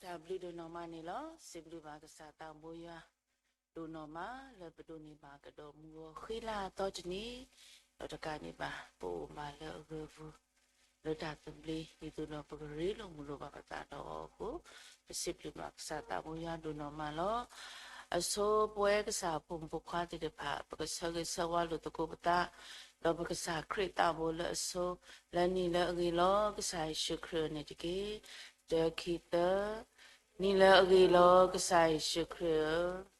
တၢ်ဘျုးဒိၣ်နီၢ်မးန့ၣ်လီၤ. စံးဘျုးဘၣ်ကစၢ်သးဘိယွၤ ဒိၣ်နီၢ်မးလၢပဒိးန့ၢ်ဘၣ်ကဒီးမုၢ်ဂီၤဃံလၤအသီတနံၤ, ဒီးတကးဒံးဘၣ် ပအိၣ်ဘၣ်လၢအဂၢၢ်ပူၤ လၢတၢ်သဘျ့ ဒ်သိးဒီးပကရ့လိာ်မုာ်လိာ်ဘၣ်ပသးဒီးအီၤအဃိ, ပစံးဘျုးဘၣ်ကစၢ်သးဘိယွၤဒိၣ်နီၢ်မးလီၤ. အဆိပဝဲကစၢ်အဖိမုၣ်ဖိခွါသ့ၣ်တဖၣ် ပကဆၢဂ့ၤဆၢဝါလိာ်သကိးပသး, ဒီးပကစၢ်ခရံာ်သးဘိလၢအဆိ လၢနံၤလၢအဂ့ၤလီၤ. ကစၢ်ယ့ၣ်ၡူးခရံာ်အအိၣ်န့ၣ်တက့ၢ်. တၢ ခံ သၢ, နံၤလၢအဂ့ၤလီၤ ကစၢ်ယ့ၣ်ၡူးခရံာ်ဧၢ.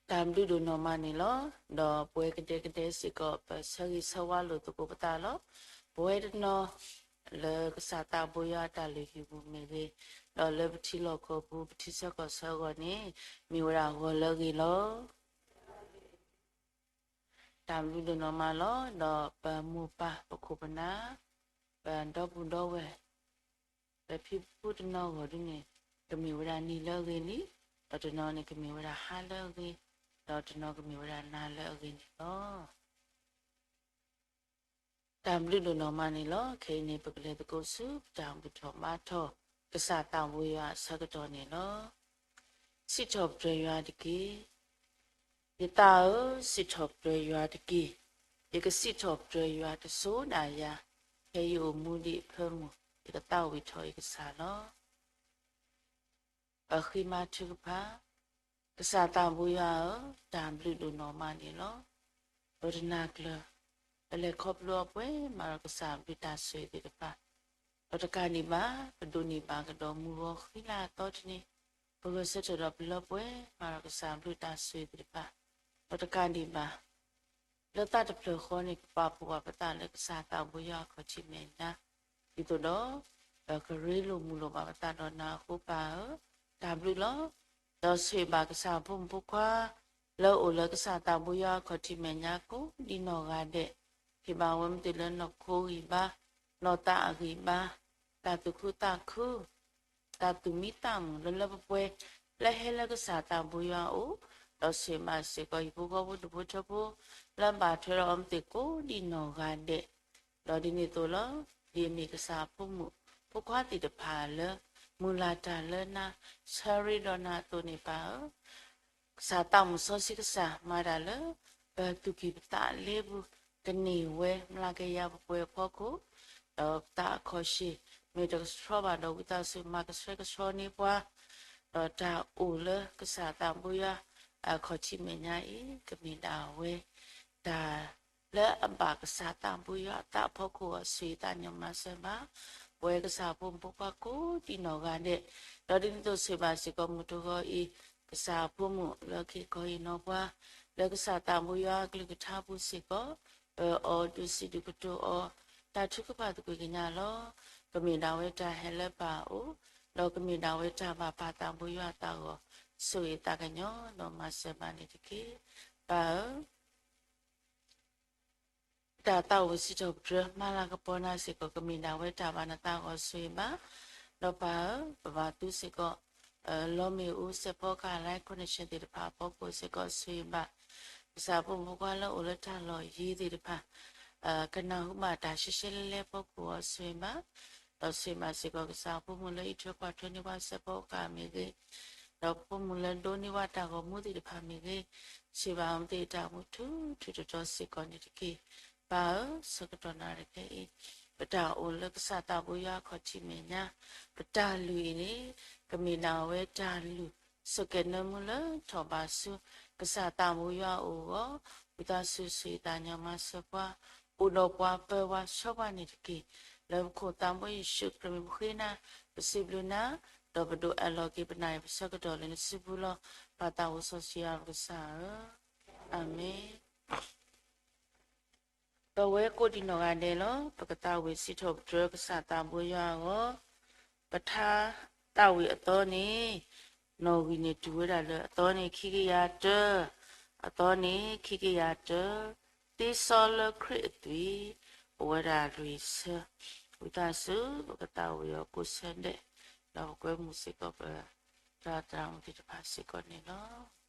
တၢ်ဘျုးဒိၣ်နီၢ်မးန့ၣ်လီၤ. ဒီးပဝဲကဒဲကဒဲစ့ၢ်ကီး ပဆၢဂ့ၤဆၢဝါလိာ်သကိးပသးလီၤ. ပဝဲတနီၤ လၢကစၢ်သးဘိယွၤအတၢ်လုၢ်ဟံၣ်ပူၤမ့ၢ်ဂ့ၤ, ဒီးလၢပထံလီၢ်ကီၢ်ပူၤ ပထံဆၢကီၢ်ဆၢအဂီၢ်န့ၣ် မ့ၢ်ဝဲဒၣ်ဂီၤလၢအဂ့ၤလီၤ. တၢ်ဘျုးဒိၣ်နီၢ်မးလီၤ. ဒီးပမိၢ်ပၢ်ပခိၣ်ပနၢ် ပဒီပုၢ်ဒီဝဲၢ် ပဖံပဖုတနီၤဂီၢ်ဒ်န့ၣ် ကမ့ၢ်ဝဲဒၣ်နံၤလၢအဂ့ၤလံ, ဒီးတနီၤန့ၣ်ကမ့ၢ်ဝဲဒၣ်ဟါလၢအဂ့ၤ, ဒီးတနီၤကမ့ၢ်ဝဲဒၣ်နၤလၢအဂ့ၤန့ၣ်လီၤ. တၢ်ဘျုးဒိၣ်နီၢ်မးန့ၣ်လီၤ. ခဲအံၤန့ၣ် ပကလဲၤသကိးဆူ တၢ်ဘူၣ်ထီၣ်ဘါထီၣ် ကစၢ်သးဘိယွၤအဆၢကတီၢ်န့ၣ်လီၤ. စံးထီၣ်ပတြၢၤယွၤတက့ၢ်. ယသးဧၢ, စံးထီၣ်ပတြၢၤယွၤတက့ၢ်. ယကစံးထီၣ်ပတြၢၤယွၤတစိၤဒၣ်ယၤ, ဖဲယအိၣ်မူဒံးအဖၢမုၢ် ယကသးဝံၣ်ထီၣ်ယကစၢ်လီၤ. ပဃ့မၤထုကဖၣ်, ကစၢ်သးဘိယွၤဧၢ, တၢ်ဘျုးဒိၣ်နီၢ်မးန့ၣ်လီၤ. ဒီးတနၤကျၢၤ ပလဲၤခီဖျိအီၤပှဲၤမးဒီးကစၢ်အဘျုးတၢ်ဆိၣ်ဂ့ၤသ့ၣ်တဖၣ်, ဒီးတကးဒံးဘၣ် ပဒိးန့ၢ်ဘၣ်ကဒီးမုၢ်ဂီၤဃံလၤအသီတနံၤ, ပဂဲၤဆၢထၢၣ်ဒီးပလၢပှဲၤမးဒီးကစၢ်အဘျုးတၢ်ဆိၣ်ဂ့ၤသ့ၣ်တဖၣ်, ဒီးတကးဒံးဘၣ် လၢသးတဖျၢၣ်ဃီန့ၣ် ပပာ်ဖှိၣ်ဘၣ်ပသးလၢကစၢ်သးဘိယွၤအခီၣ်ထံးမဲာ်ညါ ဒ်သိးဒီး ပကရ့လိာ်မုာ်လိာ်ဘၣ်ပသးဒီးနၤအဃိပၢ်ဧၢ, တၢ်ဘျုးလီၤ. ဒီးဆိၣ်ဂ့ၤဘၣ်ကစၢ်အဖိမုၣ်ဖိခွါ လၢအအိၣ်လၢကစၢ်သးဘိယွၤအခီၣ်ထံးမဲာ်ညါကိးဒံးနီၢ်ဂၤဒဲး, ဟ့ၣ်ဘၣ်ဝဲမ့ၢ်တ့ၢ်လၢနီၢ်ခိဂံၢ်ဘါ, နီၢ်သးအဂံၢ်ဘါ, တၢ်သူၣ်ခုသးခု တၢ်သူၣ်မံသးမုာ်လၢလၢပှဲၤပှဲၤ လၢဟဲလၢကစၢ်သးဘိယွၤအအိၣ်, ဒီးဆိၣ်ဂ့ၤဘၣ်စ့ၢ်ကီးဟံၣ်ဖိဃီဖိဒူၣ်ဖိထၢဖိ လၢအဘၣ်ထွဲဒီးအီၤမ့ၢ်တ့ၢ်ကိးဒံးနီၢ်ဂၤဒဲး, ဒီးဒ်န့ၣ်အသိးလီၤ. ဒ်အမ့ၢ်ကစၢ်အဖိမုၣ်ဖိခွါသ့ၣ်တဖၣ်လၢ မုၢ်လၢ်တၢ်လၢနၤ ဆၢရ့ဒီးနၤအသိးန့ၣ်ပၢ်ဧၢ ကစၢ်သးမုၣ်စီဆှံကစၢ် မၤတၢ်လၢ ပသူၣ်ကံၢ်ပသးလ့ပူၤ ကန့ၢ်ဝဲမျးကယၤပှဲၤပှဲၤအဖီခိၣ်, ဒီးပသးအခီၣ်ဆၢၣ် မ့ၢ်တကဆှီဘၣ်ဒီးဝံသးစူၤ မၤကဆှဲကဆှီန့ၢ်ပှၤ, ဒီးတၢ်အိၣ်လၢကစၢ်သးဘိယွၤ အခီၣ်ထံးမဲာ်ညါအံၤ ကမ့ၢ်ဒၣ်ဝဲ တၢ် လၢအဘၣ်ကစၢ်သးဘိယွၤအသးအဖီခိၣ်အီၤ ဆိၣ်ဂ့ၤသးညီမၤစၢၤဘၣ် ပဝဲကစၢ်ဖိမုၣ်ဖိခွါကိးဒံးနီၢ်ဂၤဒဲး, ဒီးဒ်န့ၣ်အသိးဆိၣ်ဂ့ၤဘၣ်စ့ၢ်ကီးမုၢ်တဂီၤအံၤ ကစၢ်ဖိမုၣ်လၢကဟ့ၣ်ခီဟ့ၣ်နီၤပှၤ လၢကစၢ်သးဘိယွၤအကလုၢ်ကထါပူၤစ့ၢ်ကီး, ပအီၤဒုးစံးဒုးကတိၤအီၤ တၢ်ထုကဖၣ်သကွံာ်ကညးလီၤ. ကမ့ၢ်ဒၣ်ဝဲတၢ်ဟဲလၢပၢ်အအိၣ်, ဒီးကမ့ၢ်ဒၣ်ဝဲတၢ်ဘၣ်ပၢ်သးဘိယွၤအသးအဂီၢ်, ဆိၣ်ဂ့ၤသးကညီၤဒီးမၤစၢၤဘၣ်န့ၣ်တက့ၢ်. ပၢ်ဧၢ တၢ်သးဝံၣ်စံးထီၣ်ပတြၢၤ မၤလၤကပီၤနၤစ့ၢ်ကီး ကမ့ၢ်ဒၣ်ဝဲတၢ်ဘၣ်နသးအဂီၢ်ဆိၣ်ဂ့ၤဘၣ်, ဒီးပၢ်ဧၢ ပဘၣ်သူစ့ၢ်ကီး လီမ့ၣ်အူစဲးဖီကဟၣ် live connection သ့ၣ်တဖၣ်အဖီခိၣ်စ့ၢ်ကီးဆိၣ်ဂ့ၤဘၣ်, ကစၢ်ဖိမုၣ်ဖိခွါလၢအိၣ်လၢတၢ်လီၢ်ယံၤသ့ၣ်တဖၣ် ကနၢ်ဟူဘၣ်တၢ်ရှဲရှဲလဲလဲအဖီခိၣ်အီၤဆိၣ်ဂ့ၤဘၣ်, ဒီးဆိၣ်ဂ့ၤဘၣ်စ့ၢ်ကီး ကစၢ်ဖိမုၣ်လၢအံးထွဲကွၢ်ထွဲန့ၢ်ပှၤစဲးဖီကဟၣ်မ့ၢ်ဂ့ၤ, ဒီးဖိမုၣ်လၢဒိးန့ၢ်ဘၣ်တၢ်ဂီၤမူသ့ၣ်တဖၣ်မ့ၢ်ဂ့ၤ, ဆိၣ်ဂ့ၤဘၣ်အဝဲသ့ၣ်တၢ်အိၣ်မူထူထူတီတီစ့ၢ်ကီးန့ၣ်တက့ၢ်. ပၢ်ဧၢ ဆၢကတီၢ်နၤတကဲအံၤ ပတၢ်အိၣ်လၢကစၢ်သးဘိယွၤအခီၣ်ထံးမဲာ်ညါ, ပတၢ်လုၢ်အံၤန့ၣ် ကမ့ၢ်ဒၣ်ဝဲတၢ်လုၢ် ဆိးကဲနၢမူလၢထီၣ်ဘးဆူ ကစၢ်သးဘိယွၤအအိၣ်အဂီၢ်, ဝံသးစူၤဆိၣ်ဂ့ၤသးညီမၤစၢၤပှၤ, အိၣ်ဒီးပှၤပၢၤပှၤဆှၢပှၤန့ၣ်တက့ၢ်. လၢပခိၣ်သးဘိယ့ၣ်ၡူးခရံာ်မံၤပဃ့နၤ, ပစံးဘျုးနၤ, ဒီးပဒိးအးလီၤက့ၤပနၢ်အံၤပဆၢကတီၢ်လၢနစုပူၤလီၤ. ပၢ်သးအိၣ်စီဆှံယွၤပကစၢ်ဧၢ, အၤမ့ၣ်. ပဝဲကိးဒံးနီၢ်ဂၤဒဲးလီၤ. ပကသးဝံၣ်စံးထီၣ်ပတြၢၤကစၢ်သးဘိယွၤအဂီၢ်, ပထါသးဝံၣ်အသီန့ၣ်, နီၣ်ဂံၢ်န့ၣ်တုၤဝဲဒၣ်လၢအသီန့ၣ်ခံကယၤတၢ, အသီန့ၣ်ခံကယၤတၢ, သ့စီလၢခရံာ်အသွံၣ်, ပဝဲဒၣ်လွံၢ်ဆၢ, ဝံသးစူၤ ပကသးဝံၣ်အီၤကိးဆၢဒဲး, ဒီးပကွဲမုာ်စ့ၢ်ကီးပတၢ်သရၣ်မုၣ်သ့ၣ်တဖၣ်စ့ၢ်ကီးန့ၣ်လီၤ.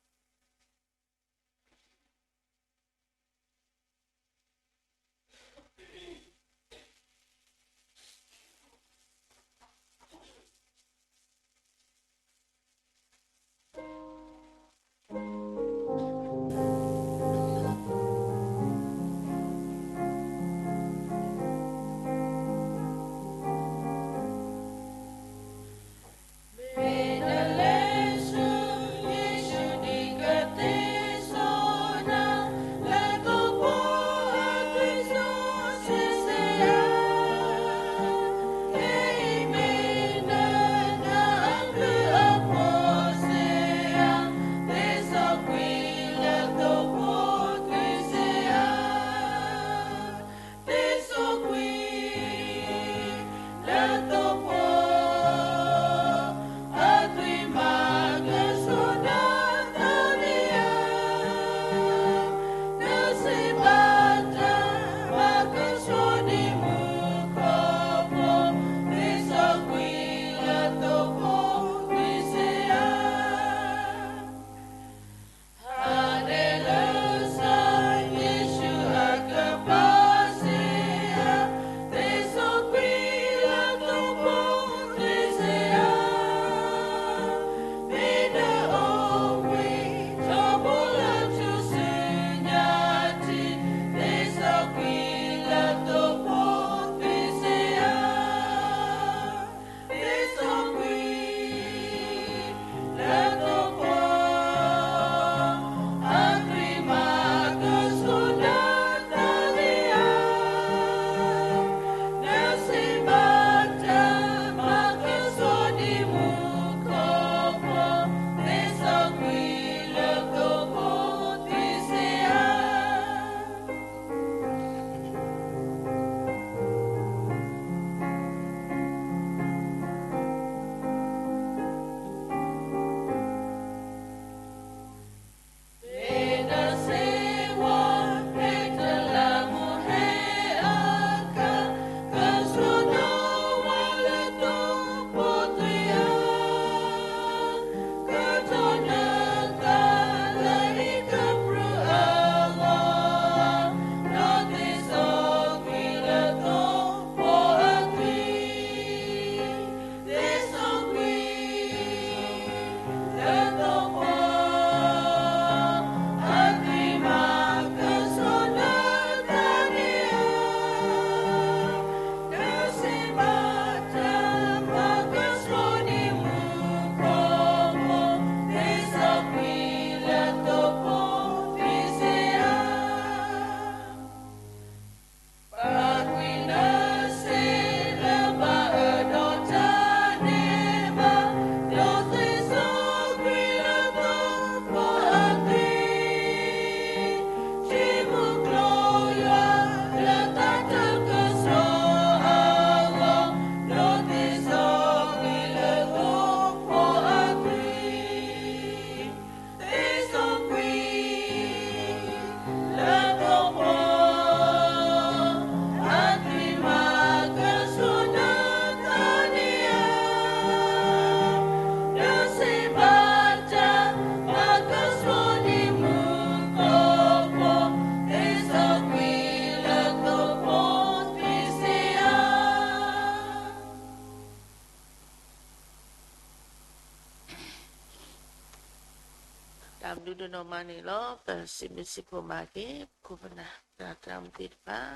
ဒုးဒိၣ်နီၢ်မးန့ၣ်လီၤ. ပစံးဘျုးစံးဖှိၣ်မၤက့ၤ ပခိၣ်ပနၢ် သရၣ်သရၣ်မုၣ်သ့ၣ်တဖၣ်,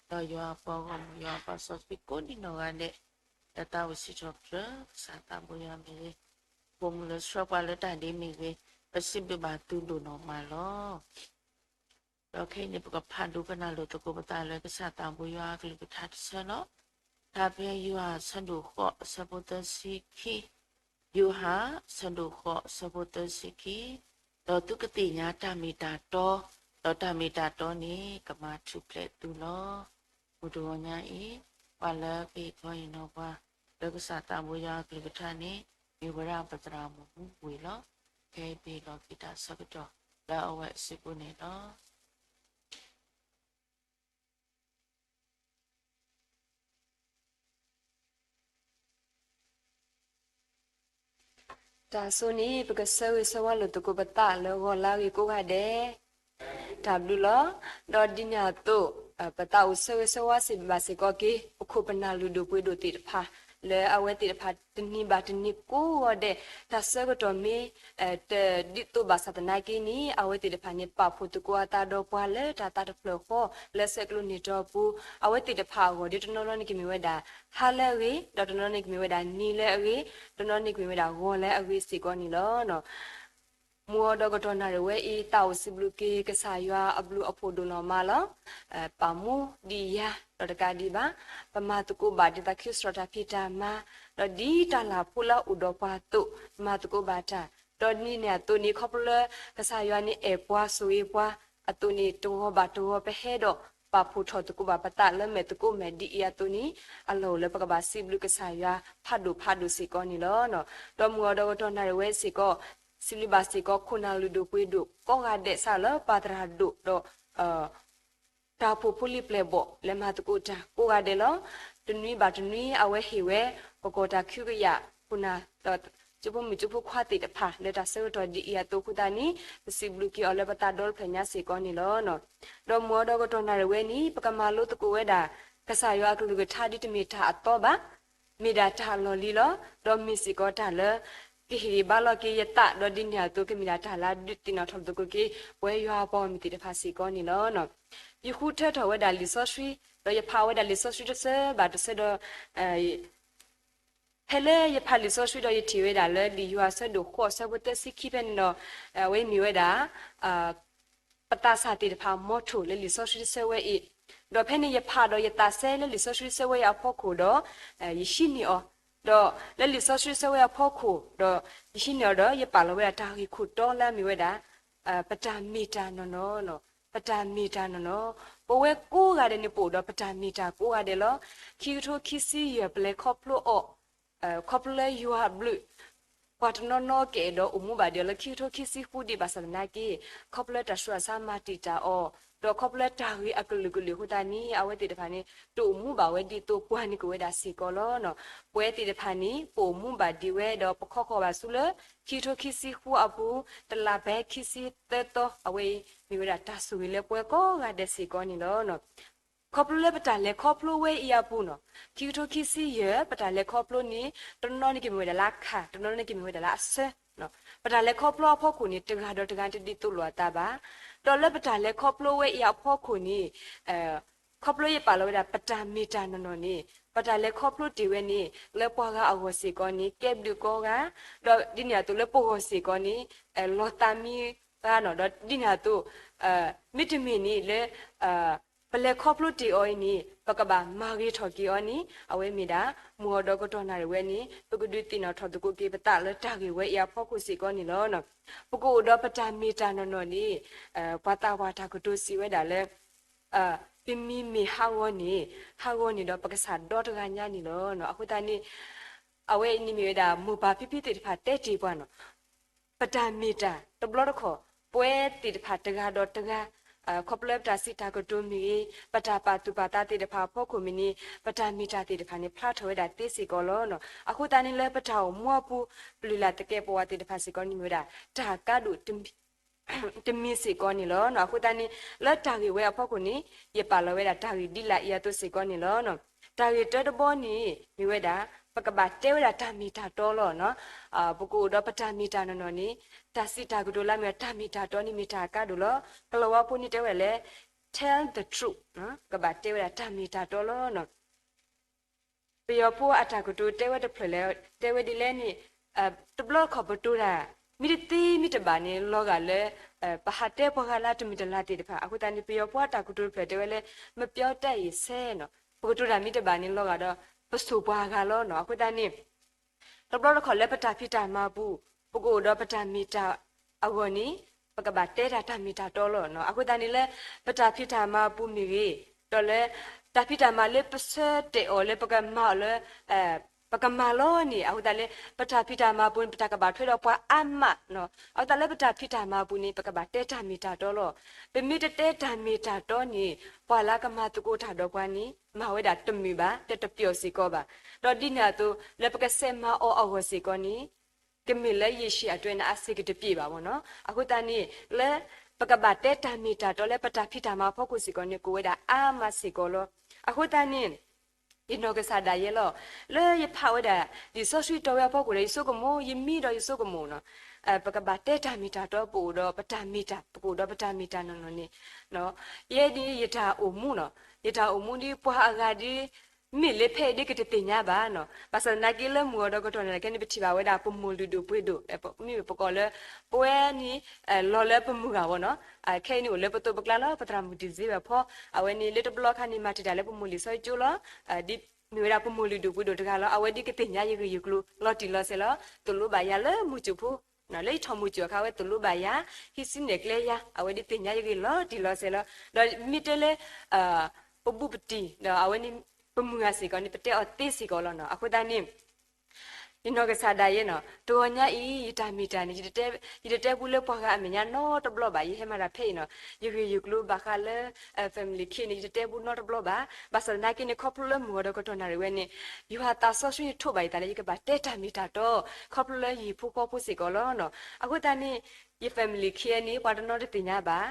ဒီးယွၤအပှၤဂီၢ်မုၢ် ယွၤအပှၤစီဆှံကိးဒံနီၢ်ဂၤဒဲး, လၢတၢ်အိၣ်စံးထီၣ်ပတြၢၤ ကစၢ်သးဘိယွၤမ့ၢ်ဂ့ၤ, ပိာ်မုၣ်လၢဆှၢပှၤလၢတၢ်ဒ်မ့ၢ်ဂ့ၤ, ပစံးဘျုးဘၣ်သုဒိၣ်နီၢ်မးလီၤ. ဒီးခဲအံၤန့ၣ် ပကဖးဒိကနၣ်လိာ်သကိးပသးလၢကစၢ်သးဘိယွၤအကလုၢ်ကထါတဆၢလီၤ. ဖျါဖဲယိၤဟၣ်အဆၢဒိၣ်ဃိးအဆၢဖိသၢဆံခံ, ယိၤဟၣ်အဆၢဒိၣ်ဃိးအဆၢဖိသၢဆံခံ, ဒီးသုကသ့ၣ်ညါတၢ်မ့ၢ်တၢ်တီ, ဒီးတၢ်မ့ၢ်တၢ်တီန့ၣ် ကမၤထူၣ်ဖျဲးသုလီၤ. မုၢ်တဂီၤညါအံၤ ပှၤလၢကဟ့ၣ်ခီဟ့ၣ်နီၤပှၤ လၢကစၢ်သးဘိယွၤအကလုၢ်ကထါန့ၣ် မ့ၢ်ဝဲဒၣ်ပသရၣ်မုၣ်မူဝ့ၤလီၤ. ခဲအံၤပဟ့ၣ်လီၤက့ၤတၢ်ဆၢကတီၢ်လၢအဝဲအစုပူၤန့ၣ်လီၤ. တၢ်ဆိန့ၣ် ပကဆၢဂ့ၤဆၢဝါလိာ်သကိးပသးလၢဂီၤလၢအဂ့ၤကိးဂၤဒဲး, တၢ်ဘျုးလီၤ. ဒီးဒ်န့ၣ်အသိး ပသးအိၣ်ဆၢဂ့ၤဆၢဝါစ့ၢ်ဘၣ်စ့ၢ်ကီးက့ၤ ပခိၣ်ပနၢ်လုၢ်ဒိၣ်ပှ့ၤဒိၣ်သ့ၣ်တဖၣ် လၢအဝဲသ့ၣ်တဖၣ်တနံၤဘၣ်တနံၤကိးဂီၤဒဲး, တၢ်ဆၢကတီၢ်မ့ၢ် တဒ်သိးဘၣ်ဆၣ်သနာ်က့န့ၣ် အဝဲသ့ၣ်တဖၣ်န့ၣ် ပာ်ဖှိၣ်သကိးအသးဒီးပှၤလၢတၢ်သးတဖျၢၣ်ဃီ လၢဆဲးကျိးန့ၢ်တီအပူၤ, အဝဲသ့ၣ်တဖၣ်အဂီၢ်ဒီး တနီၤနီၤန့ၣ်ကမ့ၢ်ဝဲဒၣ် ဟါလၢအဂ့ၤ, ဒီးတနီၤန့ၣ်ကမ့ၢ်ဝဲဒၣ်နံၤလၢအဂ့ၤ, တနီၤန့ၣ်ကမ့ၢ်ဝဲဒၣ်ဂီၤလၢအဂ့ၤစ့ၢ်ကီးန့ၣ်လီၤ. မုၢ်အီၤဒီးကတီၢ်နၣ်ရံၣ်ဝဲအံၤ သးအိၣ်စံးဘျုးက့ၤကစၢ်ယွၤအဘျုးအဖှိၣ်ဒိၣ်နီၢ်မးလီၤ. ပာ်မူဒ်အံၤယၤ ဒီးတကးဒံးဘၣ်, ပမၤသကိးဘၣ်ဒ်သိးခံစရီတၢ်ဖံးတၢ်မၤ, ဒီးဒ်တၢ်လၢ်ဖိလၢအအိၣ်ဒီးပှၤအသိး ပမၤသကိးဘၣ်တၢ်, ဒီးဒ်န့ၣ်အသိးန့ၣ် ခီဖျိလၢကစၢ်ယွၤန့ၣ်အဲၣ်ပှၤဆိၣ်ဂ့ၤပှၤအသိးန့ၣ် တဂီၤဘၣ်တဂီၤ ပဟဲဒီးပာ်ဖှိၣ်ထီၣ်သကိးဘၣ်ပသးလၢမဲာ်သကိးမဲာ်ဒ်အံၤအသိးန့ၣ် အလီၢ်အိၣ်လၢပကဘၣ်စံးဘျုးကစၢ်ယွၤဖးဒိၣ်ဖးဒိၣ်စ့ၢ်ကီးန့ၣ်လီၤ. ဒီးမုၢ်အီၤဒီးကတီၢ်နၣ်ရံၣ်ဝဲစ့ၢ်ကီး စံးဘျုးဘၣ်စ့ၢ်ကီး ခိၣ်နၢ်လုၢ်ဒိၣ်ပှ့ၤဒိၣ်ကိးဂၤဒဲးစးလၢပှၤသရၣ်ဒိၣ်ဒီး တၢ်အိၣ်ဖှိၣ်ဖိလံၤပျဲၢ်ဘီၣ် လဲၤမၤသကိးတၢ်ကိးဂၤဒဲးလီၤ. တနွံဘၣ်တနွံ အဝဲဟ့ၣ်ဝဲ ပကီၢ်တၢ်ခုကယာ် ခိၣ်နၢ်ဒီး ကၠိဖိမုၣ်ကၠိဖိခွါသ့ၣ်တဖၣ် လၢတၢ်ဆၢကတီၢ်ဒ်အံၤအသိးအဃိသတးန့ၣ် ပစံးဘျုးက့ၤအီၤလၢပသးဒီတဖျၢၣ်ညါစ့ၢ်ကီးန့ၣ်လီၤ. ဒီးမုၢ်အီၤဒီးကတီၢ်နၣ်ရံၣ်ဝဲန့ၣ် ပကမၤလိသကိးဝဲဒၣ် ကစၢ်ယွၤအကလုၢ်ကထါဒ်တမ့ၢ်တၢ်အသီဘၣ် မ့ၢ်ဒၣ်တၢ်အလီၢ်လံၤလီၤ. ဒီးမ့ၢ်စ့ၢ်ကီးတၢ်လၢ ကဟ့ၣ်ဂံၢ်ဘါလီၤက့ၤယသး ဒီးဒ်န့ၣ်အသိး ကမ့ၢ်ဒၣ်တၢ်လၢဒုးသ့ၣ်နီၣ်ထီၣ်သကိးက့ၤ ပဝဲယွၤအပှၤဂီၢ်မုၢ်သ့ၣ်တဖၣ်စ့ၢ်ကီးန့ၣ်လီၤ. ယဃုထၢထီၣ်ဝဲဒၣ်လံာ်စီဆှံ ဒီးယဖးဝဲဒၣ်လံာ်စီဆှံတဆၢဘၣ်တဆၢဒီး ဖဲလၢယဖးလံာ်စီဆှံဒီးယထံၣ်ဝဲဒၣ်လၢလံာ်ယိၤဟၣ်အဆၢဒိၣ်ဃိးအဆၢဖိသၢဆံခံဖဲန့ၣ်ဒီး အဝဲမ့ၢ်ဝဲဒၣ် ပသးစၢ်သ့ၣ်တဖၣ်အမီထိၣ်လၢလံာ်စီဆှံတဆၢဝဲအံၤ, ဒီးဖဲန့ၣ်ယဖးဒီးယသးစဲလၢလံာ်စီဆှံတဆၢဝဲအံၤအဖီခိၣ်ဒီး ယဟံးန့ၢ်အီၤ, ဒီးလၢလံာ်စီဆှံတဆၢဝဲအံၤအဖီခိၣ်ဒီး ယဟံးန့ၢ်အီၤဒီး ယပာ်လီၤဝဲဒၣ်တၢ်ဂ့ၢ်ခိၣ်တီလၢအမ့ၢ်ဝဲဒၣ် ပတၢ်မ့ၢ်တၢ်နီၢ်နီၢ်, ပတၢ်မ့ၢ်တၢ်နီၢ်နီၢ်, ပဝဲကိးဂၤဒဲးန့ၣ် ပအိၣ်ဒီးပတၢ်မ့ၢ်တၢ်ကိးဂၤဒဲးလီၤ. ခံကထိခံဆံယဲၢ် ပလဲၤခီဖျိအီၤ ခီဖျိလၢယွၤအဘျုး ပှၤတနီၤနီၤကအဲၣ်ဒိးအိၣ်မူဘၣ်ဒံးအီၤလၢခံကထိခံဆံဃုဒံးဘၣ်ဆၣ်သနာ်က့ ခီဖျိလၢတၢ်ဆူးတၢ်ဆါမၤတံာ်တာ်အီၤ, ဒီးခီဖျိလၢတၢ်ဂ့ၤအကလုာ်ကလုာ်အဃိသတးန့ၣ် အဝဲသ့ၣ်တဖၣ်န့ၣ် တအိၣ်မူဘၣ်ဝဲဒ်သိးပှၤန့ၣ်ကအိၣ်ဝဲဒၣ်စ့ၢ်ကီးလီၤ. ပဝဲသ့ၣ်တဖၣ်န့ၣ် ပအိၣ်မူဘၣ်ဒံးဝဲဒီးပခီဃီၤဘၣ်ဆူလၢ ခံကထိခံဆံဃုအပူၤ တလးပဟဲခံဆံသၢသီ အဝဲအံၤ မ့ၢ်ဝဲဒၣ်တၢ်ဆိၣ်ဂ့ၤလၢပဝဲကိးဂၤဒဲးစ့ၢ်ကီးန့ၣ်လီၤ. ခီဖျိလၢပတၢ်လဲၤခီဖျိဝဲအံၤအပူၤနီၤ, ခံကထိခံဆံယဲၢ် ပတၢ်လဲၤခီဖျိန့ၣ် တနီၤန့ၣ်ကမ့ၢ်ဝဲဒၣ်လၢအခၣ်, တနီၤန့ၣ်ကမ့ၢ်ဝဲဒၣ်လၢအဆၢ, ပတၢ်လဲၤခီဖျိအဖီခိၣ်န့ၣ် တဂၤဒီးတဂၤတဒ်သိးလိာ်အသးဘၣ်. ဒီးလၢပတၢ်လဲၤခီဖျိဝဲအံၤအဖီခိၣ်န့ၣ် ခီဖျိယပာ်လီၤဝဲဒၣ်ပတၢ်မ့ၢ်တၢ်နီၢ်နီၢ်န့ၣ် ပတၢ်လဲၤခီဖျိတ့ၢ်ဝဲန့ၣ် လၢပှၤဂၤအဂီၢ်စ့ၢ်ကီးန့ၣ် ကဲဘျုးကိးဂၤ, ဒီးဒ်န့ၣ်အသိးလၢပဂီၢ်စ့ၢ်ကီးန့ၣ် လီၤသးမံဂၤနီၤ, ဒီးဒ်န့ၣ်အသိး မ့တမ့ၢ်န့ၣ်လၢ ပလဲၤခီဖျိတ့ၢ်အီၤအံၤန့ၣ် ပကဘၣ်မၤဂ့ၤထီၣ်က့ၤအီၤန့ၣ် အဝဲမ့ၢ်ဒၣ် မုၢ်အီၤဒီးကတီၢ်နၣ်ရံၣ်ဝဲန့ၣ် ပကဒုးသ့ၣ်နီၣ်ထီၣ်သကိးက့ၤပသးလၢတၢ်ဂ့ၢ်ဝဲအံၤအဖီခိၣ်စ့ၢ်ကီးန့ၣ်လီၤ. ပကအိၣ်ဒီးပတၢ်မ့ၢ်တၢ်နီၢ်နီၢ်န့ၣ် ပှၤသးပှၢ်တၢ်ကတိၤစံးဝဲဒၣ်လၢ ပမံၤမ့ၢ်ဟးဂီၤန့ၣ် ဟးဂီၤန့ၣ်ဒီးပကစၢ်ဒီတဂၤညါန့ၣ်လီၤ. အဃိသတးန့ၣ် အဝဲအံၤန့ၣ်မ့ၢ်ဝဲဒၣ် မိၢ်ပၢ်ဖံဖုသ့ၣ်တဖၣ်တဲတ့ၢ်ပှၤနီၤ ပတၢ်မ့ၢ်တၢ်တဘျီတခီၣ် ပဝဲသ့ၣ်တဖၣ်တဂၤဒီးတဂၤ ခီဖျိလၢပတၢ်စံးတၢ်ကတိၤမ့ၢ်ဂ့ၤ ပတၢ်ပာ်သူၣ်ပာ်သးသ့ၣ်တဖၣ်အဖီခိၣ်မ့ၢ်န့ၣ် ပတၢ်မ့ၢ်တၢ်သ့ၣ်တဖၣ်န့ၣ် ဖျါထီၣ်ဝဲဒၣ်သ့စ့ၢ်ကီးလီၤ. အဃိသတးန့ၣ်လၢပတၢ်အိၣ်မူအပူၤ ပလုၢ်လၢ်သကဲးပဝးသ့ၣ်တဖၣ်စ့ၢ်ကီးန့ၣ်မ့ၢ်ဝဲဒၣ် တၢ်ကါဒိၣ် တမံၤစ့ၢ်ကီးန့ၣ်လီၤ. အဃိသတးန့ၣ် လၢတၢ်ဂ့ၢ်ဝဲအဖီခိၣ်န့ၣ် ယပာ်လီၤဝဲဒၣ်တၢ်ဂ့ၢ်ဒ်လာ်အံၤအသိးစ့ၢ်ကီးန့ၣ်လီၤ. တၢ်ဂ့ၢ်တၢတဘီန့ၣ် မ့ၢ်ဝဲဒၣ် ပကဘၣ်တဲဝဲဒၣ်တၢ်မ့ၢ်တၢ်တီလီၤ. ပကအိၣ်ဒီးပတၢ်မ့ၢ်တၢ်နီၢ်နီၢ်န့ၣ် တၢ်စံးတၢ်ကတိၤလၢအမ့ၢ်တၢ်မ့ၢ်တၢ်တီန့ၣ်မ့ၢ်တၢ်အကါဒိၣ်လီၤ. ကလီၤဝါဖိန့ၣ်တဲဝဲဒၣ်လၢ tell the truth, ကဘၣ်တဲဝဲဒၣ်တၢ်မ့ၢ်တၢ်တီလီၤ. ပယီၤဖိအတၢ်ကတိၤတဲဝဲတဖျၢၣ်လၢ တဲဝဲဒ်လဲၣ်န့ၣ်, တဘျီတခီၣ်ပတိၤတၢ် မ့ၢ်တသ့မ့ၢ်တဘၣ်န့ၣ် လီၤဂာ်လၢ ပဟးတဲပှၤဂၤလၢတမုာ်တလၤသ့ၣ်တဖၣ်. အဃိသတးန့ၣ် ပယီၤဖိအတၢ်ကတိၤတဖျၢၣ်တဲဝဲလၢ မပြောတတ်ရင်ဆဲ နီၤ, ပကတိၤတၢ်မ့ၢ်တဘၣ်န့ၣ် လီၤဂာ်ဒီး ပစိာ်ပှၤအဂၤလီၤနီၤ. အဃိသတးန့ၣ် တဘျီတခီၣ်လၢပတၢ်ဖံးတၢ်မၤအပူၤ ပကအိၣ်ဒီးပတၢ်မ့ၢ်တၢ်အဂီၢ်န့ၣ် ပကဘၣ်တဲတၢ်တၢ်မ့ၢ်တၢ်တီလီၤ. အဃိသတးန့ၣ်လၢ ပတၢ်ဖံးတၢ်မၤအပူၤမ့ၢ်ဂ့ၤ, ဒီးလၢ တၢ်ဖံးတၢ်မၤလၢပဆၢတဲာ်အီၤလၢပကမၤအီၤလၢ ပကမၤလီၤန့ၣ် အဃိသတးလၢ ပတၢ်ဖံးတၢ်မၤအပူၤန့ၣ် ပတၢ်ကဘၣ်ထွဲဒီးပှၤအါမးနီၤ. အဃိသတးလၢပတၢ်ဖံးတၢ်မၤအပူၤန့ၣ် ပကဘၣ်တဲတၢ်မ့ၢ်တၢ်တီလီၤ. ပမ့ၢ်တတဲတၢ်မ့ၢ်တၢ်တီန့ၣ် ပှၤလၢကမၤသကိးတၢ်ဒီးပှၤန့ၣ် မၤဝဲဒၣ်တမုာ်ဘၣ်, တတပျီၣ်စ့ၢ်ကီးဘၣ်. ဒီးဒ်န့ၣ်အသိး လၢပကဆဲးမၤအီၤအဂီၢ်စ့ၢ်ကီးန့ၣ် ကမ့ၢ်လၢရေရှည်အတွဲန့ၣ် အဆင်တပြေဘၣ်နီၤ. အဃိသတးန့ၣ် လၢ ပကဘၣ်တဲတၢ်မ့ၢ်တၢ်တီလၢပတၢ်ဖံးတၢ်မၤအဖီခိၣ်စ့ၢ်ကီးန့ၣ် ကအိၣ်ဝဲဒၣ်အါမးစ့ၢ်ကီးလီၤ. အဃိသတးန့ၣ် ယနီၢ်ကစၢ်ဒၣ်ယဲလီၤ. လၢယဖးဝဲဒၣ် လံာ်စီဆှံတီဝဲအဖီခိၣ်ဒီး ယဆိကမိၣ်, ယမံဒီးယဆိကမိၣ်နီၤ. ပကဘၣ်တဲတၢ်မ့ၢ်တၢ်တီ ပအိၣ်ဒီးပတၢ်မ့ၢ်တၢ်, ပကအိၣ်ဒီးပတၢ်မ့ၢ်တၢ်နီၢ်နီၢ်န့ၣ် ယဲဒ်ယတၢ်အိၣ်မူနီၤ, ယတၢ်အိၣ်မူဒ်ပှၤအဂၤဒ် မ့ၢ်လၢဖဲအံၤဒ်ကတသ့ၣ်ညါဘၣ်နီၤ. ဘၣ်ဆၣ်သနာ်က့လၢမုၢ်ဂီၤဒီးကတီၢ်နံၤခဲအံၤန့ၣ် ပထံၣ်ဘၣ်ဝဲဒၣ်ပမိၢ်လုၢ်ဒိၣ်ပှ့ၤဒိၣ်, မ့မ့ၢ်ပကိးလၢ ပဝဲန့ၣ် လီၤလၢပမုၢ်ဂၤဝဲနီၤ. ခဲအံၤန့ၣ်အိၣ်လၢပသိးပကျါလီၤ. ပသရၣ်မုၣ်ဒံၣ်စ့ဘၢၣ်ဖီ အဝဲန့ၣ်လၢတဘျီခါန့ၣ် မၤတံာ်တာ်လၢပမိၢ်လံာ်စီဆှံကၠိလီၤ. ဒ်မ့ၢ်ဝဲဒၣ်ပမိၢ်လုၢ်ဒိၣ်ပှ့ၤဒိၣ်တဂၤလီၤ. အဝဲဒ်ကသ့ၣ်ညါယဂ့ၢ်ယကျိၤလီၤတံၢ်လီၤဆဲးလီၤ. သိၣ်လိဘၣ်ယၤလၢမုၢ်စူၣ်ဖိ လၢယထီၣ်မုၢ်စူၣ်အခါ အဝဲသိၣ်လိဘၣ်ယၤ, ဟံးစုနဲၣ်ကျဲယၤ, အဝဲဒ်သ့ၣ်ညါယဂ့ၢ်လီၤတံၢ်လီၤဆဲးလီၤ. ဒီးမ့ၢ်တဲလၢ ပဘူးပတံၢ် ဒီးအဝဲန့ၣ် ပမုၢ်ဂၤစ့ၢ်ကီးန့ၣ် ပတဲအီၤသ့စ့ၢ်ကီးလီၤနီၤ. အဃိသတးန့ၣ် ယနီၢ်ကစၢ်ဒၣ်ယဲနီၤ, တဂီၤညါအံၤ ယတၢ်မ့ၢ်တၢ်န့ၣ် ယတတဲဘူးလၢပှၤဂၤအမဲာ်ညါနီတဘျီဘၣ်. ယဟဲမၤတၢ်ဖဲအံၤနီၤ, ယဂ့ၢ်ယကျိၤဘၣ်ဃးလၢ family ခံန့ၣ် ယတတဲဘူးနီတဘျီဘၣ်. ဘၣ်ဆၣ်သနာ်က့န့ၣ် ခီဖျိလၢမုၢ်ဂီၤဒီးကတီၢ်နၣ်ရံၣ်ဝဲန့ၣ် ယွၤသးစီဆှံန့ၣ်ထိးဘၣ်ယသးလၢ ယကဘၣ်တဲတၢ်မ့ၢ်တၢ်တီ ခီဖျိလၢယဟံၣ်ဖိဃီဖိစ့ၢ်ကီးလီၤနီၤ. အဃိသတးန့ၣ် ယ family ခံန့ၣ် ပှၤတနီၤတသ့ၣ်ညါဘၣ်.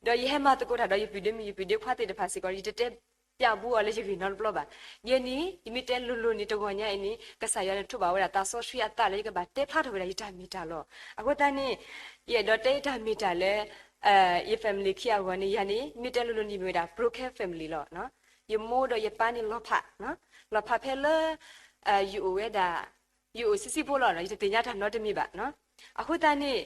ဒီးယဟဲမၤသကိးတၢ်ဒီးယပုၢ်ဒီမုၣ် ယပုၢ်ဒီခွါသ့ၣ်တဖၣ်စ့ၢ်ကီး ယတတဲပျးဘူးအီၤလၢယဂ့ၢ်နီတဘျီဘၣ်. ယဲန့ၣ် ယမ့ၢ်တဲလိၤလိၤန့ၣ် တဂီၤညါအံၤန့ၣ် ကစၢ်ယွၤန့ၣ်ထိးဘၣ်ဝဲဒၣ်သးစီဆှံအသးလၢ ယကဘၣ်တဲဖျါထီၣ်ဝဲဒၣ်ယတၢ်မ့ၢ်တၢ်လီၤ. အဃိသတးန့ၣ် ယအဲၣ်ဒိးတဲယတၢ်မ့ၢ်တၢ်လၢ ယ family ခံအဂီၢ်န့ၣ် ယၤန့ၣ် မ့ၢ်တဲလိၤလိၤန့ၣ် ယမ့ၢ်ဝဲဒၣ် broken family လီၤ. ယမိၢ်ဒီးယပၢ်န့ၣ်လီၤဖး, လီၤဖးဖဲလၢ ယအိၣ်ဝဲဒၣ် ယအိၣ်ဆံးဆံးဖိလီၤနီၤ, ယတသ့ၣ်ညါတၢ်နီတမံၤဘၣ်. အဃိသတးန့ၣ်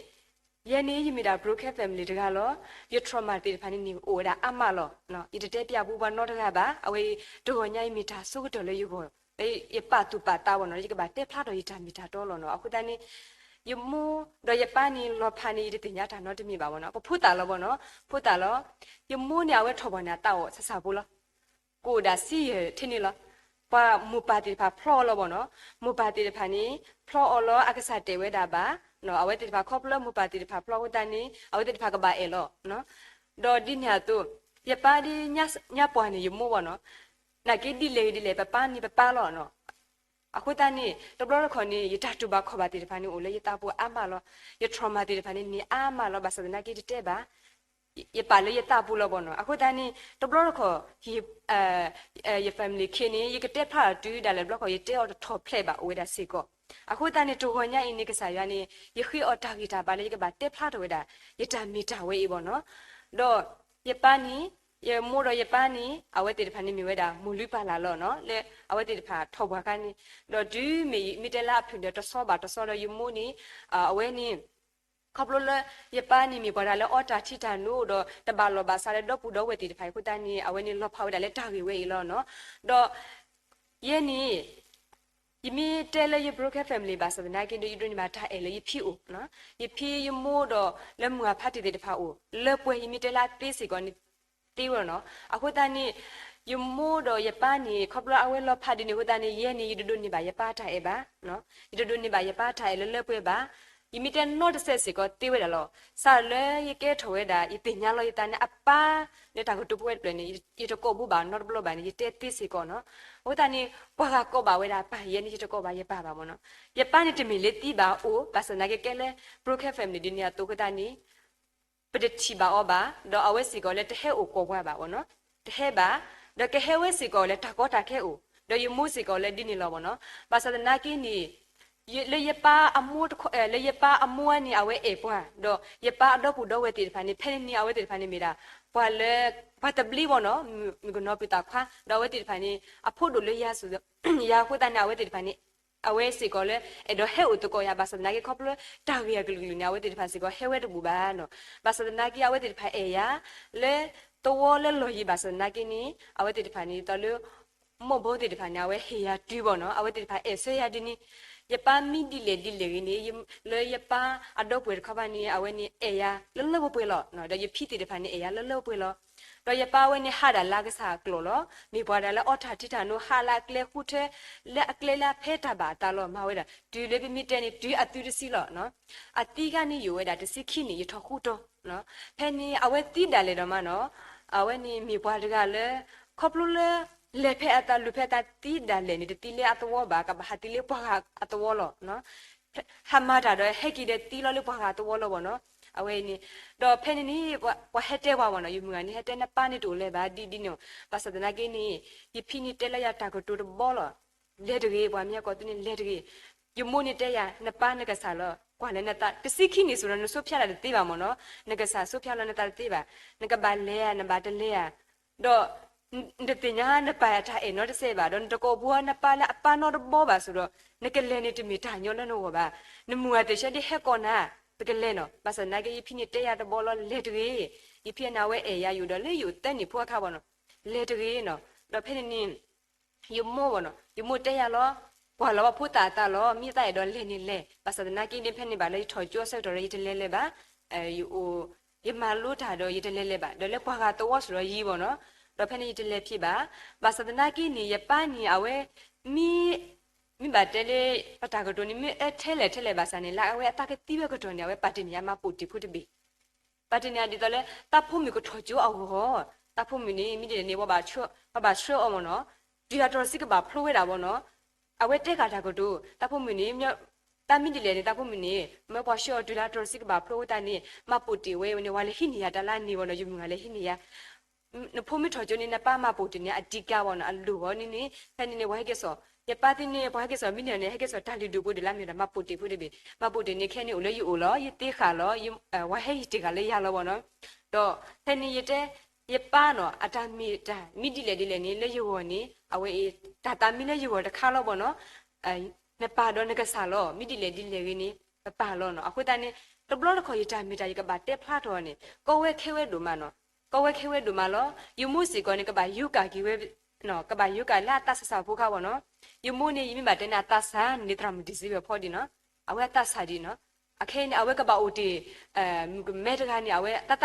ယဲန့ၣ် ယမ့ၢ်ဒၣ် broken family တဂၤလီၤ. ယ trauma သ့ၣ်တဖၣ်န့ၣ်န့ၣ် အိၣ်ဝဲဒၣ်အါမးလီၤ. ယတတဲပျးဘူးပှၤနီတဂၤဘၣ်. အဝဲအံၤ တဂီၤညါအံၤမ့ၢ်တၢ်ဆိကတၢၢ်လၢယဂီၢ်, ယပာ်သူၣ်ပာ်သးဘၣ်နီၤ, ယကဘၣ်တဲဖျါထီၣ်ယတၢ်မ့ၢ်တၢ်တီလီၤနီၤ. အဃိသတးန့ၣ် ယမိၢ်ဒီးယပၢ်န့ၣ်လီၤဖးန့ၣ် ယတသ့ၣ်ညါတၢ်နီတမံၤဘၣ်ဘၣ်နီၤ. ပဖိသၣ်လီၤဘၣ်နီၤ, ဖိသၣ်လီၤ. ယမိၢ်န့ၣ် အဝဲထီၣ်ပှၢ်န့ၣ် အသးအိၣ်ဆးဆးဖိလီၤ. ကအိၣ်ဒၣ်ဆံယဲၢ်ထဲန့ၣ်လီၤ. ပှၤမိၢ်ပၢ်သ့ၣ်တဖၣ်ဖျီအီၤလီၤဘၣ်နီၤ. မိၢ်ပၢ်သ့ၣ်တဖၣ်န့ၣ် ဖျီအီၤလီၤ အကစၢ်တဲာ်ဝဲဒၣ်ဘၣ်. အဝဲသ့ၣ်တဖၣ်ခီဖျိလၢမိၢ်ပၢ်သ့ၣ်တဖၣ်ဖျီအဃိသတးန့ၣ် အဝဲသ့ၣ်တဖၣ်ကဘၣ်အဲၣ်လီၤ. ဒီးဒ်န့ၣ်အသိး ယပၢ်ဒ်ညါပှၢ်န့ၣ် ယမိၢ်ဘၣ်နီၤ. နာ်က့ဒ်လဲၣ်ဂ့ၤဒ်လဲၣ် ပပၢ်န့ၣ်ပပၢ်လီၤနီၤ. အဃိသတးန့ၣ် တဘျီတခီၣ်န့ၣ် ယတၢ်တူၢ်ဘၣ်ခီၣ်ဘၣ်သ့ၣ်တဖၣ်န့ၣ် အိၣ်လၢယသးပူၤအါမးလီၤ. ယ trauma သ့ၣ်တဖၣ်န့ၣ် န့ၢ်အါမးလီၤ. ဘၣ်ဆၣ်သနာ်က့တတဲဘၣ် ယပာ်လၢယသးပူၤလီၤဘၣ်နီၤ. အဃိသတးန့ၣ် တဘျီတခီၣ် ယ family ခံန့ၣ် ယကတဲဖျါအီၤတုၤဒၣ်လဲာ်တဘျီတခီၣ် ယတဲအီၤတထီၣ်ဖျဲးဘၣ် အိၣ်ဝဲဒၣ်စ့ၢ်ကီး. အဃိသတးန့ၣ် တဂီၤညါအံၤန့ၣ် ကစၢ်ယွၤန့ၣ် ယဃ့အီၤတၢ်ဂံၢ်တၢ်ဘါလၢယကဘၣ်တဲဖျါထီၣ်ဝဲဒၣ် ယတၢ်မ့ၢ်တၢ်ဝဲအံၤဘၣ်နီၤ. ဒီးယပၢ်န့ၣ် ယမိၢ်ဒီးယပၢ်န့ၣ် အဝဲသ့ၣ်တဖၣ်န့ၣ်မ့ၢ်ဝဲဒၣ် မိၢ်လုၢ်ပၢ်လၢ်လီၤနီၤ. လၢအဝဲသ့ၣ်တဖၣ်ထီၣ်ပှၢ်ခါန့ၣ် ဒီးတုၤမ့ၢ်မ့ၢ်တဲလၢအဖုၣ်ဒီးတဆီဘၣ်တဆီဒီးယမိၢ်န့ၣ် အဝဲန့ၣ် ခီဖျိလၢ ယပၢ်န့ၣ်မ့ၢ်ပှၤတဂၤလၢအီတၢ်ထံတၢ်နိဒီး တဘၣ်လီၢ်ဘၣ်စးလၢဒီပုၢ်ဒီဝဲၢ်သ့ၣ်တဖၣ်အံၤအဃိသတးန့ၣ် အဝဲန့ၣ်လီၤဖးဝဲဒၣ်လၢတၢ်ဂ့ၢ်ဝဲအံၤလီၤနီၤ. ဒီး ယဲန့ၣ် ယမ့ၢ်တဲလၢယ broken family ဘၣ်ဆၣ်သနာ်က့ဒီး ယဒိးန့ၢ်ဘၣ်တၢ်အဲၣ်လၢယဖံအိၣ်, ယဖံယမိၢ်ဒီးလၢမုၢ်အဖါတံၢ်သ့ၣ်တဖၣ်အိၣ်, လၢပှဲၤယမ့ၢ်တဲလၢအသ့စ့ၢ်ကီးန့ၣ် သ့ဝဲနီၤ. အဃိသတးန့ၣ် ယမိၢ်ဒီးယပၢ်န့ၣ် ခီဖျိအဝဲလီၤဖးဒ်န့ၣ်အဃိသတးန့ၣ် ယဲန့ၣ် ယတဒိးန့ၢ်ဘၣ်ယပၢ်တၢ်အဲၣ်ဘၣ်, ယတဒိးန့ၢ်ဘၣ်ယပၢ်တၢ်အဲၣ်လၢလၢပှဲၤဘၣ်. ယမ့ၢ်တဲနီတစဲးစ့ၢ်ကီးသ့ဝဲဒၣ်လီၤ. စးလၢယကဲထီၣ်ဝဲဒၣ် ယသ့ၣ်ညါလီၤယသးန့ၣ် အပၢ်လၢတၢ်ကတိၤပဝဲတဖျၢၣ်န့ၣ် ယတကိးဘူးဘၣ်နီတဘျီဘၣ်န့ၣ် ယတဲသ့စ့ၢ်ကီးနီၤ. အဃိသတးန့ၣ် ပှၤဂၤကိးဘၣ်ဝဲဒၣ်ပၢ်, ယဲန့ၣ် ယတကိးဘၣ်ယပၢ်ဘၣ်မ့ၢ်နီၤ. ယပၢ်န့ၣ်တမ့ၢ်လၢသံဘၣ်အိၣ်, ဘၣ်ဆၣ်သနာ်က့ကဲလၢ broken family ဒ်န့ၣ်အသိးအဃိသတးန့ၣ် ပတထံၣ်ဘၣ်အီၤဘၣ်, ဒီးအဝဲစ့ၢ်ကီးလၢတဟဲအိၣ်ကိးပှၤဘၣ်မ့ၢ်နီၤ, တဟဲဘၣ်, ဒီးကဟဲဝဲစ့ၢ်ကီးလၢတၢ်ကီတၢ်ခဲအိၣ်, ဒီးယမိၢ်စ့ၢ်ကီးလၢဒ်န့ၣ်လီၤဘၣ်နီၤ. ဘၣ်ဆၣ်သနာ်က့န့ၣ် ယ လၢယပၢ်အမိၢ်တခီ အဲ လၢယပၢ်အမိၢ်န့ၣ် အဝဲအဲၣ်ပှၤ, ဒီးယပၢ်အဒီပုၢ်ဒီဝဲၢ်သ့ၣ်တဖၣ်န့ၣ် ဖဲန့ၣ်န့ၣ် အဝဲသ့ၣ်တဖၣ်န့ၣ်မ့ၢ်ဒၣ် ပှၤလၢ ပှၤသဘျ့ဘၣ်နီၤ, မုၣ်ကနီၤပုၢ်သးခွါ, ဒီးအဝဲသ့ၣ်တဖၣ်န့ၣ် အဖိဒိၣ်လၢယၤစူၤ ယၤအဃိသတးန့ၣ် အဝဲသ့ၣ်တဖၣ်န့ၣ် အဝဲစ့ၢ်ကီးလၢ အဲၣ်ဒိးဟဲအိၣ်သကိးယၤ ဘၣ်ဆၣ်သနာ်က့ ခီဖျိလၢတၢ်ဂ့ၢ်အကလုာ်ကလုာ်န့ၣ် အဝဲသ့ၣ်တဖၣ်စ့ၢ်ကီးဟဲဝဲတဘူၣ်ဘၣ်နီၤ. ဘၣ်ဆၣ်သနာ်က့ အဝဲသ့ၣ်တဖၣ်အဲၣ်ယၤ လၢသဝီလၢလီၢ်ယံၤ ဘၣ်ဆၣ်သနာ်က့န့ၣ် အဝဲသ့ၣ်တဖၣ်န့ၣ် ဒ်သိးလၢ မိၢ်ဘီသ့ၣ်တဖၣ်န့ၣ် အဝဲဟ့ၣ်ယၤတုၤဘၣ်နီၤ, အဝဲသ့ၣ်တဖၣ်အဲၣ်ဆၢယၤဒ်န့ၣ်, ယပၢ်မံဒ်လဲၣ်ဒ်လဲၣ်ဂ့ၤန့ၣ် လၢယပၢ်အဒီပုၢ်ဝဲၢ်တခီဘၣ်န့ၣ် အဝဲန့ၣ်အဲၣ်ယၤလၢလၢပှဲၤပှဲၤလီၤ. ဒီးယဖံသ့ၣ်တဖၣ်န့ၣ် အဲၣ်ယၤလၢလၢပှဲၤပှဲၤလီၤ. ဒီးယပၢ်ဝဲန့ၣ် ဟးဒၣ်လၢကစၢ်အကျိာ်လီၤ. မ့ၢ်ပှၤဒၣ်လၢအီၣ်တၢ်ထံတၢ်နိ ဟးလၢအကျဲဃုထၢ လၢအကျဲလၢအဖဲတၢ်ဘၣ်အသးလီၤ. မၤဝဲဒၣ် တုၤလၢပမ့ၢ်တဲန့ၣ် တုၤအသုတဆံလီၤ. အသံခါန့ၣ် ယအိၣ်ဝဲဒၣ်တဆံခံနံၣ် ယထီၣ်ဃူတီၤ ဖဲန့ၣ် အဝဲသံဒၣ်လဲာ်ဒီးမးနီၤ, အဝဲန့ၣ်မ့ၢ်ပှၤတဂၤလၢ ခီဖျိလၢ လဲၤဖဲအသး လူၤဖဲအသး သံဒၣ်လဲာ်န့ၣ် တသံလၢအသဝီဘၣ်, ကဘၣ်ဟးသံလၢပှၤဂၤအသဝီလီၤ. ဟးမၤတၢ်ဒီး ဟဲက့ၤဒီးသံလီၤလၢပှၤဂၤအသဝီလီၤဘၣ်နီၤ. အဝဲန့ၣ် ဒီးဖဲန့ၣ်န့ၣ် ပှၤဟဲတဲပှၤဘၣ်နီၤ, ယမုၢ်ဂၤန့ၣ် ဟဲတဲနပၢ်န့ၣ်တအိၣ်လၢၤဘၣ် ဒ်ဒ်န့ၣ်, ဘၣ်ဆၣ်သနာ်က့န့ၣ် ယဖံန့ၣ်တဲလၢယၤတၢ်ကတိၤတဘီလီၤ. လဲၤတဂ့ၤ, ပှၤမ့ၢ်ဟဲကိးသုန့ၣ် လဲၤတဂ့ၤ. ယမိၢ်န့ၣ်တဲယၤ နပၢ်နကစၢ်လီၤ, ကွၢ်လၢနသး တဆံခံနံၣ်စ့ၢ်ကီးဒီး နစိဖၠါတၢ်တသ့ဘၣ်မ့ၢ်နီၤ, နကစၢ်စိဖၠါလီၤနသးတသ့ဘၣ်, နကဘၣ်လဲၤဧါ နဘၣ်တလဲၤဧါ, ဒီး နတသ့ၣ်ညါနပၢ်အတၢ်အဲၣ်နီတစဲးဘၣ်, ဒီးနတကိးဘှီနပၢ်လၢအပၢ်နီတဘီဘၣ်စ့ၢ်ကီးဒီး နကလဲၤန့ၣ်တမ့ၢ်တၢ်ညီလၢနဂီၢ်ဘၣ်. နမုၢ်ဂၤသ့ၣ်ဆၢဒ်ဟဲကိးနၤ ပကလဲၤနီၤ, ဘၣ်ဆၣ်သနာ်က့ ယဖံန့ၣ်တဲယၤတဘီလီၤ လဲၤတဂ့ၤ. ယဖံန့ၣ် အဝဲအဲၣ်ယၤ ယအိၣ်ဒီးလၢယအိၣ်သၢနံၣ်ဖိအခါဘၣ်နီၤ, လဲၤတဂ့ၤနီၤ. ဒီးဖဲန့ၣ်န့ၣ် ယမိၢ်ဘၣ်နီၤ, ယမိၢ်တဲယၤလီၤ, ကွၢ်လီၤဘၣ်ဖိသၣ်အသးလီၤ, မ့ၢ်သးအဲၣ်ဒိးလဲၤန့ၣ်လဲၤ, ဘၣ်ဆၣ်သနာ်က့န့ၣ် ဖဲန့ၣ်ဘၣ်လၢယထီၣ်ကၠိအဆၢကတီၢ်ဒီး ယတလဲၤလၢၤဘၣ်, ယအိၣ် ယမၤလိတၢ်ဒီး ယတလဲၤလၢၤဘၣ်, ဒီးလၢပှၤဂၤသဝီစ့ၢ်ကီးယံၤဘၣ်နီၤ, ဒီးဖဲန့ၣ်ယတလဲၤဖံးဘၣ်. ဘၣ်ဆၣ်သနာ်က့န့ၣ် ယပၢ်န့ၣ် အဝဲ မ့ၢ် မ့ၢ်ဘၣ်တဲလၢ ပတၢ်ကတိၤန့ၣ် မ့ၢ်အၢထဲလဲၣ်ထဲလဲၣ်ဘၣ်ဆၣ်န့ၣ် လၢအဝဲအသးကသံဝဲကတီၢ်န့ၣ် အဝဲပာ်တ့ၢ်န့ၢ်ယၤ မှတ်ပုံတင် ဖိတဘ့ၣ် ပာ်တ့ၢ်န့ၢ်ယၤဒ်သိးလၢ သးဖိမုၣ်ကထီၣ်ကၠိအဂီၢ်, သးဖိမုၣ်န့ၣ် မ့ၢ်ဒ်လဲၣ်န့ၣ် ပှၤဘၣ်ဆှၢအီၤမ့ၢ်နီၤ, တုၤလၢတြီဆံကဘၣ်ဖျိဝဲဒၣ်ဘၣ်နီၤ, အဝဲတဲဃာ်တၢ်ကတိၤ, သးဖိမုၣ်န့ၣ် တၢ်မ့ၢ်ဒ်လဲၣ်န့ၣ် သးဖိမုၣ်န့ၣ် မၢပှၤဆှၢအီၤတုၤလၢတြီဆံကဘၣ်ဖျိဝဲသတးန့ၣ် မှတ်ပုံတင် ဝဲန့ၣ် ပှၤလဲၤဟံးန့ၢ်ယၤတၢ်လၢန့ၣ်ဘၣ်နီၤ, ယမုၢ်ဂၤလဲၤဟံးန့ၢ်ယၤ နဖိမ့ၢ်ထီၣ်ကၠိန့ၣ် နပၢ် မှတ်ပုံတင် န့ၣ် အဓိက ဘၣ်နီၤ, အလိၣ်ဘၣ်န့ၣ်န့ၣ် ဖဲန့ၣ်န့ၣ် ပှၤဟဲက့ၤစိာ်, ယပၢ်သ့ၣ်န့ၣ် ပှၤဟဲက့ၤစိာ်မ့ၢ်န့ၣ်န့ၣ် ဟဲက့ၤစိာ်တၢ်လုၢ်ဒိၣ်ပှ့ၤဒိၣ်လၢမ့ၢ်ဒီး မှတ်ပုံတင် ဖိတဘ့ၣ်,မှတ်ပုံတင် န့ၣ် ခဲန့ၣ်အိၣ်လၢယအိၣ်လီၤ, ယသ့ဃာ်လီၤ, ပှၤဟဲဟံးတ့ၢ်ဃာ်လၢယၤလီၤဘၣ်နီၤ, ဒီးဖဲန့ၣ်ယတဲ ယပၢ်နီၤ အတၢ်မ့ၢ်တၢ်မ့ၢ်ဒ်လဲၣ်ဒ်လဲၣ်န့ၣ် လၢယဂီၢ်န့ၣ် အဝဲအံၤ တၢ်သးမံလၢယဂီၢ်တခါလီၤဘၣ်နီၤ, နပၢ်ဒီးနကစၢ်လီၤ မ့ၢ်ဒ်လဲၣ်ဒ်လဲၣ်ဂ့ၤန့ၣ် ပပၢ်လီၤနီၤ, အဃိသတးန့ၣ် တဘျီတခီၣ်ယတၢ်မ့ၢ်တၢ်ယကဘၣ်တဲဖျါထီၣ်န့ၣ် ကီဝဲခဲဝဲဒိၣ်မးနီၤ, ကီဝဲခဲဝဲဒိၣ်မးလီၤ, ယမိၢ်စ့ၢ်ကီးန့ၣ် ကဘၣ်ယူၤကၣ်က့ၤဝဲ ကဘၣ်ယူၤကၣ်လၢအသးစၢ်စၢ်ဖိခါဘၣ်နီၤ, ယမိၢ်န့ၣ် ယမ့ၢ်ဘၣ်တဲန့ၣ် အသးစၢ်န့ၣ် သရၣ်မုၣ်ဒံၣ်စ့ဝဲဖီဒံးနီၤ, အဝဲအသးစၢ်ဒံးနီၤ, အခဲအံၤန့ၣ် အဝဲကဘၣ်အိၣ်တ့ၢ် မုၣ်ကမဲတဂၤန့ၣ် အဝဲအသး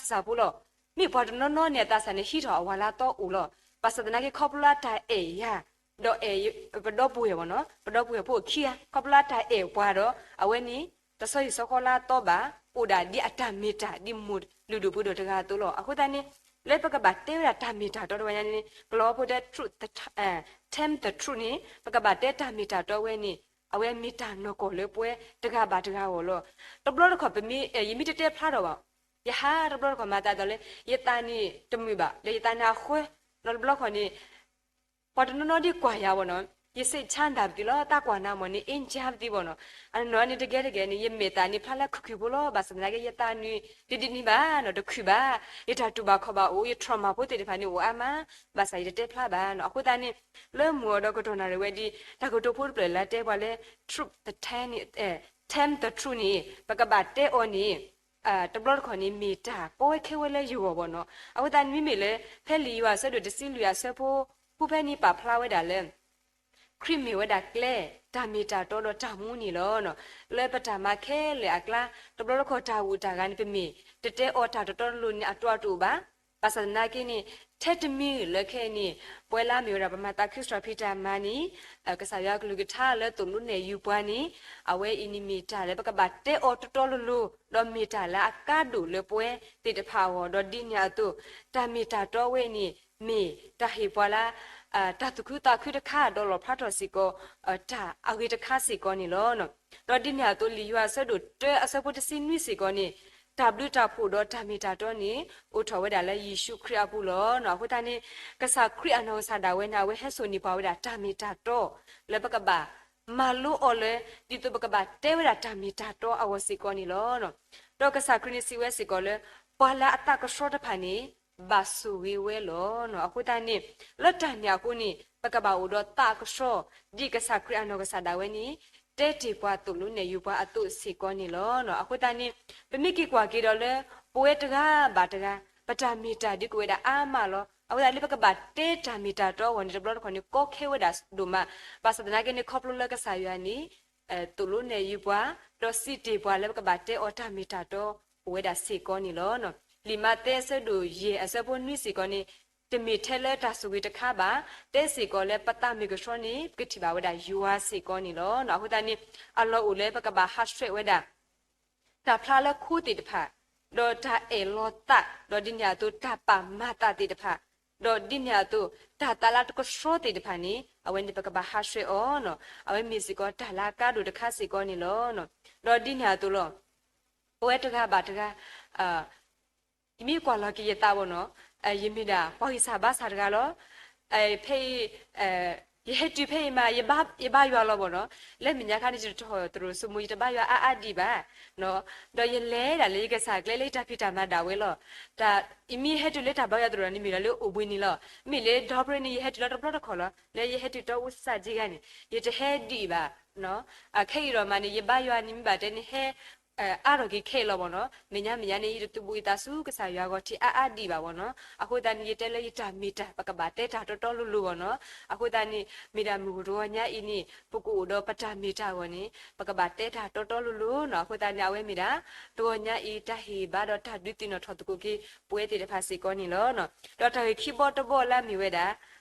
စၢ်ဖိလီၤ, မ့ၢ်ပှၤတနီၤနီၤန့ၣ် အသးစၢ်န့ၣ် ဟံးထီၣ်အဝၤလၢအသီအိၣ်လီၤ, ဘၣ်ဆၣ်သနာ်က့ ခီဖျိလၢအတၢ်အဲၣ်ယၤ ဒီးအဲၣ်ပဒီပုၢ်ဝဲၢ်ဘၣ်နီၤ, ပဒီပုၢ်ဝဲၢ်ဖိအခံဂၤ ခီဖျိလၢအတၢ်အဲၣ်ပှၤဒီး အဝဲန့ၣ် တဆီဟံၣ်ဆီဃီလၢအသီဘၣ်, အိၣ်ဒၣ်ဒ်အတၢ်မ့ၢ်တၢ် ဒ်မိၢ်လုၢ်ဒိၣ်ပှ့ၤဒိၣ်တဂၤအသိးလီၤ, အဃိသတးန့ၣ် လၢပကဘၣ်တဲဝဲဒၣ်တၢ်မ့ၢ်တၢ်တီတဝဲညါန့ၣ် ကလီၤဝါဖိတဲ truth, tell the truth န့ၣ် ပကဘၣ်တဲတၢ်မ့ၢ်တၢ်တီဝဲန့ၣ် အဝဲမ့ၢ်တၢ်နီၢ်ကီၢ်လၢပဝဲတဂၤဘၣ်တဂၤအဂီၢ်လီၤ, တဘျီတခီၣ်ပမ့ၢ် ယမ့ၢ်တတဲဖျါထီၣ်ဘၣ်, ယဟးတဘျီတခီၣ်မၤသးဒ်သိးလၢ ယသးန့ၣ်တမုာ်ဘၣ် ဒီးယသးန့ၣ်အဃၢ နီတဘျီခီၣ်န့ၣ် ပှၤတနီၤနီၤဒ်ကွၢ်ယၤဘၣ်နီၤ, ယစိတ်ချမ်းသာပသံလီၤ, တၢ်ကွၢ်နၤမ့ၢ်န့ၣ် အ့ၣ်ကၢပသံဘၣ်နီၤ, အနီၢ်န့ၣ်တကဲတကဲန့ၣ် ယမဲာ်သၣ်န့ၣ်ဖျါလၢခုၣ်ခုၣ်ဖိလီၤ, ဘၣ်ဆၣ်သနာ်က့ ယသးန့ၣ် တဒ်န့ၣ်ဘၣ်နီၤ, တခုၣ်ဘၣ်, ယတၢ်တူၢ်ဘၣ်ခီၣ်ဘၣ်အိၣ်, ယ trauma ဖိသ့ၣ်တဖၣ်န့ၣ်အိၣ်အါမး, ဘၣ်ဆၣ်ယတတဲဖျါဘၣ်နီၤ, အဃိသတးန့ၣ် လၢမုၢ်အီၤဒီးကတီၢ်နၣ်ရံၣ်ဝဲဒ် တၢ်ကတိၤဖိတဖျၢၣ်လၢတဲပှၤလၢ truth, tell the truth န့ၣ် ပကဘၣ်တဲအီၤန့ၣ် တဘျီတခီၣ်န့ၣ် မ့ၢ်တၢ်ကီဝဲခဲဝဲလၢယဂီၢ်ဘၣ်နီၤ, အဃိသတးန့ၣ်မ့မ့ၢ်လၢ ဖဲလံာ်ယိၤဟၣ်အဆၢဒိၣ်တဆံလွံၢ်အဆၢဖိ ဖဲန့ၣ်ပာ်ဖျါဝဲဒၣ်လၢ ခရံာ်မ့ၢ်ဝဲဒၣ်ကျဲ, တၢ်မ့ၢ်တၢ်တီဒီးတၢ်မူန့ၣ်လီၤ. လၢပတၢ်မၤခဲလၢာ်အကျါ တဘျီတခီၣ်တၢ်ဂုၤတၢ်ဂၤန့ၣ် ပမ့ၢ်တတဲအီၤတၢ်တတီတလိၤန့ၣ် အတီအလိၤတအိၣ်ဘၣ်. ဘၣ်ဆၣ်သနာ်က့န့ၣ် ထဲတမံၤလၢခဲအံၤန့ၣ် ပှၤလၢအမ့ၢ်ဝဲဒၣ်ပမၤသးခုစရီၣ်ဖံးတၢ်မၤန့ၣ် ကစၢ်ယွၤကလုၢ်ကထါလၢသိၣ်လိနဲၣ်ယုာ်ပှၤန့ၣ် အဝဲအံၤန့ၣ်မ့ၢ်တၢ်လၢပကဘၣ်တဲအီၤတတီတလိၤ ဒီးမ့ၢ်တၢ်လၢအကါဒိၣ်လၢပဝဲသ့ၣ်တဖၣ်အဂီၢ် ဒီးဒ်န့ၣ်အသိး တၢ်မ့ၢ်တၢ်တီဝဲအံၤန့ၣ် မ့ၢ်တၢ်ဟ့ၣ်ပှၤလၢ တၢ်သူၣ်ခုသးခုတခါ ဒီးလီၣ်ဖျါထီၣ်စ့ၢ်ကီး တၢ်အဂ့ၤတခါစ့ၢ်ကီးန့ၣ်လီၤ. ဒီးဒ်န့ၣ်အသိး လံာ်ယိၤဟၣ်အဆၢဒိၣ်တၢအဆၢဖိတဆံနွံစ့ၢ်ကီးန့ၣ် တၢ်ဘျုးတၢ်ဖှိၣ်ဒီးတၢ်မ့ၢ်တၢ်တီန့ၣ် အိၣ်ထီၣ်ဝဲဒၣ်လၢယ့ၣ်ၡူးခရံာ်အပူၤလီၤ. အဃိသတးန့ၣ် ကစၢ်ခရံာ်အနီၢ်ကစၢ်ဒၣ်ဝဲန့ၣ် အဝဲဟဲစိာ်န့ၢ်ပှၤဝဲဒၣ်တၢ်မ့ၢ်တၢ်တီ လၢပကဘၣ်မၤလိအီၤလၢ ဒ်သိးပကဘၣ်တဲဝဲဒၣ်တၢ်မ့ၢ်တၢ်တီအဂီၢ်စ့ၢ်ကီးန့ၣ်လီၤ. ဒီးကစၢ်ခရံာ်န့ၣ်စံးဝဲစ့ၢ်ကီးလၢ ပှၤလၢအသးကဆှီတဖၣ်န့ၣ် ဘၣ်ဆိၣ်ဂ့ၤဝဲလီၤ. အဃိသတးန့ၣ် လၢတၢ်န့ၣ်အဃိန့ၣ် ပကဘၣ်အိၣ်ဒီးသးကဆှီ ဒ်ကစၢ်ခရံာ်အနီၢ်ကစၢ်ဒၣ်ဝဲန့ၣ် တဲတ့ၢ်ပှၤသိၣ်လိနဲၣ်ယုာ်ပှၤအသိးစ့ၢ်ကီးန့ၣ်လီၤ. အဃိသတးန့ၣ် ပမ့ၢ်က့ၤကွၢ်က့ၤဒီးလၢ ပဝဲတဂၤဘၣ်တဂၤ ပတၢ်မ့ၢ်တၢ်ဒုးကအိၣ်ဝဲဒၣ်အါမးလီၤ. အဃိသတးလၢပကဘၣ်တဲတၢ်မ့ၢ်တၢ်တီအဂီၢ်န့ၣ် တဘျီတခီၣ်န့ၣ် ကီခဲဝဲဒၣ်ဒိၣ်မး, ဘၣ်ဆၣ်သနာ်က့န့ၣ် ခီဖျိလၢကစၢ်ယွၤန့ၣ် သိၣ်လိနဲၣ်ယုာ်ပှၤ ဒီးစံးတ့ၢ်ပှၤလၢပကဘၣ်တဲအီၤတၢ်မ့ၢ်တၢ်တီ အိၣ်ဝဲဒၣ်စ့ၢ်ကီးန့ၣ်လီၤ. လံာ်မးသဲအဆၢဒိၣ်ယဲၢ်အဆၢဖိနွံစ့ၢ်ကီးန့ၣ် တမ့ၢ်ထဲလၢတၢ်ဆိၣ်ဂ့ၤတခါဘၣ်, တဲစ့ၢ်ကီးလၢပသးမ့ၢ်ကဆှီန့ၣ် ပကထံၣ်ဘၣ်ဝဲဒၣ်ယွၤစ့ၢ်ကီးန့ၣ်လီၤ. အဃိသတးန့ၣ် အလီၢ်အိၣ်လၢပကဘၣ်ဟးဆှဲးဝဲဒၣ် တၢ်ဖျါလၢခိသ့ၣ်တဖၣ်, ဒီးတၢ်အဲၣ်လီၤသး, ဒီးဒ်န့ၣ်အသိးတၢ်ပာ်မၤသးသ့ၣ်တဖၣ်, ဒီးဒ်န့ၣ်အသိး တၢ်သးလၢတကဆှီသ့ၣ်တဖၣ်န့ၣ် အဝဲန့ၣ်ပကဘၣ်ဟးဆှဲးအီၤ, အဝဲမ့ၢ်စ့ၢ်ကီးတၢ်လၢအကါဒိၣ်တခါစ့ၢ်ကီးန့ၣ်လီၤ. ဒီးဒ်န့ၣ်အသိးလီၤ. ပဝဲတဂၤဘၣ်တဂၤ ယမ့ၢ်ကွၢ်လီၤက့ၤယသးဘၣ်နီၤ, ယမ့ၢ်ဒၣ်ပှၤဂံၢ်စၢ်ဘါစၢ်တဂၤလီၤ. ဖဲအံၤ ယဟဲတုၤဖဲအံၤမး ယဘါယွၤလီၤဘၣ်နီၤ, လၢမဲာ်ညါခါန့ၣ် ယတထီၣ်သရိာ်စိမိၤ ယတဘါယွၤအါအါဒံးဘၣ်, ဒီးယလဲၤဒၣ်လၢယကစၢ်ကျဲလၢယတၢ်ဖံးတၢ်မၤဒၣ်ဝဲလီၤ. ယမ့ၢ်ဟဲတုၤလၢတၢ်ဘါယွၤသရိာ်န့ၣ် မ့ၢ်ဒၣ်လၢအိၣ်ဘှံးနံၤလီၤ. မ့ၢ်လၢဒီပြ့န့ၣ် ယဟဲတုၤလီၤတဘျီတခီၣ်လီၤ. လၢယဟဲတုၤတီအူစၢ်က့ဂၤန့ၣ် ယတဟဲဒံးဘၣ်. ခဲအံၤဒီးမးန့ၣ် ယဘါယွၤန့ၣ် မ့ၢ်ဘၣ်တဲန့ၣ် ဟဲ အါထီၣ်က့ၤခဲအံၤလီၤဘၣ်နီၤ. မဲာ်ညါမဲာ်ညါန့ၣ် ယတသူၣ်ဘှံးသးစူၤကစၢ်ယွၤအဂီၢ်ထံးအါအါဒံးဘၣ်ဘၣ်နီၤ. အဃိသတးန့ၣ် ယတဲလၢယတၢ်မ့ၢ်တၢ် ပကဘၣ်တဲတၢ်တီတီလိၤလိၤဘၣ်နီၤ. အဃိသတးန့ၣ် မ့ၢ်ဒၣ်မုၢ်တဂီၤညါအံၤန့ၣ် ပကအိၣ်ဒီးပတၢ်မ့ၢ်တၢ်အဂီၢ်န့ၣ် ပကဘၣ်တဲတၢ်တီတီလိၤလိၤနီၤ. အဃိသတးန့ၣ် အဝဲမ့ၢ်ဒၣ် တဂီၤညါအံၤ တၢ်ဟ့ၣ်ဘါဒီးတၢ်ဒုးသ့ၣ်နီၣ်ထီၣ်သကိးက့ၤ ပဝဲသ့ၣ်တဖၣ်စ့ၢ်ကီးန့ၣ်လီၤ. ဒီးတၢ်ဂ့ၢ်ခံဘီတဘီလၢအမ့ၢ်ဝဲဒၣ်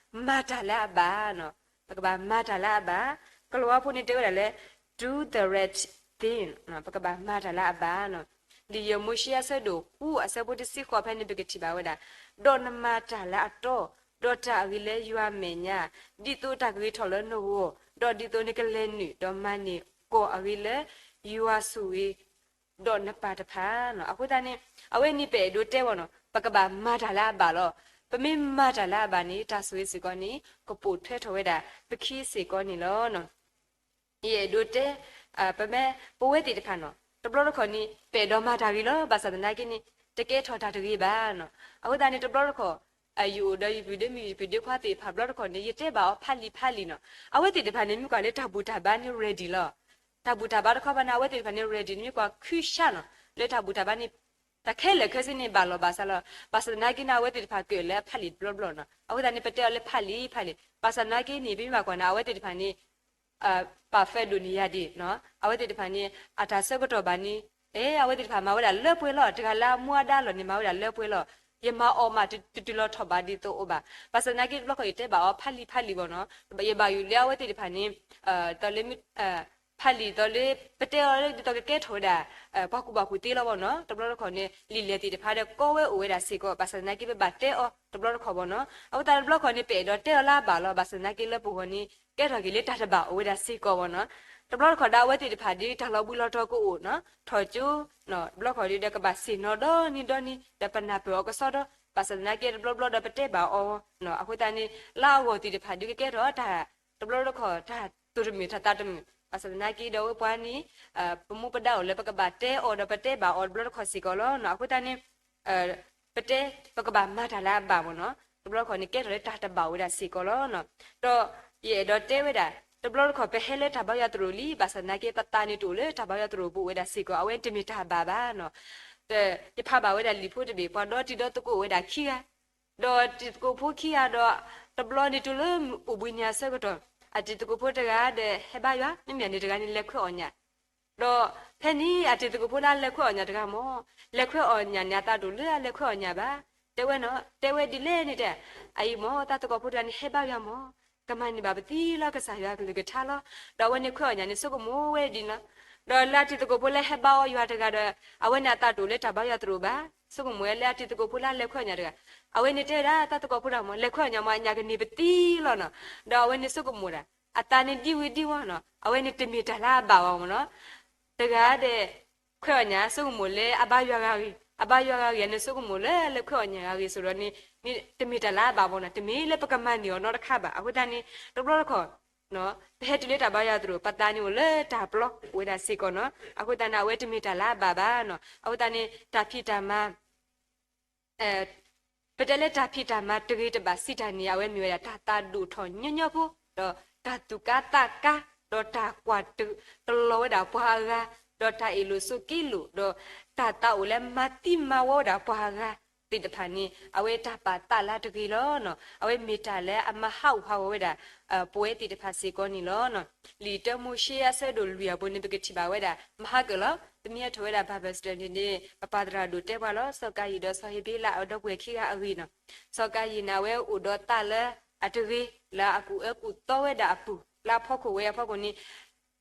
မၤတၢ်လၢအဘၣ်နီၤ. ပကဘၣ်မၤတၢ်လၢအဘၣ်. ကလံးဝါဖိန့ၣ်တဲဝဲဒၣ်လၢ do the right thing ပကဘၣ်မၤတၢ်လၢအဘၣ်နီၤ. လံာ်ယဲၢ်မိၤၡ့အဆၢဒိၣ်ဃုအဆၢဖိတဆံဃိးဖဲန့ၣ် ပကထံၣ်ဘၣ်ဝဲဒၣ် ဒီးနမၤတၢ်လၢအတီ, ဒီးတၢ်အဂ့ၤလၢယွၤမဲာ်ညါ, ဒ်သိးတၢ်ကဂ့ၤထီၣ်လၢနဂီၢ်, ဒီးဒ်သိးနကလဲၤနုာ် ဒီးမၤန့ၢ်ကီၢ်အဂ့ၤလၢ ယွၤဆိၣ်ဂ့ၤ ဒီးနပၢ်တဖၣ်နီၤ. အဃိသတးန့ၣ် အဝဲန့ၣ်ပအဲၣ်ဒိးတဲဝဲနီၤ, ပကဘၣ်မၤတၢ်လၢအဘၣ်လီၤ. ပမ့ၢ်မၤတၢ်လၢအဘၣ်န့ၣ် တၢ်ဆိၣ်ဂ့ၤစ့ၢ်ကီးန့ၣ် ကပိာ်ထွဲထီၣ်ဝဲဒၣ်ပခံစ့ၢ်ကီးန့ၣ်လီၤ. ယအဲၣ်ဒိးတဲ ပမ့ၢ် ပဝဲသ့ၣ်တဖၣ်နီၤ, တဘျီတခီၣ်န့ၣ် ပအဲၣ်ဒိးမၤတၢ်ဂ့ၤလီၤ. ဘၣ်ဆၣ်သနာ်က့န့ၣ် တကဲထီၣ်တၢ်တဂ့ၤဘၣ်နီၤ. အဃိသတးန့ၣ် တဘျီတခီၣ် ယအိၣ်ဒီးယပုၢ်ဒီးမုၣ်ယပုၢ်ဒီးခွါသ့ၣ်တဖၣ် ဘျီတခီၣ်န့ၣ် ယတဲဘၣ်အီၤဖးလံာ်ဖးလံာ်နီၤ. အဝဲသ့ၣ်တဖၣ်န့ၣ် မ့ၢ်ကွၢ်လၢတၢ်ဘူၣ်တၢ်ဘါန့ၣ် ready လီၤ. တၢ်ဘူၣ်တၢ်ဘါတခီဘၣ်န့ၣ် အဝဲသ့ၣ်တဖၣ်န့ၣ် ready န့ၣ် မ့ၢ်ကွၢ်ခုၣ်ဆါနီၤ လၢတၢ်ဘူၣ်တၢ်ဘါန့ၣ် တၢ်ခဲလၢာ်ခဲဆ့န့ၣ် ဘၣ်လီၤဘၣ်စးလီၤ. ဘၣ်ဆၣ်သနာ်က့န့ၣ် အဝဲသ့ၣ်တဖၣ်ကၢၣ်လၢအဖးလံာ်တဘျီဘျီနီၤ. အဃိသတးန့ၣ် ပတဲအီၤလၢဖးလံာ်ဖးလံာ်. ဘၣ်ဆၣ်သနာ်က့န့ၣ် ပမ့ၢ်ဘၣ်ကွၢ်န့ၣ် အဝဲသ့ၣ်တဖၣ်န့ၣ် ပာ်ဖဲဒိၣ်န့ၢ်ယၤဒံးနီၤ. အဝဲသ့ၣ်တဖၣ်န့ၣ် အတၢ်ဆၢကတီၢ်ဘၣ်န့ၣ် အဲ အဝဲသ့ၣ်တဖၣ်မၤဝဲဒၣ်လၢပှဲၤလီၤ. တဂၤလၢအမူအဒါလီၢ်န့ၣ် မၤဝဲဒၣ်လၢပှဲၤလီၤ. ယမၤအီၤမး တတုၤလီၤထီၣ်ဘးဒ်သိးအိၣ်ဘၣ်. ဘၣ်ဆၣ်သနာ်က့ တဘျီခီၣ်ယတဲဘၣ်အီၤဖးလံာ်ဖးလံာ်ဘၣ်နီၤ. ယဘၣ်ယိၣ်လၢအဝဲသ့ၣ်တဖၣ်န့ၣ် တၢ်လၢ ဖးလံာ်ဒီးလၢ ပတဲအီၤလၢဒ်သိးကကဲထီၣ်ဝဲဒၣ် ပှၤကူၣ်ဘၣ်ကူၣ်သ့လီၤဘၣ်နီၤ. တဘျီတခီၣ်န့ၣ် လံာ်လဲၢ်သ့ၣ်တဖၣ်ဒီးကီဝဲအိၣ်ဝဲဒၣ်စ့ၢ်ကီး. ဘၣ်ဆၣ်သနာ်က့ ပဘၣ်တဲအီၤတဘျီတခီၣ်ဘၣ်နီၤ. အဃိသတးတဘျီခီၣ်န့ၣ် ပအဲၣ်ဒိးတဲအီၤလၢအဘၣ်လီၤ. ဘၣ်ဆၣ်သနာ်က့လၢပဂီၢ်န့ၣ် ကဲထီၣ်က့ၤလၢတၢ်တဘၣ်အိၣ်ဝဲဒၣ်စ့ၢ်ကီးဘၣ်နီၤ. တဘျီတခီၣ်ဒီးအဝဲသ့ၣ်တဖၣ်ဒီး တၢ်လီၤဘှံးလီၤတီၤကအိၣ်နီၤ ထီၣ်ကၠိ တဘျီခီၣ်ဒီး ကဘၣ်ဆ့ၣ်နီၤဒီနံၤဒီနံၤ ဒီးပနၢ်ပၢၢ်အီၤကစီဒီး ဘၣ်ဆၣ်သနာ်က့တဘျီဘျီဒီးပတဲဘၣ်အီၤ အဃိသတးန့ၣ် လၢအဂီၢ်သ့ၣ်တဖၣ်ဒီးကကဲထီၣ်တၢ် တဘျီတခီၣ်တၢ်သူၣ်တမုာ်တၢ်သးတမုာ် ဘၣ်ဆၣ်သနာ်က့ဒီးဝဲပှၤန့ၣ် ပမူပဒါအိၣ်လၢပကဘၣ်တဲအီၤဒီး ပတဲဘၣ်အီၤတဘျီတခီၣ်စ့ၢ်ကီးလီၤ. အဃိသတးန့ၣ် ပတဲ ပကဘၣ်မၤတၢ်လၢအဘၣ်မ့ၢ်နီၤ. တဘျီတခီၣ်န့ၣ် ကဲထီၣ်လၢတၢ်တဘၣ်အိၣ်ဝဲဒၣ်စ့ၢ်ကီးလီၤ. ဒီးယအဲၣ်ဒိးတဲဝဲဒၣ် တဘျီတခီၣ် ပဟဲလၢတၢ်ဘါယွၤသရိာ်လံ ဘၣ်ဆၣ်သနာ်က့ ပသးန့ၣ်တအိၣ်လၢတၢ်ဘါယွၤသရိာ်ပူၤဝဲဒၣ်စ့ၢ်ကီး အဝဲန့ၣ်တမ့ၢ်တၢ်ဘၣ်ဘၣ်နီၤ. ယဖးဘၣ်ဝဲဒၣ်လံာ်ဖိတဘ့ၣ် ပှၤဒီတံၤဒီသကိးအိၣ်ဝဲဒၣ်ခံဂၤ ဒီးတံၤသကိးဖိခံဂၤဒီး တဘျီန့ၣ်တုၤလၢအိၣ်ဘှံးနံၤအဆၢကတီၢ် အတံၤသကိးဖိတဂၤဒီးဟဲဘါယွၤ မ့မ့ၢ်န့ၣ်တဂၤန့ၣ် လဲၤခွဲးအီၣ်ညၣ် ဒီးဖဲန့ၣ် အတံၤသကိးဖိလၢအလဲၤခွဲးအီၣ်ညၣ်တဂၤမ့ၢ် လဲၤခွဲးအီၣ်ညၣ်န့ၣ် အသးတအိၣ်လၢအလဲၤခွဲးအီၣ်ညၣ်ဘၣ်. တဲဝဲနီၤ တဲဝဲဒ်လဲၣ်န့ၣ်တဲ အအံၤမ့ၢ် သးသကိးဖိတဂၤန့ၣ် ဟဲဘါယွၤမ့ၢ် ကမၤန့ၢ်ဘၣ်ပသံလၢကစၢ်ယွၤအကလုၢ်ကထါလီၤ. ဒီးအဝဲန့ၣ်ခွဲးအီၣ်ညၣ်န့ၣ် ဆိကမိၣ်ဝဲဒ်န့ၣ်လီၤ. ဒီးလၢအတံၤသကိးဖိလၢဟဲဘါအီၤယွၤတဂၤဒီး အဝဲန့ၣ်အသးတအိၣ်လၢတၢ်ဘါယွၤသရိာ်ဘၣ်. ဆိကမိၣ်ဝဲလၢအတံၤသကိးဖိလၢအလဲၤခွဲးအီၣ်ညၣ်တဂၤ အဝဲန့ၣ်တဲဝဲဒၣ် သးသကိးဖိတဂၤမ့ၢ် လဲၤခွဲးအီၣ်ညၣ်မ့ၢ် အညၣ်ကန့ၢ်ပသံလီၤနီၤ. ဒီးအဝဲန့ၣ်ဆိကမိၣ်ဒၣ် အသးန့ၣ်ဒံဝံၤဒံဝီနီၤ အဝဲန့ၣ်တမ့ၢ်တၢ်လၢအဘၣ်ဘၣ်မ့ၢ်နီၤ. တဂၤဒီး ခွဲးအီၣ်ညၣ် ဆိကမိၣ်လၢအဘါယွၤဂၤဂ့ၤ, အဘါယွၤဂၤဂ့ၤန့ၣ် ဆိကမိၣ်လၢလၢခွဲးအီၣ်ညၣ်ဂၤဂ့ၤ ဆိဒီးန့ၣ် တမ့ၢ်တၢ်လၢအဘၣ်ဘၣ်နီၤ, တမ့ၢ်လၢပကမၤန့ၢ်အီၤနီတခါဘၣ်. အဃိသတးန့ၣ် တဘျီတခီၣ် ပဟဲတုၤလၢတၢ်ဘါယွၤသရိာ် ပသးန့ၣ်အိၣ်လၢတၢ်ပျီအိၣ်ဝဲဒၣ်စ့ၢ်ကီးနီၤ. အဃိသတးန့ၣ် အဝဲတမ့ၢ်တၢ်လၢအဘၣ်ဘၣ်နီၤ. အဃိသတးန့ၣ် တၢ်ဖံးတၢ်မၤ ပတဲလၢတၢ်ဖံးတၢ်မၤတဂ့ၤတဘၣ်စံးတၢ်န့ၣ် အဝဲမ့ၢ်ဝဲဒၣ်တၢ်သးဒိၣ်ထီၣ်ညီညီဖိ, ဒီးတၢ်သူၣ်ကါသးကါ, ဒီးတၢ်ကွၢ်တလီၤဝဲဒၣ်ပှၤအဂၤ, ဒီးတၢ်အ့ၣ်လိာ်ဆိးက့လိာ်, ဒီးတၢ်သးအိၣ်လၢမၤသံမၤဝီဝဲဒၣ်ပှၤအဂၤသ့ၣ်တဖၣ်န့ၣ် အဝဲတၢ်ပာ်သးလၢတဂ့ၤလီၤ. အဝဲမ့ၢ်တၢ်လၢအမၤဟးဂူာ်ဟးဂီၤဝဲဒၣ် ပဝဲသ့ၣ်တဖၣ်စ့ၢ်ကီးန့ၣ်လီၤ. လံာ်တၢမိၤၡ့အဆၢဒိၣ်လွံၢ်အပူၤန့ၣ် ပကထံၣ်ဘၣ်ဝဲဒၣ် မဟါကၢၣ်လီၤ. ပမ့ၢ်ဟဲထီၣ်ဝဲဒၣ် Bible study န့ၣ် ပပၢ်သရၣ်ဒိၣ်တဲပှၤလီၤ. စီၤကၤယံၣ်ဒီးစီၤဟ့းဘ့လး အဒီပုၢ်ဝဲၢ်ခံဂၤအဂ့ၢ်နီၤ. စီၤကၤယံၣ်န့ၣ် အဝဲအိၣ်ဒီးသးလၢအတဂ့ၤ လၢအကူၣ်အၢကူၣ်သီဝဲဒၣ်အပူၤ လၢအဖီခိၣ်ဝဲအဖီခိၣ်န့ၣ်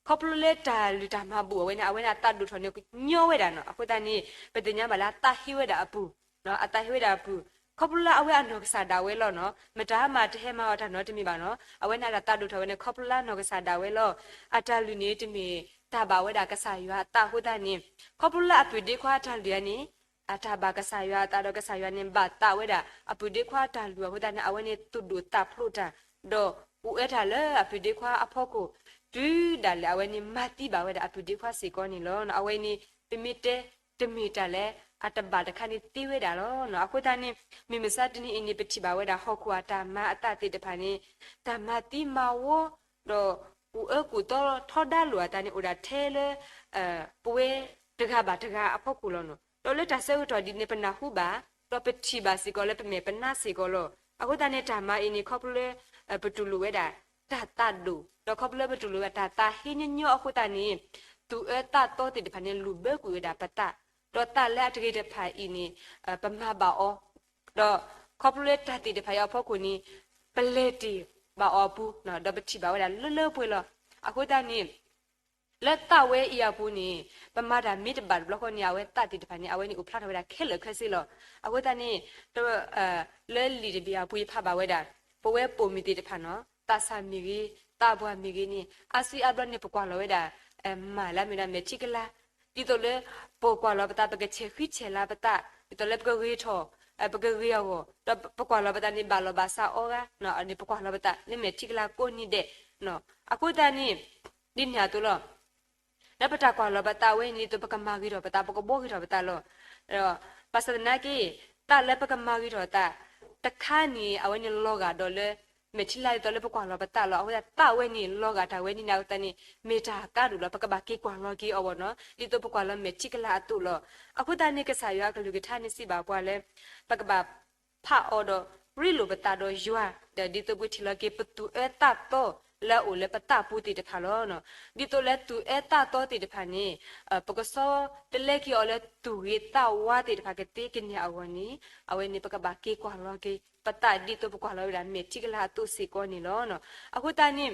ခီဖျိလၢတၢ်လုၢ်တၢ်မၤဘူၣ်အဝဲန့ၣ် အဝဲန့ၣ်အသးဒိၣ်ထီၣ်န့ၣ်ညီဝဲဒၣ်နီၤ. အဃိသတးန့ၣ် ပသ့ၣ်ညါဘၣ်လၢအသးဟ့ဝဲဒၣ်အပူၤ, အသးဟ့ဝဲဒၣ်အပူၤ, ခီဖျိလၢအဝဲအနီၢ်ကစၢ်ဒၣ်ဝဲလီၤနီၤ. မတၤမးတဟဲမၤအီၤတၢ်နီတမံၤဘၣ်နီၤ. အဝဲန့ၣ်အတၢ်သးဒိၣ်ထီၣ်ဝဲန့ၣ် ခီဖျိလၢအနီၢ်ကစၢ်ဒၣ်ဝဲလီၤ. အတၢ်လုၢ်န့ၣ်တမ့ၢ်တၢ်ဘၣ်ဝဲဒၣ်ကစၢ်ယွၤအသးအဃိသတးန့ၣ် ခီဖျိလၢအပုၢ်ဒ့ခွါအတၢ်လုၢ်အန့ၣ် အတၢ်ဘၣ်ကစၢ်ယွၤအသးဒီးကစၢ်ယွၤန့ၣ် ဘၣ်သးဝဲဒၣ်အပုၢ်ဒ့ခွါအတၢ်လုၢ်အဃိသတးန့ၣ် အဝဲန့ၣ်သူၣ်ဒိၣ်သးဖျိးတၢ် ဒီးအိၣ်အၢတၢ်လၢအပုၢ်ဒ့ခွါအဖီခိၣ် တုၤဒၣ်လဲာ်အဝဲန့ၣ်မၤသံဘၣ်ဝဲဒၣ်အပုၢ်ဒ့ခွါစ့ၢ်ကီးန့ၣ်လီၤ. အဝဲန့ၣ် ပမ့ၢ်တဲ တမ့ၢ်တၢ်လၢအတဘၣ်တခါန့ၣ်သ့ဝဲဒၣ်လီၤ. အဃိသတးန့ၣ် မုၢ်မဆါတနံၤအံၤန့ၣ် ပထံၣ်ဘၣ်ဝဲဒၣ်ဟီၣ်ခိၣ်အတၢ်မၤအသးသ့ၣ်တဖၣ်န့ၣ် တၢ်မၤသံမၤဝီ ဒီးကူၣ်အၢကူၣ်သီထီဒါလိာ်အသးန့ၣ် အိၣ်ဒၣ်ထဲလၢ ပဝဲတဂၤဘၣ်တဂၤအဖီခိၣ်လီၤနီၤ. ဒီးလၢတၢ်ဆၢကတီၢ်ဒ်န့ၣ် ပနၢ်ဟူဘၣ် ဒီးပထံၣ်ဘၣ်စ့ၢ်ကီးလၢပမဲာ်ပနါစ့ၢ်ကီးလီၤ. အဃိသတးန့ၣ် တၢ်မၤအံၤန့ၣ် ခီဖျိလၢ ပတူၢ်လိာ်ဝဲဒၣ်တၢ်သးဒိၣ် ဒီးခီဖျိလၢပတူၢ်လိာ်ဝဲဒၣ်တၢ်သးဟ့ညီညီအဃိသတးန့ၣ် သူၣ်အၢသးသီသ့ၣ်တဖၣ်န့ၣ် လူၤဘၢကွံာ်ဝဲဒၣ်ပသး, ဒီးသးလၢအတဂ့ၤတဖၣ်အံၤန့ၣ် ပမၤဘၣ်အီၤ, ဒီးခီဖျိလၢတၢ်သ့ၣ်တဖၣ်အံၤအဖီခိၣ်န့ၣ် ပလဲၤတ့ၢ်ဘၣ်အီၤအပူၤ, ဒီးပထံၣ်ဘၣ်ဝဲဒၣ်လၢလၢပှဲၤပှဲၤလီၤ. အဃိသတးန့ၣ် လၢသးဝဲအံၤအပူၤန့ၣ် ပမၤတၢ်မ့ၢ်တဘၣ်တဘျီဃီန့ၣ် အဝဲသးသ့ၣ်တဖၣ်န့ၣ် အဝဲန့ၣ်အိၣ်ဖျါထီၣ်ဝဲဒၣ်ခဲလၢာ်ခဲဆ့လီၤ. အဃိသတးန့ၣ် လၢလံာ်တဘ့ၣ်အပူၤယဖးဘၣ်ဝဲဒၣ် ပဝဲပိာ်မုၣ်သ့ၣ်တဖၣ်နီၤ သးစၢ်မ့ၢ်ဂ့ၤ သးပှၢ်မ့ၢ်ဂ့ၤန့ၣ် အါစုအါဘျီန့ၣ် ပကွၢ်လီၤဝဲဒၣ် မၤလၢမ့ၢ်ဒၣ်မဲာ်ထံကလါ ဒ်သိးလၢ ပကွၢ်လီၤပသး ပကဆဲးဃံဆဲးလၤပသး ဒ်သိးလၢပကဂ့ၤထီၣ် ပကဂ့ၤအဂီၢ် ဒီးပကွၢ်လီၤပသးန့ၣ် ဘၣ်လီၤဘၣ်စးအီဂၤ န့ၣ်ပကွၢ်လီၤပသးလၢမဲာ်ထံကလါကိးနံၤဒဲး အဃိသတးန့ၣ် ဒ်န့ၣ်အသိးလီၤ. လၢပတၢ်ကွၢ်လီၤပသးဝဲန့ၣ် ဒ်သိးပကမၤဂ့ၤထီၣ်ပသး ပကဘှီဂ့ၤထီၣ်ပသးလီၤ. ဘၣ်ဆၣ်သနာ်က့ သးလၢပကမၤဂ့ၤထီၣ်သး တခါန့ၣ် အဝဲန့ၣ်လီၤဂာ်ဒီးလၢ မဲာ်ထံကလါဒ်သိးလၢပကွၢ်လီၤပသးလီၤ. အဃိသတး သးဝဲန့ၣ် လီၤဂာ်တၢ်ဝဲန့ၣ်န့ၣ် အဃိသတးန့ၣ် မ့ၢ်တၢ်ကါဒိၣ်လီၤ. ပကဘၣ်က့ၤကွၢ်လီၤက့ၤအီၤဘၣ်နီၤ ဒ်သိးပကွၢ်လီၤမဲာ်ထံကလါအသိးလီၤ. အဃိသတးန့ၣ် ကစၢ်ယွၤအကလုၢ်ကထါန့ၣ်စံးဘၣ်ပှၤလၢ ပကဘၣ် ဖးအီၤဒီး ရ့လိာ်ပသးဒီးယွၤ ဒီးဒ်သိးပထံၣ်လီၤက့ၤ ပသူၣ်အၢသးသီလၢအအိၣ်လၢပသးပူၤသ့ၣ်တဖၣ်လီၤ. ဒ်သိးလၢသူၣ်အၢသးသီသ့ၣ်တဖၣ်န့ၣ် ပကဆီတလဲက့ၤအီၤလၢသူၣ်ဂ့ၤသးဝါသ့ၣ်တဖၣ်ကသ့ကညးအဂီၢ်န့ၣ် အဝဲန့ၣ် ပကဘၣ်က့ၤကွၢ်လီၤက့ၤ ပသးဒ်သိးပကွၢ်လီၤဝဲဒၣ်မဲာ်ထံကလါအသိးစ့ၢ်ကီးန့ၣ်လီၤ. အဃိသတးန့ၣ်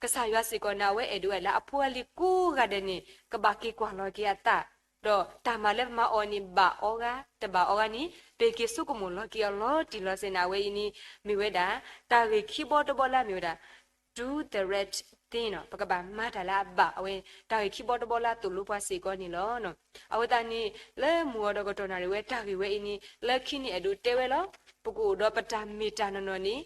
ကစၢ်ယွၤစ့ၢ်ကီးန့ၣ် အဝဲအဲၣ်ဒိးဝဲဒၣ်လၢအဖိအလံၤကိးဂၤဒဲးန့ၣ် ကဘၣ်က့ၤကွၢ်လီၤက့ၤအသး ဒီးတၢ်မၤလၢပမၤအီၤန့ၣ် ဘၣ်အီဂၤ တဘၣ်အီဂၤန့ၣ် ပက့ၤဆိကမိၣ်လီၤက့ၤအီၤလီၤတံၢ်လီၤဆဲးန့ၣ် အဝဲအံၤန့ၣ် မ့ၢ်ဝဲဒၣ် တၢ်ဂ့ၢ်ခံဘီတဘီလၢအမ့ၢ်ဝဲဒၣ် do the right thing နီၤ ပကဘၣ်မၤတၢ်လၢအဘၣ် အဝဲ တၢ်ဂ့ၢ်ခံဘီတဘီလၢအသိၣ်လိပှၤစ့ၢ်ကီးန့ၣ်လီၤ. အဃိသတးန့ၣ် လၢမုၢ်ဂီၤဒီးကတီၢ်နၣ်ရံၣ်ဝဲ တၢ်ဂ့ၢ်ဝဲအံၤန့ၣ် လၢခံန့ၣ်အဲၣ်ဒိးတဲဝဲလီၤ. ပကအိၣ်ဒီးပတၢ်မ့ၢ်တၢ်နီၢ်နီၢ်န့ၣ်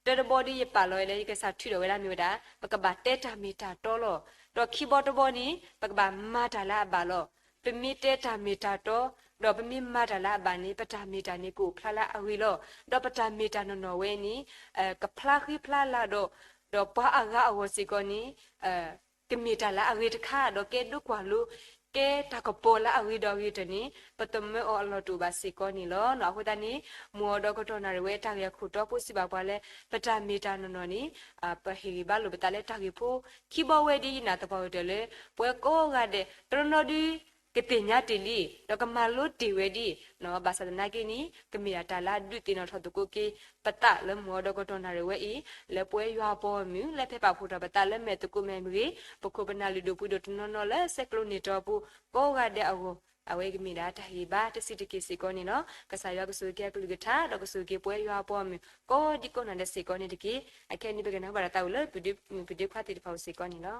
တၢတဘီဒီးယပာ်လီၤဝဲလၢယကစၢ်ထုးထီၣ်ဝဲဒၣ်မ့ၢ်ဝဲဒၣ် ပကဘၣ်တဲတၢ်မ့ၢ်တၢ်တီလီၤ. ဒီးခံဘီတဘီန့ၣ် ပကဘၣ်မၤတၢ်လၢအဘၣ်လီၤ. ပမ့ၢ်တဲတၢ်မ့ၢ်တၢ်တီ ဒီးပမ့ၢ်မၤတၢ်လၢအဘၣ်န့ၣ် ပတၢ်မ့ၢ်တၢ်န့ၣ်ကအိၣ်ဖျါလၢအဂ့ၤလီၤ. ဒီးပတၢ်မ့ၢ်တၢ်နီၢ်နီၢ်ဝဲန့ၣ် ကဖျါဃံဖျါလၤဒီး ဒီးပှၤအဂၤအဂီၢ်စ့ၢ်ကီးန့ၣ် ကမ့ၢ်တၢ်လၢအဂ့ၤတခါ ဒီးကဲဒိကွၢ်လိ ကဲတၢ်ကပီၤလၢအဂ့ၤဒီးအဂ့ၤတၢၢ်န့ၣ် ပသမၢအီၤအလီၢ်တအိၣ်ဘၣ်စ့ၢ်ကီးန့ၣ်လီၤ. အဃိသတးန့ၣ် မုၢ်ဂီၤဒီးကတီၢ်နၣ်ရံၣ်ဝဲ တၢ်ဂ့ၢ်အခိၣ်တီဖိစံးဘၣ်ပှၤလၢ ပတၢ်မ့ၢ်တၢ်နီၢ်နီၢ်န့ၣ် ပဟ့ၣ်ဂံၢ်ဘါလိာ်ပသးလၢတၢ်ဂ့ၢ်ဖိခံဘီဝဲဒ်ယနာ်သပှၢ်ကတၢၢ်လၢ ပဝဲကိးဂၤဒဲး တနီၤနီၤဒု ကသ့ၣ်ညါတ့ၢ်လံ ဒီးကမၤလိတ့ၢ်ဝဲဒ် ဘၣ်ဆၣ်သနာ်က့န့ၣ် ကမ့ၢ်ဒၣ်တၢ်လၢအဒုးသ့ၣ်နီၣ်ထီၣ်သကိးက့ၤ ပသးလၢမုၢ်ဂီၤဒီးကတီၢ်နၣ်ရံၣ်ဝဲအံၤ လၢပဝဲယွၤအပှၤဂီၢ်မုၢ် လၢဖဲပာ်ဖှိၣ်ထီၣ်ပသးလၢမဲာ်သကိးမဲာ်မ့ၢ်ဂ့ၤ ပခိၣ်ပနၢ်လုၢ်ဒိၣ်ပှ့ၤဒိၣ်တနီၤနီၤလၢဆဲးကျိးန့ၢ်တီအပူၤ ကိးဂၤဒဲးအဂီၢ် အဝဲကမ့ၢ်ဒၣ်တၢ်ဂ့ၢ်ဘါတဆံးတက့ၢ်စ့ၢ်ကီးန့ၣ်လီၤ. ကစၢ်ယွၤကဆိၣ်ဂ့ၤက့ၤအကလုၢ်ကထါ ဒီးကဆိၣ်ဂ့ၤက့ၤပဝဲယွၤအပှၤဂီၢ်မုၢ် ကိးဒံကိးနီၢ်ဒဲးစ့ၢ်ကီးန့ၣ်တက့ၢ်. အခဲအံၤန့ၣ် ပကနၢ်ဟူဘၣ်တၢ်သးဝံၣ်လၢ ပဒ့ခွါသ့ၣ်တဖၣ်အအိၣ်စ့ၢ်ကီးန့ၣ်လီၤ.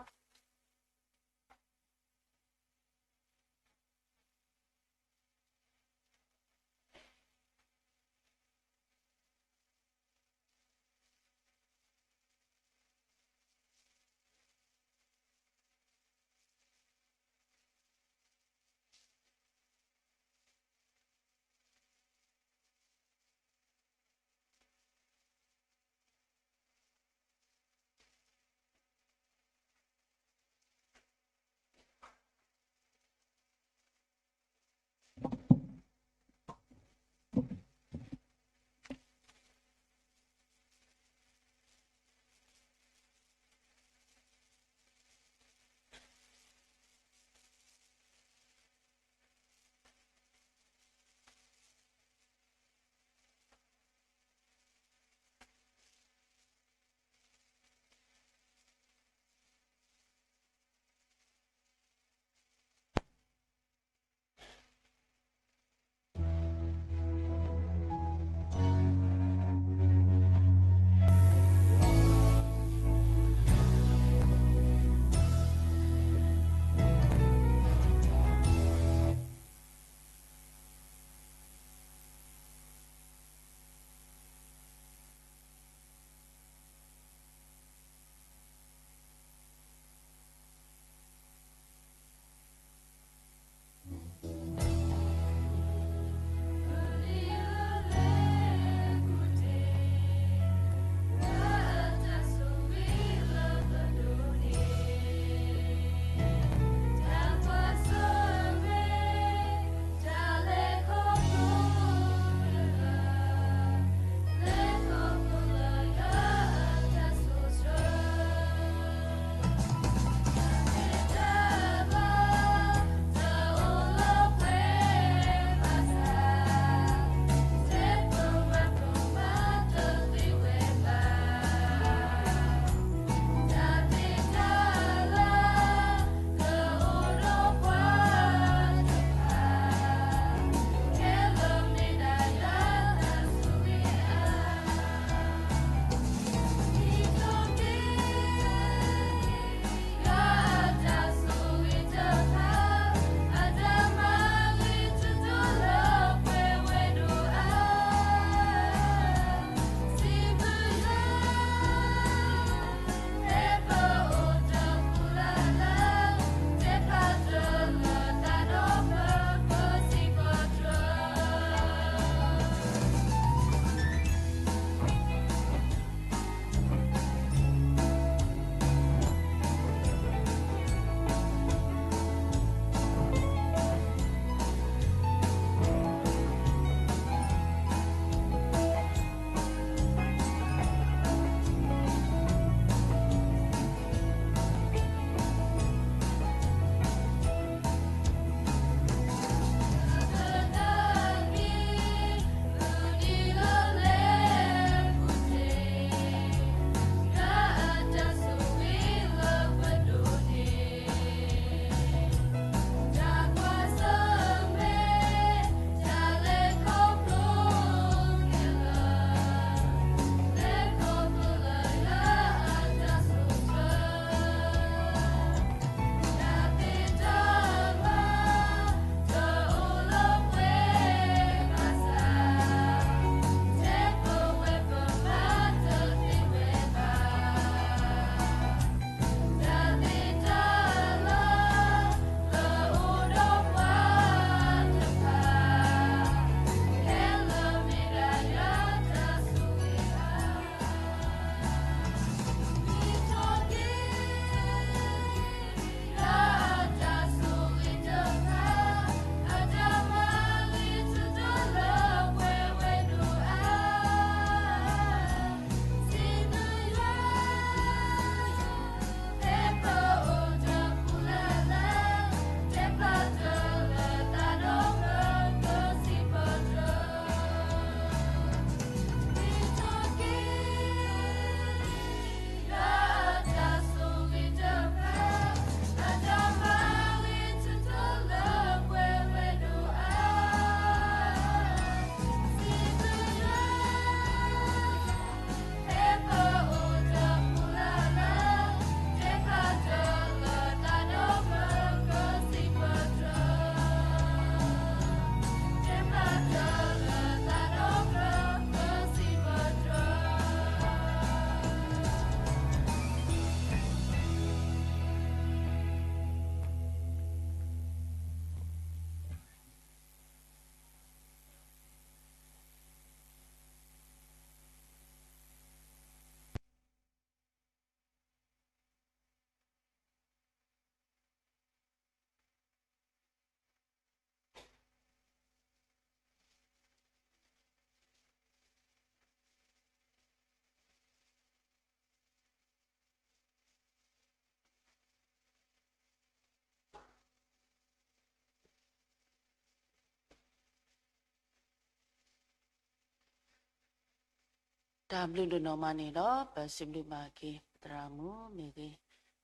တၢ်ဘျုးဒိၣ်နီၢ်မးန့ၣ်ဒီး ပစံးဘျုးဘၣ်က့ၤ ပသရၣ်မုၣ်မ့ၢ်ဂ့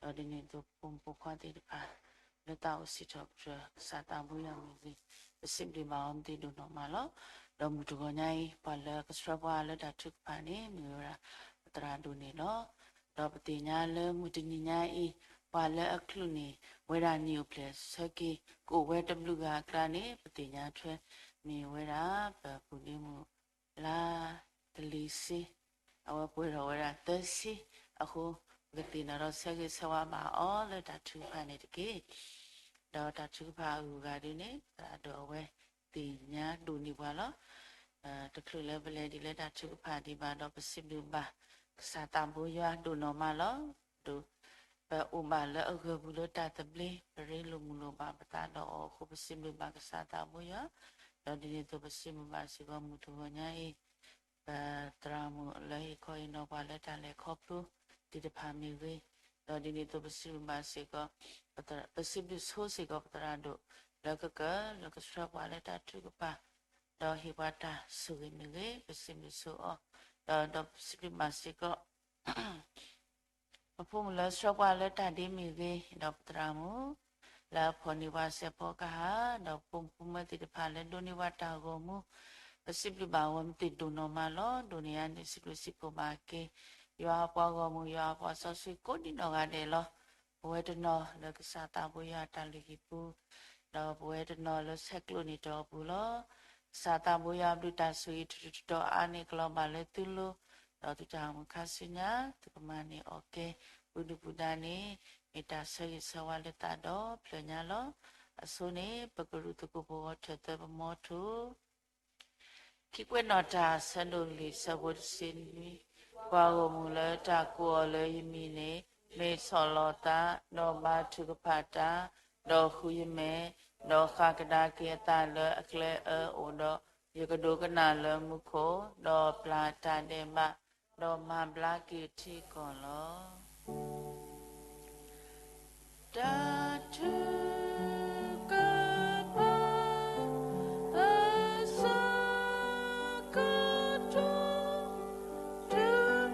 ၤ, ဒီးဒ်န့ၣ်အသိး ပဖိမုၣ်ဖိခွါသ့ၣ်တဖၣ် လၢသးအိၣ်စံးထီၣ်ပတြၢၤ ကစၢ်သးဘိယွၤမ့ၢ်ဂ့ၤ, ပစံးဘျုးဘၣ်အီၤမ့ၢ်သ့ဒိၣ်နီၢ်မးလီၤ. ဒီးမုၢ်တဂီၤညါအံၤ ပှၤလၢကဆှၢပှၤလၢတၢ်ထုကဖၣ်န့ၣ် မ့ၢ်ဝဲဒၣ် ပသရၣ်ဒိၣ်န့ၣ်လီၤ. ဒီးပသ့ၣ်ညါလၢမုၢ်တနံၤညါအံၤ ပှၤလၢအချုးန့ၢ်ဝဲဒၣ်နံၣ်အိၣ်ဖျဲၣ်ဆၢက့ၤ ကအိၣ်ဝဲတဘျုးဂၤအကျါန့ၣ် ပသ့ၣ်ညါထွဲ မ့ၢ်ဝဲဒၣ် ပပုၢ်ဒ့မုၣ် လါကလံၤစ့, အဝဲပှဲၤထီၣ်ဝဲဒၣ်သၢဆံအဃိ, ပကသ့ၣ်နီၣ်ထီၣ်ဆၢဂ့ၤဆၢဝါဘၣ်အီၤလၢတၢ်ထုကဖၣ်န့ၣ်တက့ၢ်. ဒီးတၢ်ထုကဖၣ်အဂုၤအဂၤဒ်န့ၣ် သရၣ်ဒိၣ်အဝဲသ့ၣ်ညါဒိၣ်န့ၢ်ပှၤလီၤ. တချုးလၢပလဲၤဒ်လၢတၢ်ထုကဖၣ်ဒံးဘၣ်ဒီး ပစံးဘျုးဘၣ် ကစၢ်သးဘိယွၤဒိၣ်နီၢ်မးလီၤ. ပအိၣ်ဘၣ်လၢအဂၢၢ်ပူၤလၢတၢ်သဘျ့, ပရ့လိာ်မုာ်လိာ်ဘၣ်ပသးဒီးအီၤအဃိ ပစံးဘျုးဘၣ်ကစၢ်သးဘိယွၤ, ဒီးဒ်န့ၣ်အသိးပစံးဘျုးဘၣ်စ့ၢ်ကီးမုၢ်တဂီၤညါအံၤ ပသရၣ်မုၣ်လၢဟ့ၣ်ခီဟ့ၣ်နီၤပှၤလၢတၢ်လဲၤခီဖျိသ့ၣ်တဖၣ်မ့ၢ်ဂ့ၤ, ဒီးဒ်န့ၣ်အသိးပစံးဘျုးဘၣ်စ့ၢ်ကီး, ပစံးဘျုးဆိစ့ၢ်ကီးပသရၣ်ဒိၣ် လၢကကၢၤလၢကဆှၢပှၤလၢတၢ်ထုကဖၣ်, ဒီးဟ့ၣ်ပှၤတၢ်ဆိၣ်ဂ့ၤမ့ၢ်ဂ့ၤ, ပစံးဘျုးဆိအီၤ, ဒီးဒီးပစံးဘျုးဘၣ်စ့ၢ်ကီး ပဖိမုၣ်လၢဆှၢပှၤလၢတၢ်ဒ့မ့ၢ်ဂ့ၤ, ဒီးပသရၣ်မုၣ် လၢအဖီၣ်န့ၢ်ပှၤစဲးဖီကဟၣ်, ဒီးဖိမုၣ်ဖိမုၣ်သ့ၣ်တဖၣ်လၢဒိးန့ၢ်ပှၤတၢ်ဂီၤမူ, ပစံးဘျုးဘၣ်အဝဲမ့ၢ်သ့ဒိၣ်နီၢ်မးလီၤ. ဒိးန့ၢ်ယၤန့ၣ် စံးဘျုးစံးဖှိၣ်ဘၣ်က့ၤ ယွၤအပှၤဂီၢ်မုၢ် ယွၤအပှၤစီဆှံကိးဒံနီၢ်ဂၤဒဲးလီၤ. ပဝဲတနီၤလၢကစၢ်သးဘိယွၤအတၢ်လုၢ်ဟံၣ်ပူၤ, ဒီးပဝဲတနီၤလၢဆဲးကျိးန့ၢ်တၢ်အပူၤလီၤ. ကစၢ်သးဘိယွၤအဘျုးတၢ်ဆိၣ်ဂ့ၤတတီၤတတီၤအါန့ၢ်ကလီၤဘၣ်လၢသုလိၤ, ဒီးသုတၢ်အိၣ်မူခါဆူညါ သုကမၤန့ၢ်အီၣ်ကဲ ပှၤဒုၣ်ပှၤဒါန့ၣ် မ့ၢ်တၢ်ဆၢဂ့ၤဆၢဝါလၢသးဒီဖျၢၣ်ညါလီၤ. အဆိန့ၣ် ပကရူၢ်သကိးပဂီၤထၢၣ်သၢပမီထိ ခံကွဲးနီၣ်တၢ် ဆၢဒိၣ်လွံၢ် ဆၢဖိတဆံနွံ, ပှၤဂီၢ်မုၢ်လၢတၢ်ကိးအီၤလၢယမံၤန့ၣ် မ့ၢ်ဆီၣ်လီၤသး, ဒီးဘါထုကဖၣ်တၢ်, ဒီးဃုယမဲာ်, ဒီးဃၣ်ကဒါက့ၤအသးလၢအကျဲအၢအိၣ်ဒီး, ယကဒိကနၣ်လၢမူခိၣ်, ဒီးပျၢ်တၢ်ဒဲးဘး, ဒီးမၤဘျါက့ၤထံကီၢ်လီၤ. တၢ်ထုကဖၣ်အဆၢကတီၢ် ထုကဖၣ်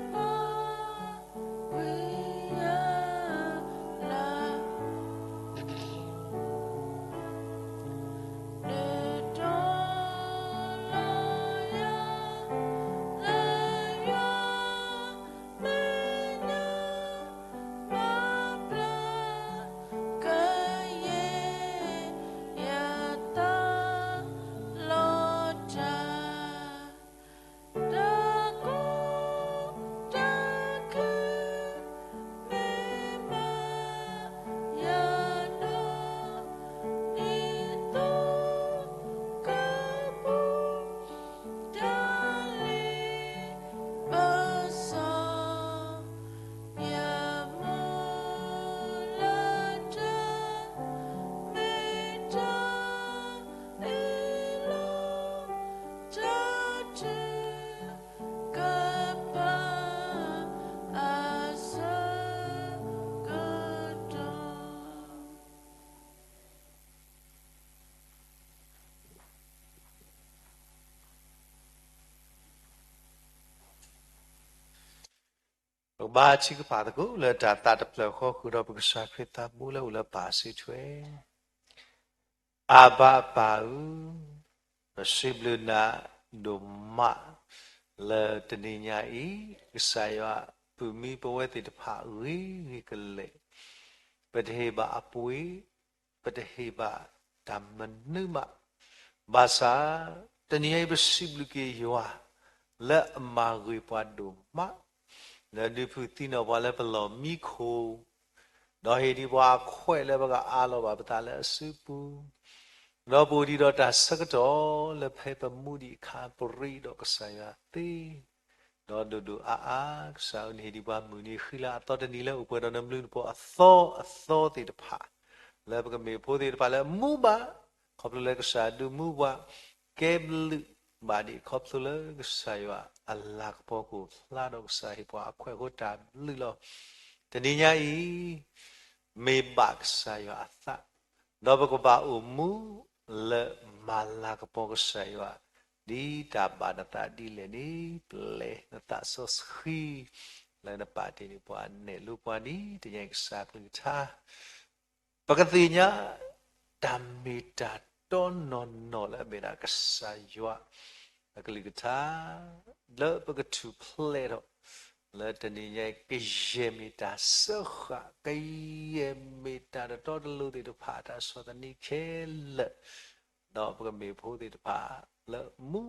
ဝံၤယၤလၢ ဒုးတီၤလီၤယၤ လၢယွၤမဲာ်ညါ ပာ်ဖျါကယဲၢ်ယသးလီၤတၢ် တၢ်ကူၣ်တၢ်ခု မ့ၢ်ဘၣ်ယၤဒီး ဒ်သိးကပူၤ တၢ်လ့ပစီ ယမိၢ်လၢတၢ် မ့ၢ်တၢ်အ့ၣ်လိာ် တၢ်ထုကဖၣ်အဆၢကတီၢ် ပကဘါထုကဖၣ်သကိးလၢတၢ်သးတဖျၢၣ်ဃီ ဃုာ်ဒီးပကစၢ်ခရံာ်သးဘိလၢအိၣ်လၢပၢ်စုထွဲ အၤဘၤအပၢ်ဧၢ, ပစံးဘျုးနၤဒိၣ်မး လၢတနံၤညါအံၤ ကစၢ်ယွၤ ပုၢ်မံပဝဲသ့ၣ်တဖၣ်ဂ့ၤဂ့ၤကလဲာ်, ပတဟ့ၣ်ဘၣ်အပှ့ၤ ပတဟ့ၣ်ဘၣ်တၢ်မနုၤဘၣ်. ဘၣ်ဆၣ် တနံၤအံၤပစံးဘျုးက့ၤယွၤ လၢအမၤဂ့ၤပှၤဒိၣ်မး, လၢဒုးဖုးသံနီၣ်ပှၤလၢပလီၢ်မံခိၣ်, ဒီးဟ့ၣ်ဒံးပှၤအခွဲးလၢပကအးလီၤဘၣ်ပသးလၢအစုပူၤ, ဒီးပအိၣ်ဒံးဒီးတၢ်ဆၢကတီၢ်လၢဖဲပမူဒံးအခါ ပရ့ဒီးကစၢ်ယွၤသ့ ဒီးဒိၣ်ဒိၣ်အါအါ ကစၢ်ဧၢ နဟ့ၣ်ဒံးပှၤမုၢ်နံၤဃံလၤအသီတနံၤလၢအိၣ်ပှဲၤဒီးနဘျုးနဖှိၣ်အသီအသီသ့ၣ်တဖၣ်, လၢပကမ့ၢ်ဖိသ့ၣ်တဖၣ်လၢမူဘၣ်, ခီဖျိလၢကစၢ်ဒုးမူပှၤ, ကဲဘျုးဘၣ်ဒံးခီဖျိလၢကစၢ်ယွၤအလၤကပီၤကအိၣ်ဖျါဒီးကစၢ်ဟ့ၣ်ပှၤအခွဲးအဃိတၢ်ဘျုးလီၤ. တနံၤညါအံၤ မ့ၢ်ဘၣ်ကစၢ်ယွၤအသး, ဒီးပကဘၣ်အိၣ်မူလၢမၤလၤကပီၤကစၢ်ယွၤ, ဒ်တၢ်ဘၣ်နသးဒ်လဲၣ်န့ၣ် ပျဲနသးစီဆှံ လၢနပာ်တ့ၢ်န့ၢ်ပှၤ နဲၣ်လိပှၤဒ်တနံၤအံၤ ကစၢ်အကလုၢ်ကထါ ပကသ့ၣ်ညါ တၢ်မ့ၢ်တၢ်တီနီၢ်နီၢ်လၢအမ့ၢ်ဒၣ်ကစၢ်ယွၤအကလုၢ်ကထါ လၢပကထူၣ်ဖျဲးထီၣ် လၢတနံၤညါအံၤ ကယဲၢ်မ့ၢ်တၢ်စၢဃာ် ကယဲၢ်မ့ၢ်တၢ်တတီတလိၤသ့ၣ်တဖၣ် တၢ်ဆီၣ်သနံးခဲလၢာ် ဒီးပကမ့ၢ်ဖိသ့ၣ်တဖၣ်လၢမူ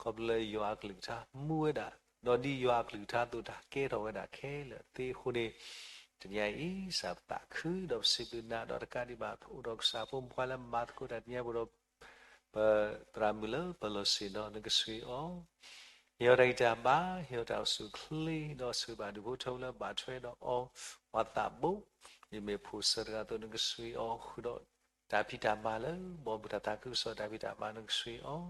ခီဖျိလၢယွၤအကလုၢ်ကထါမူဝဲဒၣ်, ဒီးဒ်ယွၤအကလုၢ်ကထါအသိး တၢ်ကဲထီၣ်ဝဲဒၣ်ခဲလၢာ်သ့အဃိန့ၣ်, တနံၤအံၤ ကစၢ်ပသးခု ဒီးပစံးဘျုးနၤ ဒီးတကးဒံးဘၣ် ပအိၣ်ဒီးကစၢ်ဖိမုၣ်ဖိခွါလၢမၤသကိးတၢ် တနံၤအံၤ ပအိၣ်ဒီး ပသရၣ်မုၣ်လၢပလီၢ်ဆ့ၣ်နီၤ နကဆှံအီၤ ဟ့ၣ်အီၤတၢ်ဂံၢ်တၢ်ဘါ, ဟ့ၣ်အီၤတၢ်အိၣ်ဆူၣ်အိၣ်ချ့, ဒီးဆှၢဘၣ်ဒူၣ်ဖိထၢဖိလၢဘၣ်ထွဲဒီးအီၤ, ပှၤသးဘိ, ယမ့ၢ်ဖိၣ်စၢၤတဂၤအသိး နကဆှံအီၤ, ဃုာ်ဒီးတၢ်ဖံးတၢ်မၤလၢ ဘီမုၢ်တၢ်သးခုကစီၣ်တၢ်ဖံးတၢ်မၤ နကဆှံအီၤ,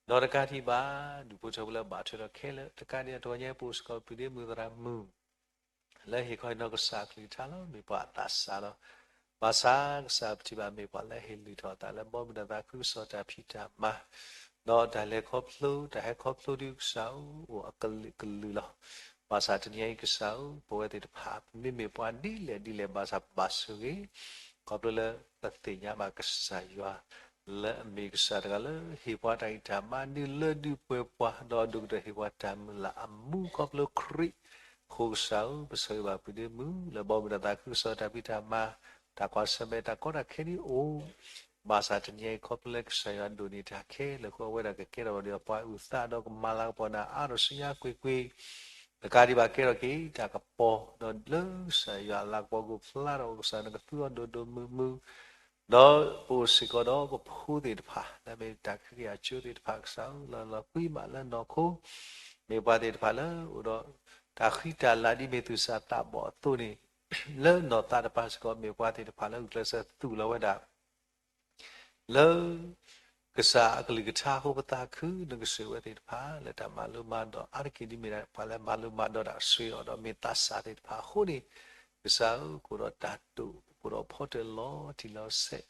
ဒီးတကးဒံးဘၣ် ဒူၣ်ဖိထၢဖိလၢဘၣ်ထွဲဒီးခဲလၢာ်, တကးဒံး တဂီၤညါပအိၣ်စ့ၢ်ကီး ပုၢ်ဒ့မုၣ်သရၣ်မုၣ် လၢဟ့ၣ်ခီဟ့ၣ်နီၤကစၢ်အကလုၢ်ကထါလီၤ. မ့ၢ်ပှၤအသးစၢ်လီၤ. ဘၣ်ဆၣ်ကစၢ်ပထံၣ်ဘၣ်မ့ၢ်ပှၤလၢဟ့ၣ်လုၢ်ထီၣ်အသးလၢ ဘီမုၢ်တၢ်သးခုကစီၣ်တၢ်ဖံးတၢ်မၤ, ဒီးတၢ်လဲၤခီဖျိ တၢ်ဟဲခီဖျိဒ်ကစၢ်အအိၣ်အကလုာ်ကလုာ်လီၤ. ဘၣ်ဆၣ်တနံၤအံၤကစၢ်ဧၢ, ပဝဲသ့ၣ်တဖၣ် ပမ့မ့ၢ်ပှၤဒ်လဲၣ်ဒ်လဲၣ် ဘၣ်ဆၣ်ပဘၣ်ဆိၣ်ဂ့ၤ, ခီဖျိလၢပသ့ၣ်ညါဘၣ်ကစၢ်ယွၤ လၢအမ့ၢ်ကစၢ်တဂၤလၢဟ့ၣ်ပှၤတၢ်ဂံၢ်တၢ်ဘါ ဒုးလၢဒုးပှဲၤပှၤ ဒီးဒိၣ်ကတၢၢ်ဟ့ၣ်ပှၤတၢ်မုၢ်လၢ်အမူ ခီဖျိခရံာ်အဃိ ကစၢ်ဧၢ, ပဆိၣ်ဂ့ၤဘၣ်ပုၢ်ဒ့မုၣ် လၢဘီမုၢ်တၢ်သးခုကစီၣ်တၢ်ဖံးတၢ်မၤ, တၢ်ကွၢ်ဆၢၣ်မဲာ် တၢ်ကီတၢ်ခဲန့ၣ်အိၣ်, ဘၣ်ဆၣ်တနံၤအံၤ ခီဖျိလၢကစၢ်ယွၤဒိၣ်န့ၢ်တၢ်ခဲလၢာ်အဃိ အဝဲဒၣ်ကကဲထီၣ်ဒီးပှၤအုၣ်သး ဒီးကမၤလၤကပီၤနၤအါထီၣ်ဆူညါကွ့ၢ်ကွ့ၢ်, တကးဒံးဘၣ်ကဲထီၣ်က့ၤတၢ်ကပီၤ, ဒီးလၢကစၢ်ယွၤအလၤကပီၤအပူၤဖျါထီၣ် ကစၢ်နကသူအီၤဒိၣ်ဒိၣ်မုၢ်မုၢ်, ဒီးပအိၣ်စ့ၢ်ကီးဒီးပဖိသ့ၣ်တဖၣ် လၢအမ့ၢ်တၢ်ခံက့ၤအကၠိသ့ၣ်တဖၣ် ကစၢ်ဧၢ, လၢလီၤကွံမးလၢနီၢ်ခိ, မ့ၢ်ပှၤသ့ၣ်တဖၣ်လၢအိၣ်ဒီးတၢ်ဃံတၢ်လၤဒ်မ့ၢ်သူၣ်စၢ်သးဘီၣ်အသိးန့ၣ်, လၢနီၢ်သးတပၤစ့ၢ်ကီး မ့ၢ်ပှၤသ့ၣ်တဖၣ်လၢဂုာ်ကျဲးစၢးသူၣ်လီၤဝဲဒၣ် လၢကစၢ်အကလုၢ်ကထါအဃိ ပသးခု နကဆိၣ်ဂ့ၤဝဲသ့ၣ်တဖၣ် လၢတၢ်မၤလိမၤဒိး အါတက့ၢ်ဒ်မ့ၢ်ဒၣ်ပှၤလၢမၤလိမၤဒိးတၢ် ဆိၣ်ဂ့ၤအီၤဒီးမ့ၢ်သးစၢ်သ့ၣ်တဖၣ်အဃိန့ၣ်, ကစၢ်ဧၢ, ကအိၣ်ဒီးတၢ်တိာ် ကအိၣ်ဒီးဖီတၢၣ်လီၤတံၢ်လီၤဆဲး,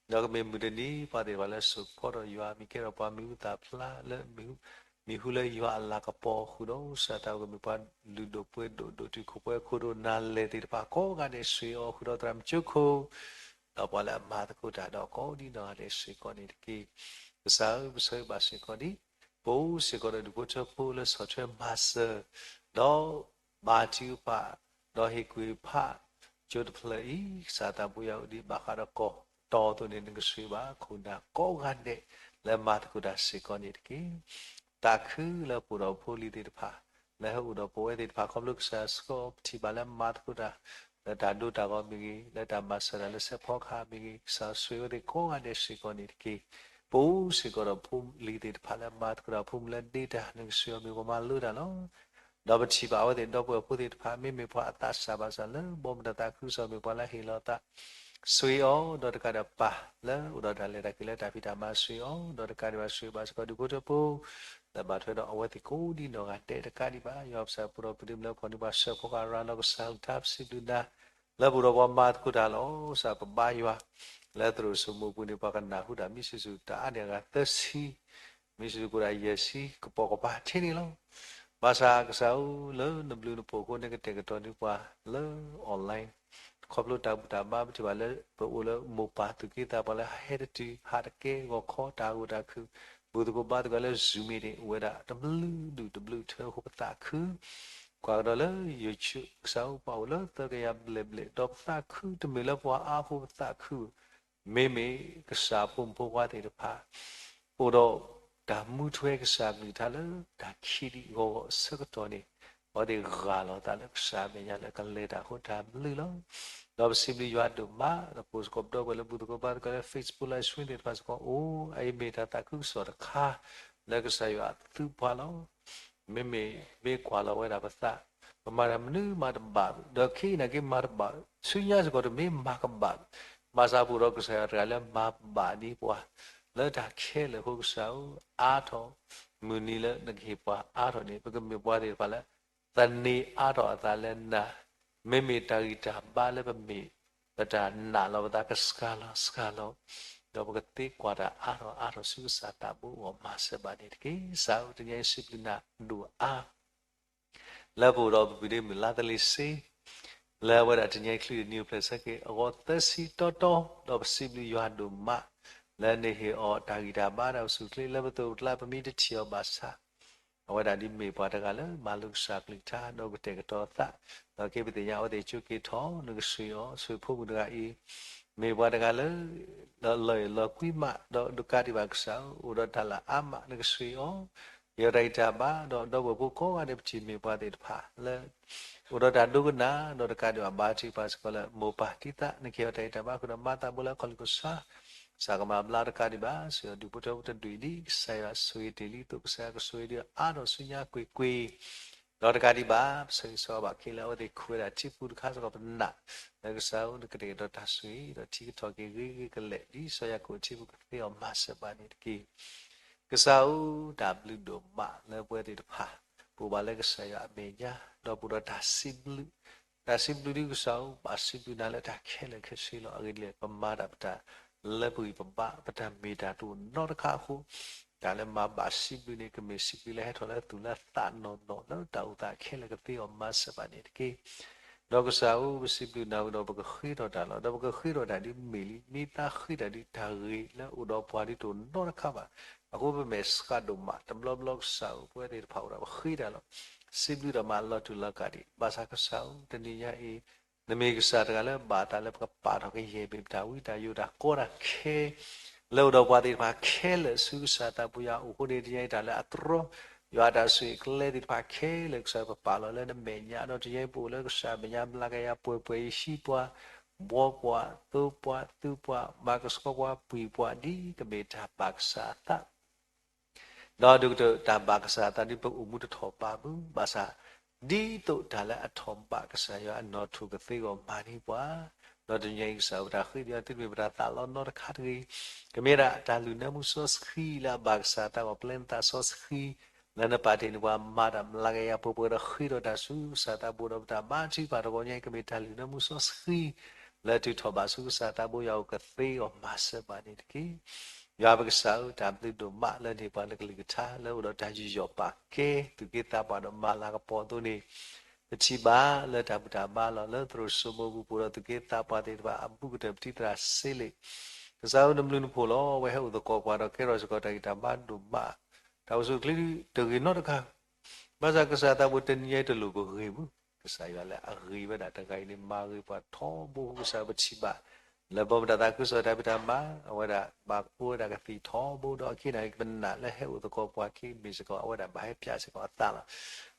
ဒီးကမ့ၢ်မုၢ်တနံၤ ပှၤသ့ၣ်တဖၣ်လၢစိာ်ကဖီဒီးယွၤ မ့ၢ်ကဲထီၣ်ပှၤမံၤဟူသၣ်ဖျါလၢ မံၤဟူလၢယွၤအလၤကပီၤဃုာ်ဒီး ကစၢ်တၢ်အိၣ်ကမ့ၢ်ပှၤလုၢ်ဒိၣ်ပှ့ၤဒိၣ် ဒိၣ်တုာ်ခိၣ်ပှဲၤခိၣ်ဒိၣ်နၢ်လဲၢ်သ့ၣ်တဖၣ်ကိးဂၤဒဲး ဆိၣ်ဂ့ၤအီၤဃုာ်ဒီးသရၣ်မုၣ်ကၠိခိၣ် ဒီးပှၤလၢအမၤသကိးတၢ်ဒီးကိးဒံနီၢ်ဂၤဒဲးစ့ၢ်ကီးန့ၣ်တက့ၢ်. ကစၢ်ဧၢ, ပဆိၣ်ဂ့ၤဘၣ်စ့ၢ်ကီးဒ် ပအိၣ်စ့ၢ်ကီးဒီးဒူၣ်ဖိထၢဖိလၢဆီၣ်ထွဲမၤစၢၤ ဒီးဘါထုကဖၣ် ဒီးဟ့ၣ်ကူၣ်ဖး ကၠိတဖျၢၣ်အံၤ ကစၢ်သးဘိယွၤအိၣ်ဒံးဘၣ်ဃးဒီးကီၢ်တီအသိးန့ၣ် နကဆိၣ်ဂ့ၤဘၣ်ခိၣ်နၢ်ကိးဂၤဒဲး လၢမၤသကိးတၢ်စ့ၢ်ကီးန့ၣ်တက့ၢ်. သးခုလၢပအိၣ်ဒီးဖိလံၤသ့ၣ်တဖၣ် လၢဟဲအိၣ်ဒီးပဝဲသ့ၣ်တဖၣ် ခီဖျိကစၢ်စ့ၢ်ကီးပထံၣ်ဘၣ်လၢမၤသကိးတၢ် လၢတၢ်ဒိတၢ်ဂီၤမ့ၢ်ဂ့ၤ, လၢတၢ်မၤစၢၤတၢ်လၢစဲးဖီကဟၣ်မ့ၢ်ဂ့ၤ, ကစၢ်ဆိၣ်ဂ့ၤဝဲသ့ၣ်ကိးဂၤဒဲးစ့ၢ်ကီးန့ၣ်တက့ၢ်. ပအိၣ်စ့ၢ်ကီးဒီးဖိလံၤသ့ၣ်တဖၣ်လၢမၤသကိးတၢ် ဖိမုၣ်လၢဒ့တၢ် နကဆိၣ်ဂ့ၤအီၤမ့ၢ်ပှၤမၤလိတၢ်လီၤ. ဒီးပထံၣ်ဘၣ်အဝဲသ့ၣ်ဒီပုၢ်ဝဲၢ်ဖိသ့ၣ်တဖၣ် မ့မ့ၢ်ပှၤအသးစၢ်ဘၣ်ဆၣ်လၢ ဘီမုၢ်တၢ်သးခုကစီၣ်မ့ၢ်ပှၤလၢဟ့ၣ်လီၤသး ဆိၣ်ဂ့ၤအီၤ, ဒီးတကးဒံးပၢ်လၢအိၣ်ဒီးတၢ်လဲၤတၢ်က့ၤလၢတၢ်ဖံးတၢ်မၤဆိၣ်ဂ့ၤအီၤ, ဒီးတကးဒံးဘၣ်ဆိၣ်ဂ့ၤဘၣ်စ့ၢ်ကီးဒူၣ်ဖိထၢဖိ လၢဘၣ်ထွဲဒီးအဝဲသ့ၣ်ကိးဒံနီၢ်ဂၤဒဲးတကးဒံးဘၣ် ယွၤပစၢ်ဖိဒီးပဒုးမလၢခီၣ်နံၤပှၤစၢဖီကရၤလီၤကစၢ်ဟူတၢ်ပစံးဘျုးနၤ လၢပအိၣ်ဒီးပှၤမၤသကိးတၢ်လီၤ. ကစၢ်ပဘါယွၤ လၢသရိာ်စိမိၢ်ပူၤန့ၣ် ပှၤကနၢ်ဟူတၢ် မ့ၢ်စ့ၢ်စ့ၢ်တၢ်အါန့ၢ်အဂၤသၢဆံ မ့ၢ်စ့ၢ်စ့ၢ်ကိးဒၣ်ယဲၢ်ဆံ ကပိာ်ကပၤထဲန့ၣ်လီၤ. ဘၣ်ဆၣ်ကစၢ်ဧၢ, လၢနဘျုးနဖှိၣ်အဃိ နကတဲာ်ကတီၤန့ၢ်ပှၤလၢ online ခီဖျိတၢ်ဘူၣ်တၢ်ဘါ ပထံၣ်ဘၣ်လၢ ပအိၣ်လၢမိၢ်ပၢ်သူၣ်က့သးပှၤလၢဟဲတတုၤ ဟးတကဲ ဂီၤခီတၢ်ဂိၢ်တၢ်ခုၣ် ဘူၣ်သကိးဘါသကိးလၢ Zoom meeting အိၣ်ဝဲဒၣ် တဘျုးဒူၣ်တဘျုးထၢအဃိ ပသးခု ကွၢ်ကဒီးလၢ YouTube ကစၢ်ဧၢ ပှၤအိၣ်လၢသၢကယၤဘျဲၣ်ဘျဲၣ် ဒီးပသးခု တမ့ၢ်လၢပှၤအါအဃိပသးခု မ့မ့ၢ်ကစၢ်ဖိမုၣ်ဖိခွါသ့ၣ်တဖၣ် အိၣ်ဒီးတၢ်မူထွဲကစၢ်ကလုၢ်ကထါလၢ တၢ်ခံးဒံးဂီၤဂီၤအဆၢကတီၢ်န့ၣ် အဝဲသ့ၣ်ဂၢ်လီၤသးလၢကစၢ်အမဲာ်ညါလၢကလဲၤတၢ်အဃိ တၢ်ဘျုးလီၤ. ဒီးပစံးဘျုးယွၤဒိၣ်မး လၢပအိၣ်စ့ၢ်ကီးပဒီပုၢ်ဝဲၢ်လၢဘူၣ်သကိးဘါသကိးလၢ Facebook Live Stream သ့ၣ်တဖၣ်စ့ၢ်ကီး အိၣ်အအံၤမ့ၢ်တၢ်သးခုကစီၣ်တခါ လၢကစၢ်ယွၤအသုပှၤလီၤ. မ့မ့ၢ်မ့ၢ်ကွၢ်လီၤဝဲဒၣ်ပသး ပမၤတၢ်မနုၤမၤတဘၣ်, ဒီးခဲအံၤနာ်က့မၤတဘၣ်, ဆူညါစ့ၢ်ကီးတမ့ၢ်မၤကဘၣ်, ဘၣ်ဆၣ်ပအိၣ်ဒီးကစၢ်ယွၤတဂၤလၢမၤဘၣ်ဒံးပှၤ လၢတၢ်ခဲလၢာ်အဃိ ကစၢ်ဧၢ, အါထီၣ်မုၢ်နံၤလၢနကဟ့ၣ်ပှၤအါထီၣ်န့ၣ် ပကမ့ၢ်ပှၤသ့ၣ်တဖၣ်လၢ သန့ၤအါထီၣ်အသးလၢနၤ, မ့မ့ၢ်တၢ်ဂံၢ်တၢ်ဘါလၢပမ့ၢ် ပတၢ်နာ်လီၤပသးကစှၤလီၤစှၤလီၤ, ဒီး ဒီးပကသ့ကွၢ်တၢ်အါထီၣ်အါထီၣ်ဆူကစၢ်သးဘိအဂီၢ် မၤစၢၤဘၣ်န့ၣ်တက့ၢ်. ကစၢ်ဧၢ, တနံၤအံၤစံးဘျုးနၤဒိၣ်အါ လၢပအိၣ်ဒီးပပုၢ်ဒ့မုၣ်လါသလ့ၤစ့ လၢအဝဲဒၣ်တနံၤအံၤချုးတနံၤအိၣ်ဖျဲၣ်ဆၢက့ၤအဂီၢ်သၢဆံတီတီ, ဒီးပစံးဘျုးယွၤဒိၣ်မး လၢန့ၣ်ဟ့ၣ်အီၤတၢ်ဂံၢ်တၢ်ဘါတၢ်အိၣ်ဆူၣ်အိၣ်ချ့ လၢပသိးပကျါပမ့ၢ်တထံၣ်အီၤဘၣ်ဆၣ် အဝဲဒၣ်ဒ်မ့ၢ်ပှၤတဂၤလၢမၤလိကစၢ်ကလုၢ်ကထါ ဒီးကတဲာ်ကတီၤအသး, ဒီးက့ၤပသ့ၣ်ညါအဝဲသ့ၣ်ကၠိက့ၤထီၣ် နကဆှံအီၤ, ဆိၣ်ဂ့ၤဖိမုၣ်တဂၤအံၤ မ့ၢ်ပှၤတဂၤလၢ ဒီးလီၤအဲၣ်လီၤကွံမး ဒီးဒိးကးဒံးဘၣ်ကစၢ်ဧၢ, အိၣ်ဒီးတၢ်လၢအါမး နကဆှံအီၤ, ဟ့ၣ်အီၤတၢ်ဂံၢ်တၢ်ဘါ ဒီးဒီပုၢ်ဝဲၢ်ဖိကိးဂၤဒဲး ပထံၣ်မ့ၢ်ပှၤသ့ၣ်တဖၣ်လၢ အိၣ်ဒီးတၢ်ဒိကနၣ် ဒီးတကးဒံးဘၣ်ဘါထုကဖၣ်စ့ၢ်ကီးလၢမိၢ်ပၢ်တံၤသကိး နကဟ့ၣ်အီၤတၢ်ဂံၢ်တၢ်ဘါဃုာ်ဒီးမၤသးဘိလၢအခီၣ်လံၢ်ကစၢ် ကစၢ်ကမၤဘျါတကးဒံးဘၣ် စံးအီၤဒူၣ်ဖိထၢဖိတဒူၣ်အံၤဒ်ကစၢ်ယွၤဆိၣ်ဂ့ၤတ့ၢ်လံအသိး ကစၢ်ယွၤကဆိၣ်ဂ့ၤဒံးအါထီၣ်ဆူညါကွ့ၢ်ကွ့ၢ် ဒီးတကးဒံးဘၣ် ပဆၢဂ့ၤဆၢဝါဘၣ်က့ၤလၢအဝဲသ့ၣ်ခူၣ်ဝဲဒၣ်ထံပူၤတခါစ့ၢ်ကီး ပနာ်လၢကစၢ်ဧၢ နကတဲာ်ကတီၤတၢ်ဆိၣ်ဂ့ၤ ဒီးထံကထီၣ်က့ၤဂ့ၤဂ့ၤကလဲာ် ဒ်စီၤယၤကိာ်ထံပူၤကသ့အီၤ မၤစၢၤဘၣ်န့ၣ်တက့ၢ်. ကစၢ်ဧၢ, တၢ်ဘျုးဒိၣ်မးလၢပဝဲသ့ၣ်တဖၣ် ပအိၣ်ဘၣ်လၢကစၢ်ယွၤအမဲာ်ညါ ဒီးပအိၣ်ဒီးတၢ်စံးဘျုး တၢ်စံးဘျုးဒ်ကစၢ်ဧၢ ဘၣ်စံးဘျုးနၤလၢတၢ်ခဲလၢာ်ခဲဆ့လီၤ. အဂ့ၢ်ဒ်လဲၣ် ပမၤတၢ်ပတၢ်လၢပဂံၢ်ပဘါ ပတၢ်မ့ၢ်တၢ်တအိၣ်နီတခါအဃိ တၢ်လၢမၤဘၣ်စံးဘျုးန့ၣ် ကမ့ၢ်စံးဘျုးလၢဟဲထီၣ်လၢအသူၣ်လၢအသးနီၢ်နီၢ် လၢတၢ်အိၣ်သးခဲလၢာ်ကသ့အီၤ မၤစၢၤဘၣ်န့ၣ်တက့ၢ်. ဒီးကစၢ်ဧၢ ပစံးဘျုးနၤဝံၤဒီး ပကဃ့ထီၣ်တၢ်လီၤ. ဒီးပကဃ့ထီၣ်တၢ်ဒ်မ့ၢ်လံ မ့ၢ်သးဃ့တၢ်ဒ်တၢ်ဂ့ၤလၢအိၣ်ဒီးပှၤဒ်တအိၣ်နီတခါဘၣ်. အဃိပမဲာ်ဆှးဒိၣ်မး တဘျီဘျီကစၢ်ဧၢ ပဝဲသ့ၣ်တဖၣ်အိၣ်ဒီးပဃ့တၢ်လီၤ. စံးဘျုးဒီးမၤလီၤတူာ်လီၤကာ်ဒံး ဘၣ်ဆၣ်ကစၢ်ဧၢ တနံၤညါအံၤ နမ့ၢ်ကစၢ်တဂၤလၢဘၣ်တၢ်လၢပကပာ်ထီၣ်ကယဲၢ်မ့ၢ်ပတၢ်ဝံတၢ်ယိးတၢ်ကီတၢ်ခဲ လၢအိၣ်ဒီးပှၤသ့ၣ်တဖၣ်ခဲလၢာ်ဆူကစၢ်သးပူၤယွၤအအိၣ်အဃိန့ၣ် တနံၤညါအံၤတၢ်လၢအတြီ ယွၤအတၢ်ဆိၣ်ဂ့ၤကျဲသ့ၣ်တဖၣ်ခဲလၢာ် ကစၢ်ပပာ်လီၤလၢနမဲာ်ညါ ဒီးတနံၤညါအံၤပအိၣ်လၢကစၢ်အမဲာ်ညါ ဘျါကယၤပှဲၤပှဲၤအံၤ ဟံးပှၤ ဘှီပှၤ သိပှၤ သုပှၤ မၤကဆှီပှၤ ပှံၤပှၤ ဒ်ကမ့ၢ်တၢ်ဘၣ်ကစၢ်အသး ဒီးဒ်ကတၢၢ်တၢ်ဘၣ်ကစၢ်အသးဒ်ပအိၣ်မူတထီၣ်ဘးမုၢ် ဘၣ်ဆၣ် ဒ်သိးတၢ်လၢအထီၣ်ဘးကစၢ်ယွၤအနီၢ်ထူၣ်ကသ့အဂီၢ်မၤန့ၢ်ပှၤ, ဒီးတနံၤညါအံၤကစၢ်ဧၢ ပတၢ်ဃ့ဘါထုကဖၣ်တမ့ၢ်ပတၢ်သးလီနီတခါတဂ့ၤ, ကမ့ၢ်ဒၣ်တၢ်လုၢ်နၢမူစီဆှံလၢအဘၣ်ကစၢ်အသးအဂီၢ် ပျဲနသးစီဆှံ လၢနပာ်တ့ၢ်န့ၢ်ပှၤမၤတၢ်ဘျါကယၤပှဲၤပှဲၤဒီးဃ့ထီၣ်တၢ်ဆူကစၢ်သးဘိဒီးပတၢ်ဘါထုကဖၣ်တဂီၢ်ညါအံၤ ကမ့ၢ်တၢ်လုၢ်နၢမူစီဆှံ လၢထုးထီၣ်ဘးဆူကစၢ်သးဘိယွၤအအိၣ်ကသ့အဂီၢ် မၤစၢၤဘၣ်န့ၣ်တက့ၢ်. ယွၤပကစၢ်ဧၢ တၢ်ဘျုးဒိၣ်မးလၢနဟ့ၣ်ပှၤနကလုၢ်ကထါ လၢအိၣ်ဒီးတၢ်ယူးယီၣ်ပာ်ကဲ သူၣ်က့သးပှၢ်ဒီးမၤလၤကပီၤအသိးန့ၣ်, ပထံၣ်ဘၣ်လၢတၢ်ဘူၣ်တၢ်ဘါလီၤ လၢသရိာ်စိမိၤပူၤ ပအိၣ်ဒီးသူၣ်က့သးပှၢ်သ့ၣ်တဖၣ်အဘူးကတၢၢ် ပတံၤသရၣ်စ့လ့ၣ်, ကစၢ်ဧၢ နဘျုးနဖှိၣ်လီၤ. အဝဲဟဲအိၣ်သကိးပှၤဒီးကဲထီၣ်စ့ၢ်ကီးတၢ်ဂံၢ်တၢ်ဘါဒိၣ်မး, တၢ်အိၣ်ဆူၣ်အိၣ်ချ့တဂ့ၤနီတခါ ဘၣ်ဆၣ်ကစၢ်သးဘိတနံၤညါအံၤတလိၣ်ပဂ့ၤမုၢ်, ကစၢ်ယွၤလၢအဂ့ၤဝဲဒၣ်တဂၤအံၤန့ၣ် မၤဂ့ၤပှၤထီဘိ ကစၢ်ပထံၣ်ဘၣ် လၢဘီမုၢ်တၢ်သးခုကစီၣ်တၢ်ဖံးတၢ်မၤ အဝဲဒၣ်ဘၣ်ကအိၣ်ဝဲဒၣ်ကသံၣ်ထီဘိ ဒီးအခံန့ၣ် ပနာ်လၢဟဲအိၣ်သကိးပှၤက့ၤမ့ၢ်စ့ၢ်ကီး အဝဲဒၣ်ဘၣ်ဟဲပၠးစ့ၢ်ကီးအသးလီၤ.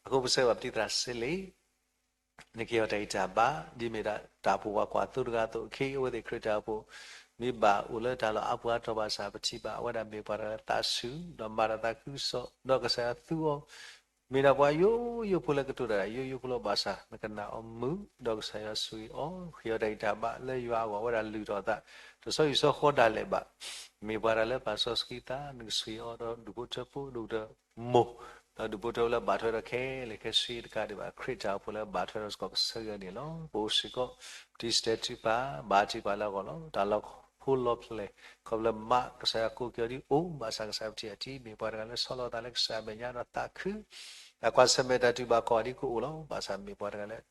အဃိပဆၢဂ့ၤဘၣ်ပတံၤသရၣ်စ့လ့ၣ် နကဟ့ၣ်အီၤတၢ်ဂံၢ်တၢ်ဘါ ဒ်မ့ၢ်ဒၣ်တၢ်အိၣ်ဖှိၣ်ပှၤကွၢ်သိတဂၤအသိး ခဲအံၤအဝဲသ့ၣ်ခရံာ်တၢ်အိၣ်ဖှိၣ် မ့ၢ်ဘၣ်အိၣ်လၢတၢ်လီၢ်အါပူၤအါတီၤဘၣ်ဆၣ် ပထံၣ်ဘၣ်အဝဲဒၣ်မ့ၢ်ပှၤတဂၤလၢသးဆူၣ် ဒီးမၤတၢ်သးခုကစီၣ် ဒီးကစၢ်ယွၤသူအီၤ မ့ၢ်ဒၣ်ပှၤယိယိဖိလၢကတိၤတၢ်ယိယိဖိလီၤ. ဘၣ်ဆၣ်နကနၣ်အီၤမုာ် ဒီးကစၢ်ယွၤဆိၣ်ဂ့ၤအီၤ ဟ့ၣ်အီၤတၢ်ဂံၢ်တၢ်ဘါလၢယွၤအဂီၢ် အဝဲဒၣ်လုၢ်ထီၣ်အသး တဆီဟံၣ်ဆီဃီဒၣ်လဲာ်ဘၣ် မ့ၢ်ပှၤတဂၤလၢပာ်စီဆှံသး နကဆိၣ်ဂ့ၤအီၤဒီးဒူၣ်ဖိထၢဖိ ဒ်ကတၢၢ်မိၢ် ဒီးဒူၣ်ဖိထၢဖိလၢဘၣ်ထွဲဒီးခဲလၢာ်ခဲဆ့တကးဒံးဘၣ် ခရံာ်တၢ်အိၣ်ဖှိၣ်လၢဘၣ်ထွဲဒီးစ့ၢ်ကီးကစၢ်ယွၤန့ၣ်လီၤ. ပအိၣ်စ့ၢ်ကီး ပတံၤစတဲထုကဖၣ် ဘါထုကဖၣ်လၢအဂီၢ်လီၤ. တၢ်လီၢ်ဖိလီၢ်ဖျဲၣ် ခီဖျိမး ကစၢ်ယွၤကိးက့ၤအီၤဒ်အိၣ် ဘၣ်ဆၣ်ကစၢ်ယွၤပထံၣ်အီၤထံ မ့ၢ်ပှၤတဂၤလၢဆီလီၤအသးလၢကစၢ်အမဲာ်ညါဒီးသးခု တၢ်ကွၢ်ဆၢၣ်မဲာ်တၢ်တူၢ်ဘၣ်ခီၣ်ဘၣ်ဒ်ကအိၣ်လီၤ. ဘၣ်ဆၣ်မ့ၢ်ပှၤတဂၤလၢ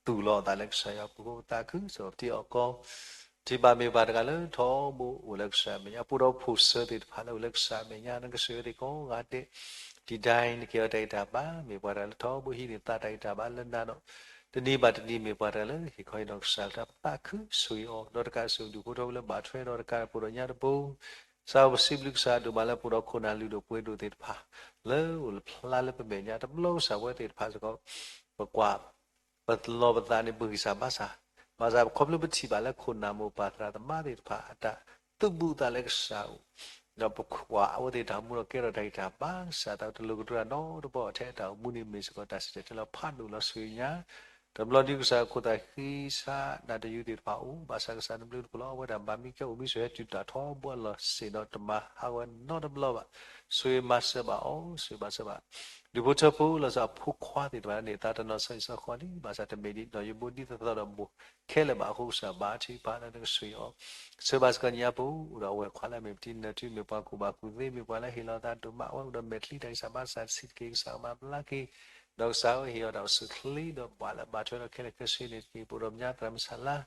သူၣ်လီၤအသးလၢကစၢ်ယွၤအပူၤအဃိ သးခုစ့ၢ်ကီးပတံၤအီၤကီး ထံၣ်ဘၣ်မ့ၢ်ပှၤတဂၤလၢထီဘိအိၣ်လၢကစၢ်အမဲာ်ညါ ပအိၣ်ဒီးဖိၣ်စၢၤသ့ၣ်တဖၣ်လၢအိၣ်လၢကစၢ်အမဲာ်ညါ နကဆိၣ်ဂ့ၤအဝဲသ့ၣ်ကိးဂၤဒဲး တံၤဒၣ်အံၤ နကဟ့ၣ်အီၤတၢ်ဂံၢ်တၢ်ဘါ မ့ၢ်ပှၤတဂၤလၢထီဘိဟံးန့ၢ်သးတၢ်ဂံၢ်တၢ်ဘါလၢနၤဒီး တနံၤဘၣ်တနံၤမ့ၢ်ပှၤတဂၤလၢဟ့ၣ်ခီဟ့ၣ်နီၤကစၢ်အကလုၢ် သးခုဆိၣ်ဂ့ၤအီၤ ဒီးတကးဆိၣ်ဂ့ၤဒူၣ်ဖိထၢဖိလၢဘၣ်ထွဲဒီးတကးဖိဒီးညါတဘိ ကစၢ်ဧၢ ပစံးဘျုးကစၢ်ဒိၣ်မးလၢပအိၣ်ဒီးခိၣ်နၢ်လုၢ်ဒိၣ်ပှ့ၤဒိၣ်သ့ၣ်တဖၣ် လၢအိၣ်ဖျါလၢပမဲာ်ညါတဘျီကစၢ်ဝဲသ့ၣ်တဖၣ်စ့ၢ်ကီး ပကွၢ် ပလီၢ်ပသးန့ၣ် ပဂံၢ်စၢ်ဘါစၢ်, ဘၣ်ဆၣ်ခီဖျိပထံၣ်ဘၣ်လၢခိၣ်နၢ်မိၢ်ပၢ်သရၣ်သမါသ့ၣ်တဖၣ် အတၢ်သုးဘူးသးလၢကစၢ်အအိၣ်, ဒီးပကွၢ်အဝဲသ့ၣ်တၢ်အိၣ်မူဒီးကဲထီၣ်တၢ်ဂံၢ်တၢ်ဘါ ကစၢ်သးတလိၤကဒိတၢ်နီတဘီ ထဲအတၢ်အိၣ်မူန့ၣ်မ့ၢ်စ့ၢ်ကီးတၢ်စံၣ်တဲၤတဲလီၤဖးဒိၣ်လီၤဆူညါ တဘျီဒုးကစၢ်အခိၣ်သးဃံဆါနးတယုၢ်သ့ၣ်တဖၣ်အိၣ်, ဘၣ်ဆၣ်ကစၢ်နဘျုးနဖှိၣ်လီၤ. အဝဲဒၣ်ဘၣ်မံကဲအိၣ်မံဆိၣ်ဟဲတုၤတၢ်ထီဘိအလီၢ်စ့ၢ်ဒီးတမၤဟးဂီၤနီတဘျီဘၣ်. ဆိၣ်ဂ့ၤမၤစၢၤဘၣ်အီၤ, ဆိၣ်ဂ့ၤမၤစၢၤဘၣ် ဒူၣ်ဖိထၢဖိလီၤဆီအဖိခွါသ့ၣ်တဖၣ်န့ၣ် သးတနီၤဆီဟံၣ်ဆီဃီလံ, ဘၣ်ဆၣ်တမ့ၢ်ဒ်နီၢ်ယိဘိဒ်သိးသိးဒီးမိၢ်ခဲလၢာ်ဘၣ်အဃိ ကစၢ်ဘါထုကဖၣ်လၢနကဆိၣ်ဂ့ၤအီၤ, ဆိၣ်ဂ့ၤဘၣ်စ့ၢ်ကီးညါပူၤ အိၣ်ဒီးအဝဲၢ်ခွါလၢအမ့ၢ်ပတံၤနၢၤထူ မ့ၢ်ပှၤကူၣ်ဘၣ်ကူၣ်သ့ မ့ၢ်ပှၤလၢဟ့ၣ်လီၤသးဒိၣ်မး အဝဲအိၣ်ဒီးမဲာ်ချံတၢ်ဂံၢ်စၢ်ဘါစၢ်တဆံးတက့ၢ် ကစၢ်မၤဘျါက့ၤ ဒီးကစၢ်ဧၢ ဟ့ၣ်အီၤတၢ်အိၣ်ဆူၣ်ချ့ဒီးဘၣ်လၢဘၣ်ထွဲဒီးခဲလၢာ်ခဲဆ့န့ၣ်တက့ၢ်. ပအိၣ်ဒီးပညါသရၣ်မုၣ်ဆၣ်လါ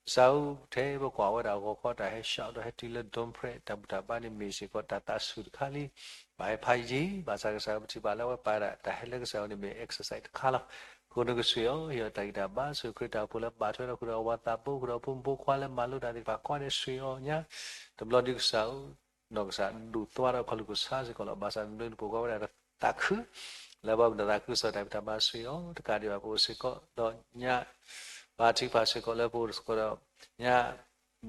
ကစၢ်ဧၢ ထဲပကွၢ်ဝဲဒၣ်ဂီၤခီတၢ်ဟဲဆှးဒီးဟဲတုၤလၢ Don Pratt တၢ်ဘူၣ်တၢ်ဘါန့ၣ်မ့ၢ်စ့ၢ်ကီးတၢ်သးဆူၣ်တခါလံ. ဘၣ်ဟဲဖးယံာ် ဘၣ်ဆၣ်ကစၢ်ဧၢ ပထံၣ်ဘၣ်လၢအဝဲပာ်ဒၣ်တၢ်ဟဲလၢကစၢ်ဧၢန့ၣ်မ့ၢ် exercise တခါလီၤ. အဃိနကဆိၣ်ဂ့ၤအီၤ ဟ့ၣ်အီၤတၢ်ဂံၢ်တၢ်ဘါ ဆိၣ်ဂ့ၤခရံာ်တၢ်အိၣ်ဖှိၣ်လၢဘၣ်ထွဲဒီးဃုာ်ဒီးအဝၤသးဘိ ဃုာ်ဒီးဖိမုၣ်ဖိခွါလၢမၤလိတၢ်သ့ၣ်တဖၣ်ကိးန့ၣ်ဆိၣ်ဂ့ၤအီၤညါ တဘျီဒုးကစၢ်ဧၢ နီၢ်ကစၢ်ဒိၣ်သွါဒီးခီၣ်လူၢ်ခိၣ်ဆါစ့ၢ်ကီးလီၤ. ဘၣ်ဆၣ်နဘျုးနဖှိၣ်ကိးဝဲဒၣ်သးခု လၢပှၤမုၢ်နၤသးခုကစီၣ်တၢ်ဖံးတၢ်မၤဆိၣ်ဂ့ၤအီၤ တကးဒံးဘၣ် ပအိၣ်စ့ၢ်ကီးဒီးညါ ဘါထုကဖၣ်စ့ၢ်ကီးလၢပအိၣ်စ့ၢ်ကီးဒီးညါ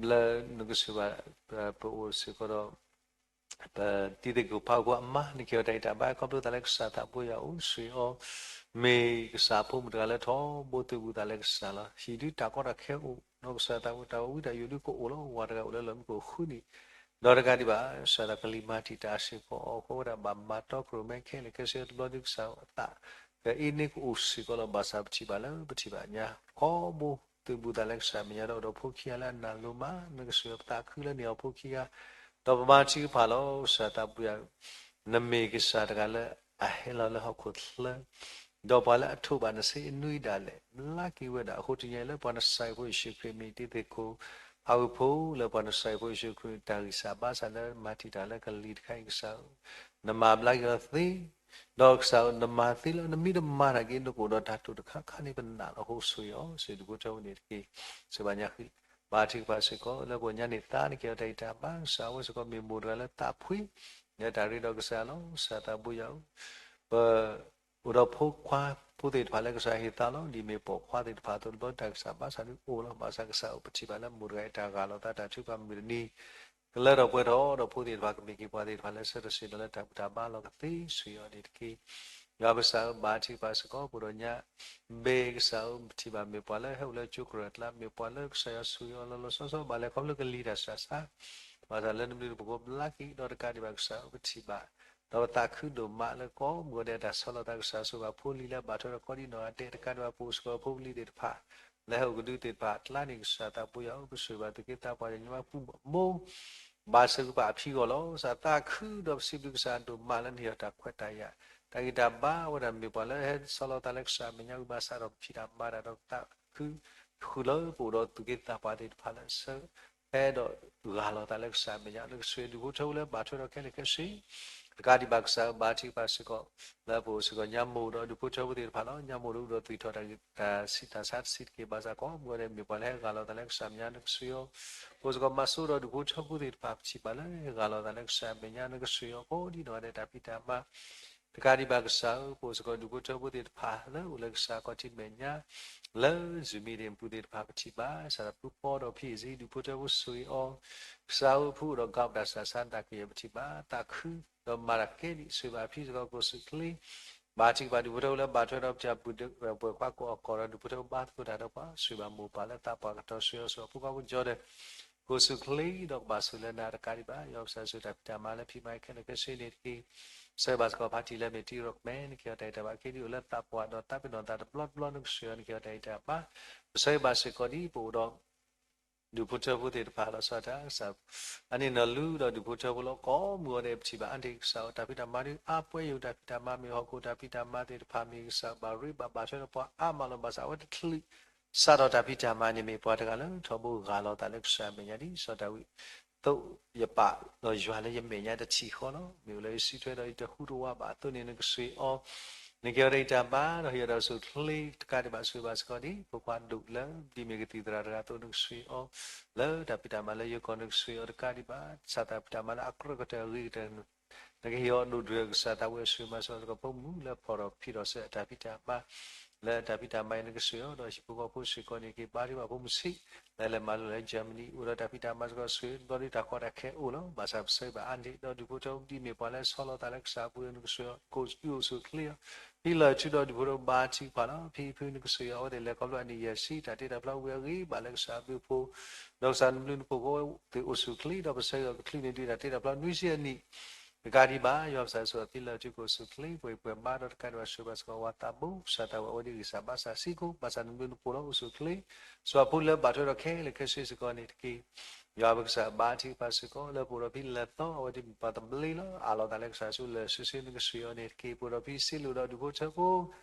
လၢနကဆိၣ်ဂ့ၤဘၣ် ပအိၣ်စ့ၢ်ကီးဒီး ပတံၤသကိးဖးဂီၤဖိအမါ နကဟ့ၣ်အီၤတၢ်ဂံၢ်တၢ်ဘါ ခီဖျိသးလၢကစၢ်သးဘိယွၤအိၣ်ဆိၣ်ဂ့ၤအီၤ မ့ၢ်ကစၢ်အဖိမုၣ်တဂၤလၢထီဘိသုးဘူးသးလၢကစၢ်လီၤ. ဟံၣ်ဒုးတၢ်ကီတၢ်ခဲအိၣ် ဒီးကစၢ်သးဝံၣ်တၢ်ဝံတၢ်ယိာ်ဒုးကအိၣ်လီၤ. ဝၤတဂၤအိၣ်လၢလီၢ်မံခိၣ်ဃုနံၣ် ဒီးတကးဒံးဘၣ် ကစၢ်သးကလံၤမၤတံာ်တာ်စ့ၢ်ကီးအီၤ အဃိဝဲဒၣ်ဘၣ်မၤတီခိၣ်ရိၣ်မဲခဲလၢာ်ခဲဆ့တဘျီဒုးကစၢ်အသး ကအ့န့ကအိၣ်စ့ၢ်ကီးလီၤ. ဘၣ်ဆၣ်ပထံၣ်ဘၣ်လၢပထံၣ်ဘၣ်ညါ ထီဘိသုးဘူးသးလၢကစၢ်အမဲာ်ညါဒီးအိၣ်ဒီးဖိခံဂၤလၢအနၢ်လိၤမး နကဆိၣ်ဂ့ၤပသးခုလၢန့ၢ်အီၤဖိခံဂၤ ဒီးပမၤထံကဖၣ်လီၤ. ကစၢ်သးဘိယွၤ နမ့ၢ်ကစၢ်တဂၤလၢအဟဲလီၤလၢဟီၣ်ခိၣ်ချၢ ဒီးပှၤလၢအထိးဘၣ်နဆ့အနွံဒၣ်လဲာ် ဘျါက့ၤဝဲဒၣ် အဃိတနံၤအံၤလၢပှၤနစၢ်ယွၤဖိယ့ၣ်ၡူးခရံာ်မ့ၢ်တံၤသကိး အဝဲဖိလၢပှၤနစၢ်ယွၤဖိယ့ၣ်ၡူးခရံာ်တၢ်ဂံၢ်စၢ်ဘါစၢ်လၢမၤတံာ်တာ်လၢကလံၤတခါအံၤကစၢ်ဧၢ နမၤဘျါက့ၤအီၤသ့ ဒီးကစၢ်ဧၢ နမၤသ့လၢနမ့ၢ်တမၤတၢ်က့ၤ နကအိၣ်ဒီးတၢ်တိာ်တခါခါန့ၣ်ပနာ်လီၤ. အဃိဆိၣ်ဂ့ၤအီၤ ဆိၣ်ဂ့ၤဒူၣ်ဖိထၢဖိန့ၣ်တက့ၢ်. စံးဘၣ်ညါဃု ဘါထုကဖၣ်စ့ၢ်ကီး လၢပှၤညါန့ၢ်သါန့ၣ် ကဲထီၣ်တၢ်ဂံၢ်တၢ်ဘါ ကစၢ်ဧၢ အဝဲစ့ၢ်ကီးမ့ၢ်မိၢ်တဂၤလၢသးဖှံ လၢတၢ်ရ့ဒီးကစၢ်လီၤ. ကစၢ်သးဘိယွၤဧၢ ပ အိၣ်ဒီးဖိခွါဖိသ့ၣ်တဖၣ်လၢကစၢ်ဟ့ၣ်သါလီၤ. ဒ်မ့ၢ်ပိာ်ခွါသ့ၣ်တဖၣ်အသိး တဘျီတၢ်ဂံၢ်စၢ်ဘါစၢ်ဒုးအိၣ်လီၤ. ဘၣ်ဆၣ်ကစၢ်ဧၢ ပထံၣ်ဘၣ်လၢမိၢ်တဂၤအံၤ တၢ်ဂာ်လီၤသးတၢ်ထုကဖၣ်မုၢ်တနံၤ ကလၢထီၣ်ပှဲၤထီၣ်ဒီးဖိသ့ၣ်တဖၣ် ကမ့ၢ်က့ၤပှၤသ့ၣ်တဖၣ်လၢဆၢထၢၣ်ဆ့ၣ်နီၤလၢတၢ်ဘူၣ်တၢ်ဘါလီၤကသ့ ဆိၣ်ဂ့ၤအီၤန့ၣ်တက့ၢ်. ယွၤကစၢ်ဧၢ ဘါထုကဖၣ်စ့ၢ်ကီး ပအိၣ်ဒီးညါ ဘဲကစၢ်ဧၢ ပထံၣ်ဘၣ်မ့ၢ်ပှၤလၢဟဲအိၣ်လၢကၠိကရၢၢ်အကျါ မ့ၢ်ပှၤလၢကစၢ်ယွၤဆိၣ်ဂ့ၤအီၤလီၤလီၤဆီဆီ ဘၣ်လဲၤခီဖျိကလံၤတၢ်ဆူးတၢ်ဆါ ဘၣ်ဆၣ်လၢနဘျုးနဖှိၣ်ကိးဘျါက့ၤ ဒီးတကးဒံးဘၣ်ကစၢ်ဧၢ ပထံၣ်ဘၣ် ဒီးပသးခုဒိၣ်မးလၢကိးမုၢ်ဂီၤဒဲး တၢ်ဆီလီၤသးကစၢ်ဆိၣ်ဂ့ၤဘၣ်ဖိလံၤလၢအဘၣ်ထွဲဒီးကိးဒံနီၢ်ဂၤဒဲး တကးဒံးဘၣ်ပအိၣ်စ့ၢ်ကီးဖိပလံၤသ့ၣ်တဖၣ် လၢဟဲအိၣ်ကဒုသ့ၣ်တဖၣ်အကျါန့ၣ် ကစၢ်သးဘိယွၤဧၢ ပဆိၣ်ဂ့ၤဘၣ်သုးက့သးပှၢ်တနံၤညါပူၤဘၣ်မိၢ် ဘၣ်စၢၤကပာ်အဖံဂီၢ်လီၤ. ကစၢ်သးခုဒီးပစံးဘျုးကစၢ်ဒိၣ်မးလၢနဟ့ၣ်အီၤတၢ်ခွဲးတၢ်ယာ် တၢ်ဂံၢ်တၢ်ဘါဝဲဒၣ်မ့ၢ်ပှၤလၢဟဲဆီလီၤသးလၢကစၢ်အမဲာ်ညါဝံၤဘၣ်ဆၣ်ဒီး ပဖံးတၢ်မၤတၢ်ဒီးပသးခု ဃုာ်လၢပအိၣ်ဒီးသူၣ်က့သးပှၢ်သ့ၣ်တဖၣ်လၢဆၢ ဟဲဒီးဂာ်လီၤသးလၢကစၢ်အမဲာ်ညါ နကဆိၣ်ဂ့ၤဒူၣ်ဖိထၢဖိလၢဘၣ်ထွဲဒီးခဲလၢာ်ခဲဆ့ တကးဒံးဘၣ်ကစၢ်ဧၢ ဘါထုကဖၣ်စ့ၢ်ကီး လၢပအိၣ်စ့ၢ်ကီးညါမိၢ်ဒီးဒူၣ်ဖိထၢဖိသ့ၣ်တဖၣ်လီၤ. ညါမိၢ်ဒီးအိၣ်ဒီးသွံၣ်ထီၣ်တၢ်ဆူးတၢ်ဆါတဆံးတက့ၢ် ဘၣ်ဆၣ်ကိးမုၢ်ဂီၤဒဲး မ့ၢ်ပှၤလၢဟဲဂာ်လီၤသးလၢကစၢ်အမဲာ်ညါ နကဆိၣ်ဂ့ၤအီၤ ပအိၣ်စ့ၢ်ကီးမၤစိဒီးဒူၣ်ဖိထၢဖိသ့ၣ်တဖၣ် ပထံၣ်ဘၣ်လၢဟဲဂာ်လီၤသးလၢကစၢ်အမဲာ်ညါ နကဆိၣ်ဂ့ၤအီၤကိးဒံနီၢ်ဂၤဒဲးတၢ်ဖံးတၢ်မၤ တကးဒံးဘၣ်ကစၢ်ဧၢ ပအိၣ်စ့ၢ်ကီးဒူၣ်ဖိထၢဖိသ့ၣ်တဖၣ်လၢအိၣ်လၢကစၢ်ခီၣ်ထံးမဲာ်ညါ လၢ Zoom meeting ပူၤသ့ၣ်တဖၣ် ပထံၣ်ဘၣ် စးထီၣ်ဖုပီဒီးဖံအ့ၣ်စ့ ဒူၣ်ဖိထၢဖိဆိၣ်ဂ့ၤအီၤ ကစၢ်ဧၢ ဖုအိၣ်ဒီးကးပတၢ်ဆူးတၢ်ဆါတၢ်ကယဲၢ် ပထံၣ်ဘၣ် သးခု ဒီးမၤတၢ်ကဲဒံး ဆိၣ်ဂ့ၤဘၣ်ဖံစ့ၢ်ကီး ကိးဆူၣ်ချ့ ဘါထုကဖၣ်ဒူၣ်ဖိထၢဖိလၢဘၣ်ထွဲဒီးပတံၤပှၤကိးအီၤကီၢ်ဒီး ဒူၣ်ဖိထၢဖိဘါသကိးတၢ်ဒီးပှၤ ဆိၣ်ဂ့ၤဘၣ်မိၢ်ပၢ်လၢသးပှၢ်ကတီၤ ဆိၣ်ဂ့ၤအီၤဆိၣ်ဂ့ၤအဖိခွါဖိကၠီဒီး ကိးဆူၣ်ချ့ဒီးကဘၣ်ဆိၣ်လၢနၤတကးဒံးဘၣ် ယွၤကစၢ်ဆိၣ်တၢ်ဖံးတၢ်မၤလၢဖံးမၤခဲလၢာ်ခဲဆ့န့ၣ်တက့ၢ်. ဆၢဘၣ်စ့ၢ်ကီးဖါတံၢ်လၢမ့ၢ်တံၤရိၣ်မဲ နကဟ့ၣ်အီၤတၢ်ဂံၢ်တၢ်ဘါ ကဲဒ်အိၣ်လၢသးပှၢ်ဒီးသးပ့ၤနီၣ်သးတဘျီတဘျီ နကဆိၣ်ဂ့ၤအီၤ နကဟ့ၣ်အီၤတၢ်ဂံၢ်တၢ်ဘါ ပဆၢဂ့ၤဘၣ်စ့ၢ်ကီးဒ်ပအိၣ်ဒီး ဒူၣ်ဖိထၢဖိသ့ၣ်တဖၣ်လီၤဆီဒၣ်တၢ် အန့ၣ်နီၢ်လူဒီးဒူၣ်ဖိထၢဖိလၢကိးမုၢ်ဂီၤဒဲး ပထံၣ်ဘၣ်အါန့ၢ်ကစၢ်ဧၢ တၢ်ဖံးတၢ်မၤဒုးအါပှဲၤယိာ် တၢ်ဖံးတၢ်မၤမ့ၢ်ဟီၣ်ခိၣ်တၢ်ဖံးတၢ်မၤသ့ၣ်တဖၣ်မ့ၢ်ကစၢ်ဘၣ်ရ့ဘၣ်ဘၣ်ထွဲဒီးပှၤအါမးလီၤ ဘၣ်ဆၣ်အဝဲတချုး စးထီၣ်တၢ်ဖံးတၢ်မၤန့ၣ်မ့ၢ်ပှၤတဂၤလၢထီဘိဂာ်လီၤသးလၢကစၢ်အမဲာ်ညါ ဒ်စီၤဒၤဝံး သိးယပာ်ဒီးယွၤလၢယမဲာ်ညါတထံၣ်ဃီလီၤ. မ့ၢ်အိၣ်လၢယစုထွဲဒီးယတဟူးတဝးဘၣ်အသိးန့ၣ် နကဆိၣ်ဂ့ၤအီၤ နကဟ့ၣ်အီၤတၢ်ဂံၢ်တၢ်ဘါ ဒီးဟ့ၣ်အီၤတၢ်အိၣ်ဆူၣ်အိၣ်ချ့ တကးဒံးဘၣ်ဆိၣ်ဂ့ၤဘၣ်စ့ၢ်ကီးဒ် ဖိခွါဒိၣ်လၢ ဒ်မ့ၢ်ကသံၣ်သရၣ်တဂၤအသိး နကဆိၣ်ဂ့ၤအီၤ လၢတၢ်ဖံးတၢ်မၤလၢယိၤကီၢ် နကဆိၣ်ဂ့ၤအီၤတကးဒံးဘၣ် ဆၣ်သးဖံးတၢ်မၤလၢအကြၢးကတၢၢ်အဂ့ၤကတၢၢ် နကဟ့ၣ်အီၤဒိၣ်ဒွဲၣ်ကစၢ်သးဝဲဆိၣ်ဂ့ၤမၤစၢၤစ့ၢ်ကီးဖိမုၣ်လၢဖီၣ်ထီၣ်ဖံးထီၣ်စၢၤအတၢ်ဖံးတၢ်မၤ လၢတၢ်ဖံးတၢ်မၤအံၤ နကဆိၣ်ဂ့ၤအီၤ ဒီးဟံၣ်ဖိဃီဖိစ့ၢ်ကီးန့ၣ်က့ၤ ဘါထုကဖၣ်ဖိမုၣ်ဆံး လၢလဲၤမၤလိလၢ Germany အိၣ်ဒီးတၢ်ဖံးတၢ်မၤစ့ၢ်ကီးဆိၣ်ဂ့ၤ တဘျီဒုးတၢ်ကီတၢ်ခဲအိၣ်လီၤ ဘၣ်ဆၣ်ပဆၢဂ့ၤဘၣ်အါန့ၢ် ဒီးဒူၣ်ဖိထၢဖိဒ်မ့ၢ်ပှၤလၢဆီလီၤသးလၢကစၢ်အပူၤ နကဆိၣ်ဂ့ၤအီၤ ကိးဆူၣ်အိၣ်ဆူၣ်အိၣ်ချ့အီၤ ဖံလၢာ်ထူဒီးဒူၣ်ဖိထၣ်ဖိဘါထုကဖၣ်လီၤ. ဖံဖုနကစၢ်ယွၤအဝဲသ့ၣ်လဲၤခီဖျိအနံၣ်ယဲၢ်ဆံ တၢ်တ့တၢ်ဖျီဝံၤအဂ့ၢ် ဘၣ်လၢကစၢ်အဘျုးအဖှိၣ်, ဒီးကစၢ်နဘျုးနဖှိၣ်ဖိသ့ၣ်အိၣ်ဆူၣ်ချ့ ဒီးပဆၢဂ့ၤအီၤကချုးန့ၢ်ဒုးတၢ်တ့တၢ်ဖျီနွံဆံအနံၣ် တကးဒံးဘၣ် ယွၤပစၢ်ယ့ၣ်ၡူးအဖံလၢာ်ထူကအိၣ်ဆူၣ်ချ့ ပှဲၤပှဲၤဘါဒီးတကးဒံးဘၣ် ဆိၣ်ဘၣ်စ့ၢ်ကီးဝၤသးဘိ ကစၢ်သးဝဲအဝဲဒ်ဂံၢ်စၢ်ဘါစၢ်ဆံးကိး ဘၣ်ဆၣ်နဘျုးနဖှိၣ်လီၤ အိၣ်ဆူၣ်ချ့ ဆိၣ်အဖိလၢဘၣ်ထွဲဒီးခဲလၢာ်ခဲဆ့စ့ၢ်ကီးန့ၣ်တက့ၢ်. ယွၤပကစၢ်ဘါထုကဖၣ်စ့ၢ်ကီး လၢပအိၣ်ဒီးဖံလဲၤသီ အဝဲဒ်မ့ၢ်ပှၤသဘျ့လီၤ. အးလီၤသးလၢကစၢ်ယ့ၣ်ၡူးလၢာ်စုဆ့နကစၢ်ယွၤန့ၣ်တက့ၢ်. ပအိၣ်ဒီးဖံစ့လိာ်ဒီးဒူၣ်ဖိထၢဖိ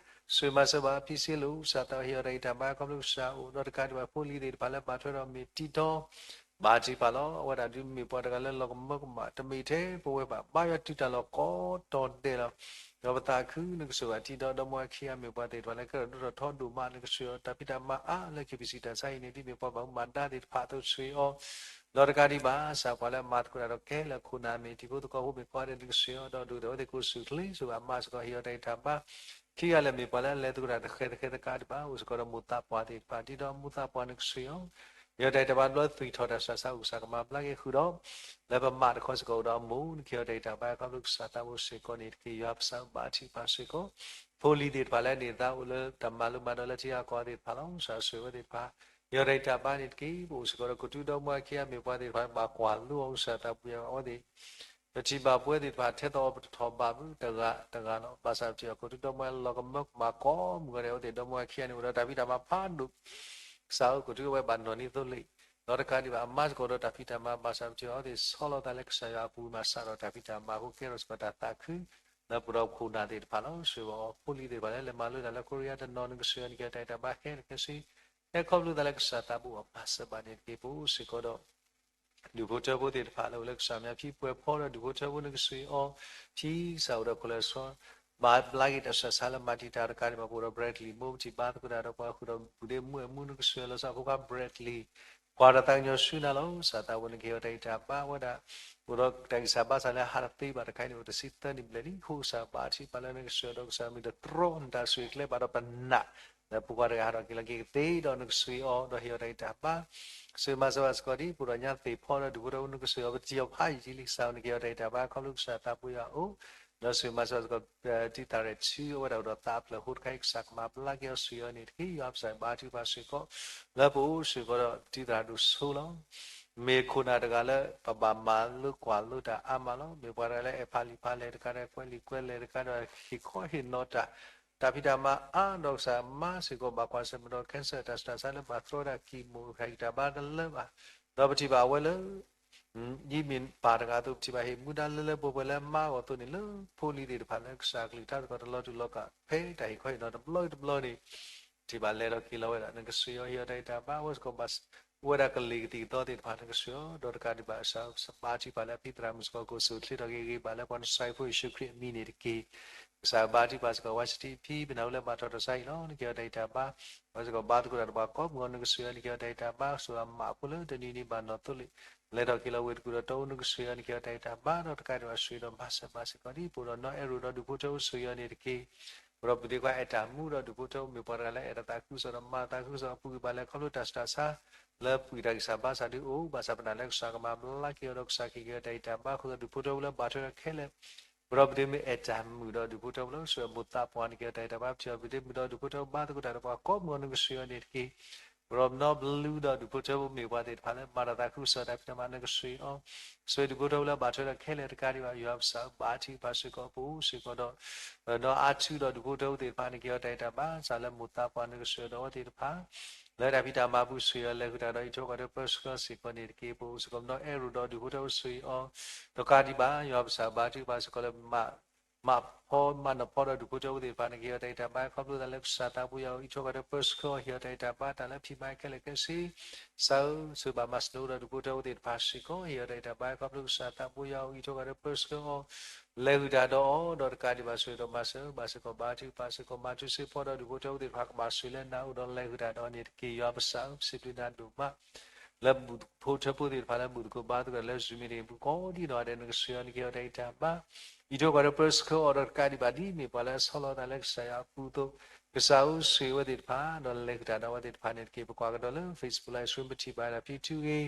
ဆိၣ်ဂ့ၤမၤစၢၤဘၣ်ဖံစ့လိာ် ကစၢ်သးဟ့ၣ်အီၤတၢ်ဂံၢ်တၢ်ဘါခီဖျိကစၢ်အိၣ် ဒီးတကးဒံးဘၣ်ဖိလံၤသ့ၣ်တဖၣ်လၢဘၣ်ထွဲဒီးမ့ၢ်တံထီ ဘါထုကဖၣ်လီၤ. အဝဲဒၣ်ဒုးမ့ၢ်ပှၤတဂၤလၢလီၤကမၢကမၣ် တမ့ၢ်ထဲပဝဲဘၣ် ဘါယွၤတုၤတၢ်လီၢ်ကိးတီၤဒဲးလီၤ. ဒီးပသးခုနကစၢ်ဘၣ်တံထီ ဒီမါဝၤခံဂၤမ့ၢ်ပှၤသ့ၣ်တဖၣ်လၢကဲထီၣ်ဒိၣ်ထီၣ်ထီဒိၣ်မး နကစၢ်ယွၤတၢ်ဖံးတၢ်မၤအါလၢ KBC တၢ်ဆါဟံၣ်န့ၣ် ဒ်မ့ၢ်ပှၤဘၣ်မူဘၣ်ဒါသ့ၣ်တဖၣ်အသိးဆိၣ်ဂ့ၤအီၤ ဒီးတကးဒံးဘၣ် ကစၢ်ပှၤလၢအမၤသကိးတၢ်ဒီးခဲလၢာ်ခိၣ်နၢ်မ့ၢ်တံၤဖိသကိးဖိမ့ၢ်ကိးဂၤဒဲး နကစၢ်ယွၤ ဒီးဒိၣ်ဒီးအဝဲသ့ၣ်ကအိၣ်ဆူၣ်ချ့ ဆိၣ်ဂ့ၤမၤစၢၤကီးဟ့ၣ်အီၤတၢ်ဂံၢ်တၢ်ဘါ ခံဂၤလၢာ်မ့ၢ်ပှၤလၢအလဲၤသကိးတၢ်တဃဲၤတဃဲၤတကးဒံးဘၣ် အိၣ်စ့ၢ်ကီးဒီးမိၢ်သးပှၢ်သ့ၣ်တဖၣ် ဒ်ဒီးမိၢ်သးပှၢ်နကစၢ်ယွၤ ဟ့ၣ်အီၤတၢ်ဂံၢ်တၢ်ဘါဘျီသွံၣ်ထီၣ်တၢ်ဆူးတၢ်ဆါ အိၣ်ကစၢ်ကမၤဘျါက့ၤဃုာ်ဒီး လၢပမၤတခီစ့ၢ်ကီးအိၣ်ဒီးအမိၢ် နကဟ့ၣ်အီၤတၢ်ဂံၢ်တၢ်ဘါခီဖျိကစၢ်သးဘိစ့ၢ်ကီးန့ၣ်တက့ၢ်. ယွၤပစၢ်ဘါထုကဖၣ်စ့ၢ်ကီး ဖိလံၤသ့ၣ်တဖၣ်လၢအန့ၢ်သါအိၣ်လၢတၢ်မၤလိမၤဒိးလၢထံဂၤကီၢ်ဂၤသ့ၣ်တဖၣ်လီၤ. ကစၢ်ဆိၣ်ဂ့ၤဝဲသ့ၣ်တဖၣ် ဟ့ၣ်အီၤတၢ်ဂံၢ်တၢ်ဘါန့ၣ်တက့ၢ်. ပအိၣ်စ့ၢ်ကီးဒီးကီၢ်သူဒီမါဝၤခံဂၤမ့ၢ်ပှၤသ့ၣ်တဖၣ်ဘၣ်ကွၢ်လိအီၤ ကစၢ်သးဘိယွၤအဝဲသ့ၣ် ပထံၣ်ဘၣ်ပဝဲသ့ၣ်တဖၣ်ထဲသိးအီၤပတထီၣ်ဘးဘၣ်တဂၤတဂၤလီၤ. ဘၣ်ဆၣ်ပထံၣ်ဘၣ်ကီၢ်သူဒီမါဝၤလီၤကမၢကမၣ်ကိးမုၢ်ဂီၤဒဲး အဝဲသ့ၣ်ဒီမါဝၤခံဂၤန့ၣ် အိၣ်ဒီးတၢ်ဖံးတၢ်မၤဖးဒိၣ် ကစၢ်ဧၢ ကီၢ်သူဝဲဘၣ်နီၢ်နီၢ်သိလ့ၣ် ဒီးတကးဒံးဘၣ် အမၤစ့ၢ်ကီးဒီးတၢ်ဖံးတၢ်မၤ ဘၣ်ဆၣ်ပထံၣ်ဘၣ်အဝဲသ့ၣ်ဆီလီၤသးလၢကစၢ်ယွၤအပူၤ မၤစးထီၣ်တၢ်ဖံးတၢ်မၤအဃိ ကဲထီၣ်စ့ၢ်ကီးတၢ်သးခု လၢပဒီပုၢ်ဝဲၢ်သ့ၣ်တဖၣ်လီၤ. ဆိၣ်ဂ့ၤဘၣ်အီၤ ဖိလံၤသ့ၣ်တဖၣ်လၢလဲၤမၤလိတၢ်လၢ Korea တနီၤ နကစၢ်ယွၤ နကဟ့ၣ်အီၤတၢ်ဂံၢ်တၢ်ဘါခဲလၢာ်ခဲဆ့ ဟဲခီဖျိသးလၢကစၢ်သးဘိအီၤ မၤစၢၤဘၣ်န့ၣ်တက့ၢ်. ပအိၣ်စ့ၢ်ကီးဒီး ဒူၣ်ဖိထၢဖိသ့ၣ်တဖၣ်လၢအိၣ်လၢကစၢ်မဲာ်ဖံးပှဲၤဖီဒီးဒူၣ်ဖိထၢဖိနကစၢ်အီၤ ဖံကစၢ်အိၣ်ဒီးခိၣ်လၢအဆှီ ဘၣ်ဘျါက့ၤတၢ်ဆူးတၢ်ဆါလၢမၤတံာ်တာ်တကးဒံးဘၣ် ပအိၣ်ဒီး Bradley မိၢ် ပထံၣ်ဘၣ်သကိးတၢ်ဒီးပှၤဃုာ်ဒီးဘူးဒ့မုၣ်အမုၣ်နကစၢ်လီၤဆီဖိခွါ Bradley ကွၢ်တၢ်သးကညီၤဆူနၤလီၤ. ကစၢ်သးဘိနကဟ့ၣ်အီၤတၢ်ဂံၢ်တၢ်ဘါဝဲဒၣ် အိၣ်ဒီးတၢ်ဂံၢ်စၢ်ဘါစၢ်လၢဟးတသ့ဘၣ်တခါအံၤန့ၣ် အိၣ်တဆံသၢနံၣ်ဘျဲၣ်လံ. အဃိကစၢ်ဘါထုကဖၣ်လၢနကစၢ်ဒီးကစၢ်မ့ၢ်တတြီနတၢ်ဆိၣ်ဂ့ၤကျဲဘၣ်ဒီးပနာ် လၢပှၤတဂၤဟးထီၣ်က့ၤလီၤက့ၤကသ့ဒီးနကစၢ်အီၤ ဒီးဟ့ၣ်အီၤတၢ်ဂံၢ်တၢ်ဘါ ဆိၣ်ဂ့ၤမၤစၢၤဘၣ်စ့ၢ်ကီးဒ် ပှၤဒီးညါသ့ၣ်ဖီဒီးဒူၣ်ဖိထၢဖိနကစၢ်အီၤ ပထံၣ်အီၤဖးယံာ်လံ ကစၢ်ဧၢ နကဟ့ၣ်အီၤတၢ်ဂံၢ်တၢ်ဘါခီဖျိကစၢ်သးဘိယွၤအအိၣ် ဒီးဆိၣ်ဂ့ၤမၤစၢၤဘၣ်စ့ၢ်ကီး တံၤသရၣ်ထူအဝဲဒၣ်အိၣ်ဒီးသးအဖျၢၣ်အဃိတခါအံၤ ကစၢ်ကမၤဘျါက့ၤအီၤဆိၣ်ဂ့ၤအီၤန့ၣ်တက့ၢ်. ယွၤပစၢ်ဘါထုကဖၣ်စ့ၢ်ကီး လၢပအိၣ်စ့ၢ်ကီးဒီးတံၤသရၣ်ဒိၣ်စိလီၤ. မ့ၢ်ခိၣ်နၢ်တဂၤလၢပဘၣ်မၤလိကွၢ်လိတၢ်အါမးလီၤ. မ့ၢ်ပှၤတဂၤလၢအဲၣ်ဖးလံာ်ဖးလဲၢ်တခါဒီး ကွဲးလံာ်ကွဲးလဲၢ်တခါဒီး ဟ့ၣ်ခီဟ့ၣ်နီၤတၢ် တၢ်ဖံးတၢ်မၤအါဒီးကစၢ်မၤစ့ၢ်ကီး ဘၣ်ကွၢ်ဆၢၣ်မဲာ်ဒီး cancer တၢ်ဆူးတၢ်ဆါလၢဘၣ်တြီဒၣ်ကံၢ်မူၣ် တၢ်ဂံၢ်တၢ်ဘါတလၢဘၣ် ဒီးပထံၣ်ဘၣ်အဝဲလၢ ဒ်မ့ၢ်ပၢ်တဂၤအသိး ပထံၣ်ဘၣ်ဟ့ၣ်မူဒါလၢလၢပှဲၤပှဲၤလၢမါအဂီၢ်အသိးန့ၣ် လၢဖိလံၤသ့ၣ်တဖၣ်လၢကစၢ်ကလုၢ်ကထါစ့ၢ်ကီးတလီၤတူာ်လီၤကာ်ဖဲတၢ်ဟ့ၣ်ခီဟ့ၣ်နီၤတဘျီတဘျီန့ၣ် ပထံၣ်ဘၣ်လဲၤထီၣ်က့ၤလီၤဝဲဒၣ် နကစၢ်ယွၤဟ့ၣ်အီၤတၢ်ဂံၢ်တၢ်ဘါ အဝဲစ့ၢ်ကီးဘၣ် အိၣ်ဝဲဒၣ်ကလံၤကသံၣ်ကသီသ့ၣ်တဖၣ် နကစၢ်ယွၤ ဒီးတကးဒံးဘၣ် ကစၢ်ဘါထုကဖၣ်လၢအဖံသရၣ်မုၣ်စ့ၢ်ကီး ကအိၣ်ဆူၣ်အိၣ်ချ့ထီၣ်က့ၤဂ့ၤဘၣ်လၢပှၤနစၢ်ဖိယ့ၣ်ၡူးခရံာ်အမံၤန့ၣ်တက့ၢ်. ကစၢ်ဘါထုကဖၣ်စ့ၢ်ကီး ဝါစတံဖံ ပနၢ်ဟူလၢဘၣ်ထီၣ်ထီၣ်ဆါဟံၣ်လီၤ နကဟ့ၣ်အီၤတၢ်ဂံၢ်တၢ်ဘါ အဝဲစ့ၢ်ကီးဘါသကိးတၢ်ဒီးပှၤကိးမုၢ်ဂီၤ နကစၢ်ယွၤ နကဟ့ၣ်အီၤတၢ်ဂံၢ်တၢ်ဘါ ဆိၣ်ဂ့ၤအမးဖိလၢတနံၤနံၤဘၣ်နီၢ်သိလ့ၣ် လဲၤထီၣ်က့ၤလီၤဝ့ၢ်တကူၣ်ဒီးတီအူ နကစၢ်ယွၤ နကဟ့ၣ်အီၤတၢ်ဂံၢ်တၢ်ဘါ ဒီးတကးဒံးဘၣ်ဆိၣ်ဂ့ၤဒီးမၤစၢၤဘၣ်စ့ၢ်ကီးဒ် ပအိၣ်ဒီးနီၢ်အဲၣ်ရိၣ်ဒီးဒူၣ်ဖိထၢဖိဆိၣ်ဂ့ၤအီၤန့ၣ်တက့ၢ်. ပဒီပုၢ်ဝဲၢ်ခွါအဲၣ်တၢ်မူဒီးဒူၣ်ဖိထၢဖိမ့ၢ်ပှၤတဂၤလၢအဲၣ်တၢ်သးခုကစီၣ်ဒီးမၤတၢ်သးခုကစီၣ်အပူၤကွံာ်ဘၣ်လဲၤခီဖျိတၢ်ဆူးတၢ်ဆါ လၢပှၤတၢ်ဂံၢ်စၢ်ဘါစၢ်ဒုအိၣ် ဘၣ်ဆၣ်ပနာ်လၢကစၢ်ကမၤဘျါက့ၤအီၤဒီးကစၢ်ကဟ့ၣ်က့ၤအီၤတၢ်ဂံၢ်တၢ်ဘါ အဃိသတးဒူၣ်ဖိထၢဖိလၢဘၣ်ထွဲဒီးခဲလၢာ် ပဒီပုၢ်ဝဲၢ်အဲၣ်တၢ်မုာ်ဒီးဒူၣ်ဖိထၢဖိလၢကစၢ်မိၢ်သးပှၢ်န့ၣ်က့ၤအီၤတၢ်ဂံၢ်တၢ်ဘါ ပထံၣ်အီၤပဒ့မုၣ်ဒီးဒူၣ်ဖိထၢဖိဘါသကိးတၢ်ဒီးပှၤကိးမုၢ်ဂီၤ နကစၢ်ယွၤန့ၣ်တက့ၢ်. ပဒီမနီဘျုးဒီးဒူၣ်ဖိထၢဖိမ့ၢ်ပှၤသ့ၣ်တဖၣ်လၢမၤတၢ်သးခုကစီၣ်တၢ်ဖံးတၢ်မၤ နကစၢ်ယွၤ ဆိၣ်ဂ့ၤဒူၣ်ဖိထၢဖိလၢဘၣ်ထွဲဒီးခဲလၢာ်တကးဒံးဘၣ် ယွၤပစၢ်ဘါထုကဖၣ်စ့ၢ်ကီး ပအိၣ်စ့ၢ်ကီးဒီး နီၢ်အါထူဒီးဒူၣ်ဖိထၢဖိသ့ၣ်တဖၣ်န့ၣ်က့ၤအီၤတၢ်ဂံၢ်တၢ်ဘါ စးလၢမိၢ်သးပှၢ် နကစၢ်ယွၤဒီးအဝဲသ့ၣ်တဖၣ် လၢတၢ်ဖံးတၢ်မၤအပူၤဆိၣ်ဂ့ၤအီၤ လဲၤဃုာ်တၢ်ဒီးအံးထွဲကွၢ်ထွဲပၢဆှၢစ့ၢ်ကီးန့ၣ်တက့ၢ်. ပအိၣ်စ့ၢ်ကီးနီၢ်အဲၣ်ရိၣ်ဒီးဒူၣ်ဖိထၢဖိဆိၣ်ဂ့ၤအီၤ တကးဒံးဘၣ် ယွၤပစၢ်ဘါထုကဖၣ်စ့ၢ်ကီးလၢ မၤဖီမၤနီၢ်ဖီဒီးဒူၣ်ဖိထၢဖိသ့ၣ်တဖၣ်န့ၣ်က့ၤအီၤတၢ်ဂံၢ်တၢ်ဘါ ခီဖျိသးလၢကစၢ်သးပူၤယွၤအံးထွဲကွၢ်ထွဲပၢဆှၢအီၤ ဟ့ၣ်အီၤတၢ်ဂံၢ်တၢ်ဘါတၢ်လၢဖံးမၤခဲလၢာ်ခဲဆ့ စးဧၢ ဆိၣ်ဂ့ၤဘၣ်မၤစၢၤဒီးဒူၣ်ဖိထၢဖိသ့ၣ်တဖၣ်စ့ၢ်ကီး ဟ့ၣ်အီၤတၢ်ဂံၢ်တၢ်ဘါ ခီဖျိကစၢ်သးပူၤယွၤအံးထွဲကွၢ်ထွဲပၢဆှၢအီၤ လဲၤဃုာ်တၢ်ဒီးအီၤ ဒီးတကးဒံးဘၣ်ဆိၣ်ဂ့ၤဒီးမၤစၢၤဘၣ်စ့ၢ်ကီး ဘါထုကဖၣ်စ့ၢ်ကီး မၤထူစ့ဖီဒီးဒူၣ်ဖိထၢဖိသ့ၣ်တဖၣ်ကဘၣ်ဆိၣ်ဂ့ၤလၢနၤအိၣ်ဒီးလဲၤဃုာ်တၢ်ဒီးအီၤန့ၣ်တက့ၢ်. ယွၤပစၢ်ဧၢ ပစံးဘျုးနၤဒိၣ်မး လၢဒူၣ်ဖိထၢဖိသ့ၣ်တဖၣ်လၢဘူၣ်သကိးဘါသကိးလၢ Zoom meeting ပူၤကိးဒံနီၢ်ဂၤဒဲး နကစၢ်ယွၤန့ၣ်က့ၤအီၤတၢ်ဂံၢ်တၢ်ဘါ အံးထွဲကွၢ်ထွဲပၢဆှၢအီၤဒီးတကးဒံးဘၣ်ဒ်မ့ၢ်ပှၤလၢအဆီလီၤသးလၢကစၢ်ယွၤအပူၤအသိး ကစၢ်ဧၢ ဆိၣ်ဂ့ၤအဝဲသ့ၣ်တဖၣ် ဒီးလဲၤဃုာ်တၢ်ဒီးအဝဲသ့ၣ်တဖၣ်န့ၣ်တက့ၢ်. ပကွၢ်ကဒီးလၢ Facebook Live Stream ပထံၣ်ဘၣ်ဒၣ်ဖံထူဂ့ၤ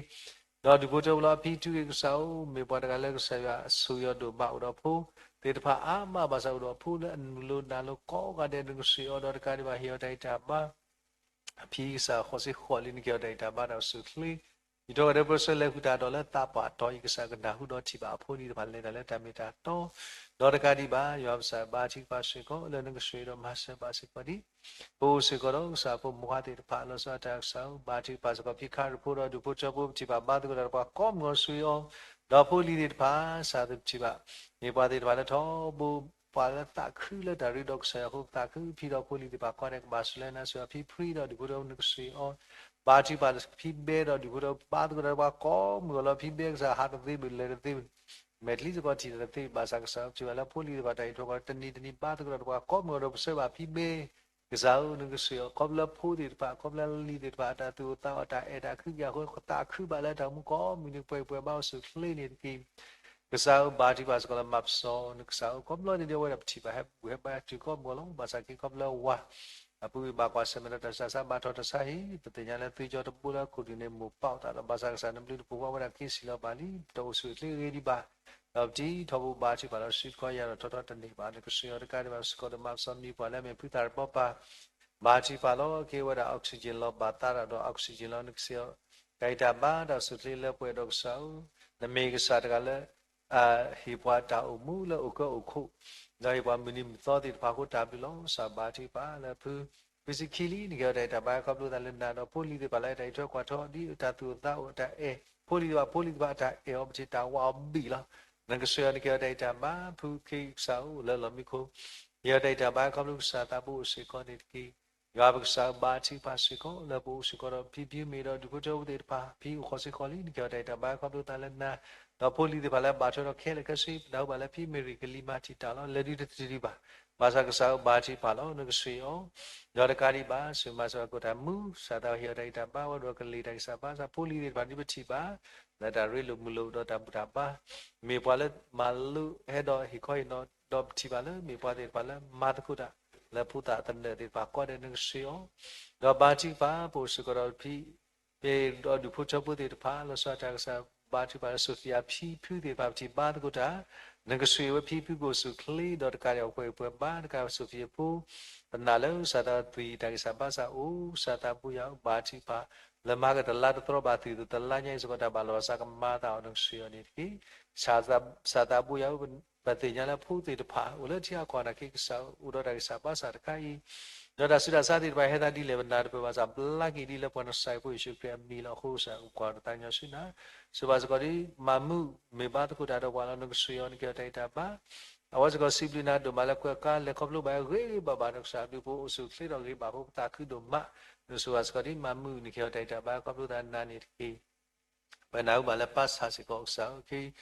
ဒီးဒူၣ်ဖိထၢဖိလၢအဖံထူဂ့ၤ ကစၢ်ဧၢ မ့ၢ်ပှၤတဂၤလၢကစၢ်ယွၤဆိၣ်ဂ့ၤအီၤဒိၣ်မးအိၣ်ဒီးဖိ သ့ၣ်တဖၣ်အါမး ဘၣ်ဆၣ်အိၣ်ဒီးအဖိလၢအနုာ်လီၤနုာ်လီၤကိးဂၤဒဲး နကဆှၢအီၤဒီးတကးဒံးဘၣ် ဟ့ၣ်အီၤတၢ်ဂံၢ်တၢ်ဘါ အဖံကစၢ်ဃိးဆံဃိးလံ နကဟ့ၣ်အီၤတၢ်ဂံၢ်တၢ်ဘါတၢ်အိၣ်ဆူၣ်အိၣ်ချ့ ယံာ်ထီၣ်ကဒီး ပၢဆှၢလဲၤဃုာ်တၢ်ဒီးလၢသးပှၢ်တီၤအံၤ ကစၢ်ကနၢ်ဟူဒီးထံၣ်ဘၣ်အဖိလံၤတဖၣ်လဲၤတၢ်လၢတၢ်မ့ၢ်တၢ်တီ ဒီးတကးဒံးဘၣ် ယွၤပကစၢ်ဘါထုကဖၣ်စ့ၢ်ကီး လၢနကဆှၢဒီးမၤစၢၤဘၣ်စ့ၢ်ကီးဒံး ပအိၣ်စ့ၢ်ကီးဒီးကစၢ်ဖိမုၢ်ခွါသ့ၣ်တဖၣ် လီၤဆီဒၣ်တၢ်ကစၢ်ဧၢ ဘါထုကဖၣ်စ့ၢ်ကီး ဖံခရံာ်ဖိဒီးဒူၣ်ဖိထၢဖိ ပထံၣ်ဘၣ်ဘါသကိးတၢ်ဒီးပှၤကိးမုၢ်ဂီၤဆူအံၤအီၤ ဒီးဖိလံၤသ့ၣ်တဖၣ် စၢ်သ့ၣ်ပထံၣ်ဘၣ် မ့ၢ်ပှၤသ့ၣ်တဖၣ်လၢထီဘိ ပှၤလၢသးခုလၢတၢ်ရ့ဒီးကစၢ်ယွၤအဃိ သးခုဖံဒီးဖိလံၤသ့ၣ်တဖၣ် ကိးဂၤဒဲးကဘၣ်စူၢ်လၢနၤစ့ၢ်ကီး ဖံဖရံဒီးဒူၣ်ဖိထၢဖိ နကဆှၢအီၤ ဘါထုကဖၣ်ဖံဘဲဒီးဒူၣ်ဖိထၢဖိ ဘါသကိးတၢ်ဒီးပှၤကိးမုၢ်ဂီၤလီၤ ဖံဘဲကစၢ်ဟးတသ့ဘၣ် လဲၤတသ့ဘၣ် မဲာ်ချံစ့ၢ်ကီးထံၣ်တၢ်တသ့ဘၣ် ဘၣ်ဆၣ်ကစၢ်ပထံၣ်ဘၣ်လၢဖိလံၤသ့ၣ်တဖၣ်တၢ်အံးထွဲကွၢ်ထွဲ တနံၤတနံၤဘါသကိးတၢ်ဒီးပှၤကိးမုၢ်ဂီၤဒီးပဆၢဘၣ်ဖံဘဲ ကစၢ်ဧၢ နကဆှၢအီၤ ခီဖျိလၢဖိသ့ၣ်တဖၣ် ခီဖျိလၢလံၤသ့ၣ်တဖၣ် အတၢ်သူၣ်အိၣ်သးအိၣ် တၢ်အဲၣ်တၢ်ကွံက့ၤအဃိ သးခုဘၣ်လၢတၢ်အိၣ်မူကိးမုၢ်နံၤ ပှဲၤပှဲၤဘါအိၣ်ဆူၣ်အိၣ်ချ့န့ၣ်တက့ၢ် ကစၢ်ဧၢ ဘါထုကဖၣ်စ့ၢ်ကီးလၢမၤပစီ နကစၢ်ဧၢ ခီဖျိန့ၣ်ဒီးအဝဲဒၣ်ပထံၣ်ဘၣ်ဟဲဘူၣ်ဟဲဘါတုၤကိးမုၢ်ဂီၤလီၤ ဘၣ်ဆၣ်က့ၤခီဖျိလၢဝၤ အပူၤကွံာ်ဘၣ်ကွၢ်ဆၢၣ်မဲာ်ဒီးတၢ်ဆူးတၢ်ဆါ ဘၣ်ထီၣ်တၢ်ဆါဟံၣ် ပသ့ၣ်ညါလၢသွံၣ်ကၠီတဘိလၢအခိၣ်ဒူၣ်န့ၣ် မိၢ်ပၢ်အိၣ်သးဒီး ဘၣ်ဆၣ်ကစၢ်နဘျုးနဖှိၣ်ဘၣ်ဝဲဒၣ်က့ၤဆံးလီၤဘၣ်လံ တၢ်အိၣ်ဆူၣ်အိၣ်ချ့ဂ့ၤဒံးဘၣ် ဒီးပတံၤထီဘိဘါထုကဖၣ်လီၤ စုတခီယၤဒီးထီထီတန့ၢ်ဘၣ် နကဆှၢအီၤတကးဒံးဘၣ် စ့ၢ်ကီးဒီးမၤပစီမံၤပှၤလၢအမ့ၢ်ဖုသၣ်တဘီပၤ ဘါထုကဖၣ်လီၤ က့ၤဝဲဒၣ် oxygen လီၤ ဘၣ်သးတၢ်ဒီး oxygen လီၤ နကဆှၢအီၤ တၢ်ဂံၢ်တၢ်ဘါတၢ်အိၣ်ဆူၣ်အိၣ်ချ့လၢပှဲၤဒီးကစၢ်ဧၢ နမ့ၢ်ကစၢ်တဂၤလၢ ဟ့ၣ်ပှၤတၢ်အိၣ်မူလၢအိၣ်ကၢအိၣ်ခိၣ် ဒီးဟ့ၣ်ပှၤမုၢ်နံၤမုၢ်သီသ့ၣ်တဖၣ်အဃိတၢ်ဘျုးလီၤ ကစၢ်ဘါထုကဖၣ်လၢဖု ဖုဆံခံလံ နကဟ့ၣ်အီၤတၢ်ဂံၢ်တၢ်ဘါခီဖျိသးလၢနၤဒီးဖိလံၤသ့ၣ်တဖၣ်လၢတၢ်အံးထွဲကွၢ်ထွဲဒ်တၢ်သူၣ်အိၣ်သးအိၣ် တၢ်အဲၣ် ဖိလံၤသ့ၣ်တဖၣ် ဖိလံၤသ့ၣ်တဖၣ်အတၢ်အဲၣ်အီၤ ပထံၣ်တၢ်ဝးအီၤဘံၣ်လီၤ နကဆှၢအီၤ နကဟ့ၣ်အီၤတၢ်ဂံၢ်တၢ်ဘါ ဖုခ့ကစၢ်အိၣ်လၢလီၢ်မံခိၣ် ကဟ့ၣ်အီၤတၢ်ဂံၢ်တၢ်ဘါခီဖျိကစၢ်သးဘိအိၣ်စ့ၢ်ကီးန့ၣ်တက့ၢ်. ယွၤပကစၢ်ဧၢ ဘါထုကဖၣ်စ့ၢ်ကီး လၢပအိၣ်စ့ၢ်ကီးဒီးဖံဖံမ့ၢ်ဒီးဒူၣ်ဖိထၢဖိသ့ၣ်တဖၣ် ဖံအိၣ်ဃိးဆံဃိးလံ နကဟ့ၣ်အီၤတၢ်ဂံၢ်တၢ်ဘါခီဖျိသးလၢနၤ ဒီးဖိလံၤသ့ၣ်တဖၣ်လၢဘၣ်ထွဲဒီးခဲလၢာ်ခဲဆ့ ပနၢ်ဟူဘၣ်လၢဖံမ့ၢ်ရံၣ်ကလံၤမၤတံာ်တာ်လီၤ လဲၤဒုးတတုၤဒံးဘၣ် ဘၣ်ဆၣ်ကစၢ်ဧၢ ဘါထုကဖၣ်လီၤ နကဆှၢအီၤ ဒီးတကးဒံးဘၣ် စူၢ်မၤစၢၤကိးတၢ်မူ ကစၢ်သးဟ့ၣ်အီၤတၢ်ဂံၢ်တၢ်ဘါဝဲဒီးကလံၤတၢ်ဂံၢ်စၢ်ဘါစၢ် ဖိလံၤသ့ၣ်တဖၣ်ဒ်ပထံၣ်ဘၣ် လၢတၢ်ရ့လိာ်မုာ်လိာ်ဒီးတၢ်ဘူၣ်တၢ်ဘါ မ့ၢ်ပှၤလၢမၤလိဟဲဒီးဟ့ၣ်ခီဟ့ၣ်နီၤ ဒီးပထံၣ်ဘၣ်လၢမ့ၢ်ပှၤသ့ၣ်တဖၣ်လၢမၤသကိးတၢ် လၢဖိသၣ်သနၢၣ်သ့ၣ်တဖၣ်ကိးဂၤဒဲး နကဆှၢအီၤ ဒီးဘါထုကဖၣ် ပအိၣ်စ့ၢ်ကီးဒီးဖံ မ့ၢ်ဒီးဒူၣ်ဖိထၢဖိသ့ၣ်တဖၣ် လီၤဆီဒၣ်တၢ်ကစၢ် ဘါထုကဖၣ်လၢ Sophia ဖံဖုသ့ၣ်တဖၣ် ပထံၣ်ဘါသကိးတၢ် နကဆှၢအဝဲဖံဖုကအိၣ်ဆူၣ်အိၣ်ချ့ ဒီးတကးဒံးအပှဲၤပှဲၤဘါ တကး Sophia ဖိ ပနာ်လၢကစၢ်သးသွံၣ်တၢ်ဂံၢ်စၢ်ဘါစၢ်အိၣ် ကစၢ်သးဘိယွၤဧၢ ဘါထုကဖၣ် လၢမၤကတၢၢ်တလါတသရီဘၣ် သွံၣ်သတလါညါအံၤစ့ၢ်ကီး တၢ်ဘၣ်လီၤဘၣ်စးကမၤအသးအီၤ နကဆှၢအီၤန့ၣ်တက့ၢ်. ကစၢ်သးဘိယွၤဧၢ ပသ့ၣ်ညါလၢဖိသ့ၣ်တဖၣ် အိၣ်လၢထံအကီၢ်နာ်က့ ကစၢ်အိၣ်ဒီးတၢ်ဂံၢ်စၢ်ဘါစၢ်တခါအံၤ ဒီးတၢ်ဆူးတၢ်ဆါသ့ၣ်တဖၣ် ဟဲသးဒ်လဲၣ် ပနၢ်တပၢၢ်ဘၣ်ဆၣ် ဘျါက့ၤဒ်လၢပှၤနစၤအံၤဖိယ့ၣ်ၡူးခရံာ်အမံၤလီၤ. အဃိကစၢ် ကွၢ်တၢ်သးကညီၤဆူနၤ စံးဘၣ်စ့ၢ်ကီးဒ် မၤမုာ်မ့ၢ်ဘါသကိးတၢ်ဒီးပှၤလီၤ နကဆှၢအီၤ နကဟ့ၣ်အီၤတၢ်ဂံၢ်တၢ်ဘါ အဝဲစ့ၢ်ကီးစံးဘျုးနၤဒိၣ်မးလၢ ကွဲးကါလဲၤခီဖျိဘၣ်ဂ့ၤဂ့ၤဘၣ်ဘၣ်ဒီး ကစၢ်အဘျုးအဖှိၣ်အိၣ်ဆူၣ်အိၣ်ချ့ဒီးဂ့ၤဘၣ်အဃိ ပသးခုဒိၣ်မး နစံးဘၣ်စ့ၢ်ကီးဒ် မၤမုာ် နကဟ့ၣ်အီၤတၢ်ဂံၢ်တၢ်ဘါ ခီဖျိသးနၤန့ၣ်တက့ၢ်. ပနၢ်ဟူဘၣ်လၢပၢ်ဆၣ်စ့ၢ်ကီး ကစၢ်ဧၢ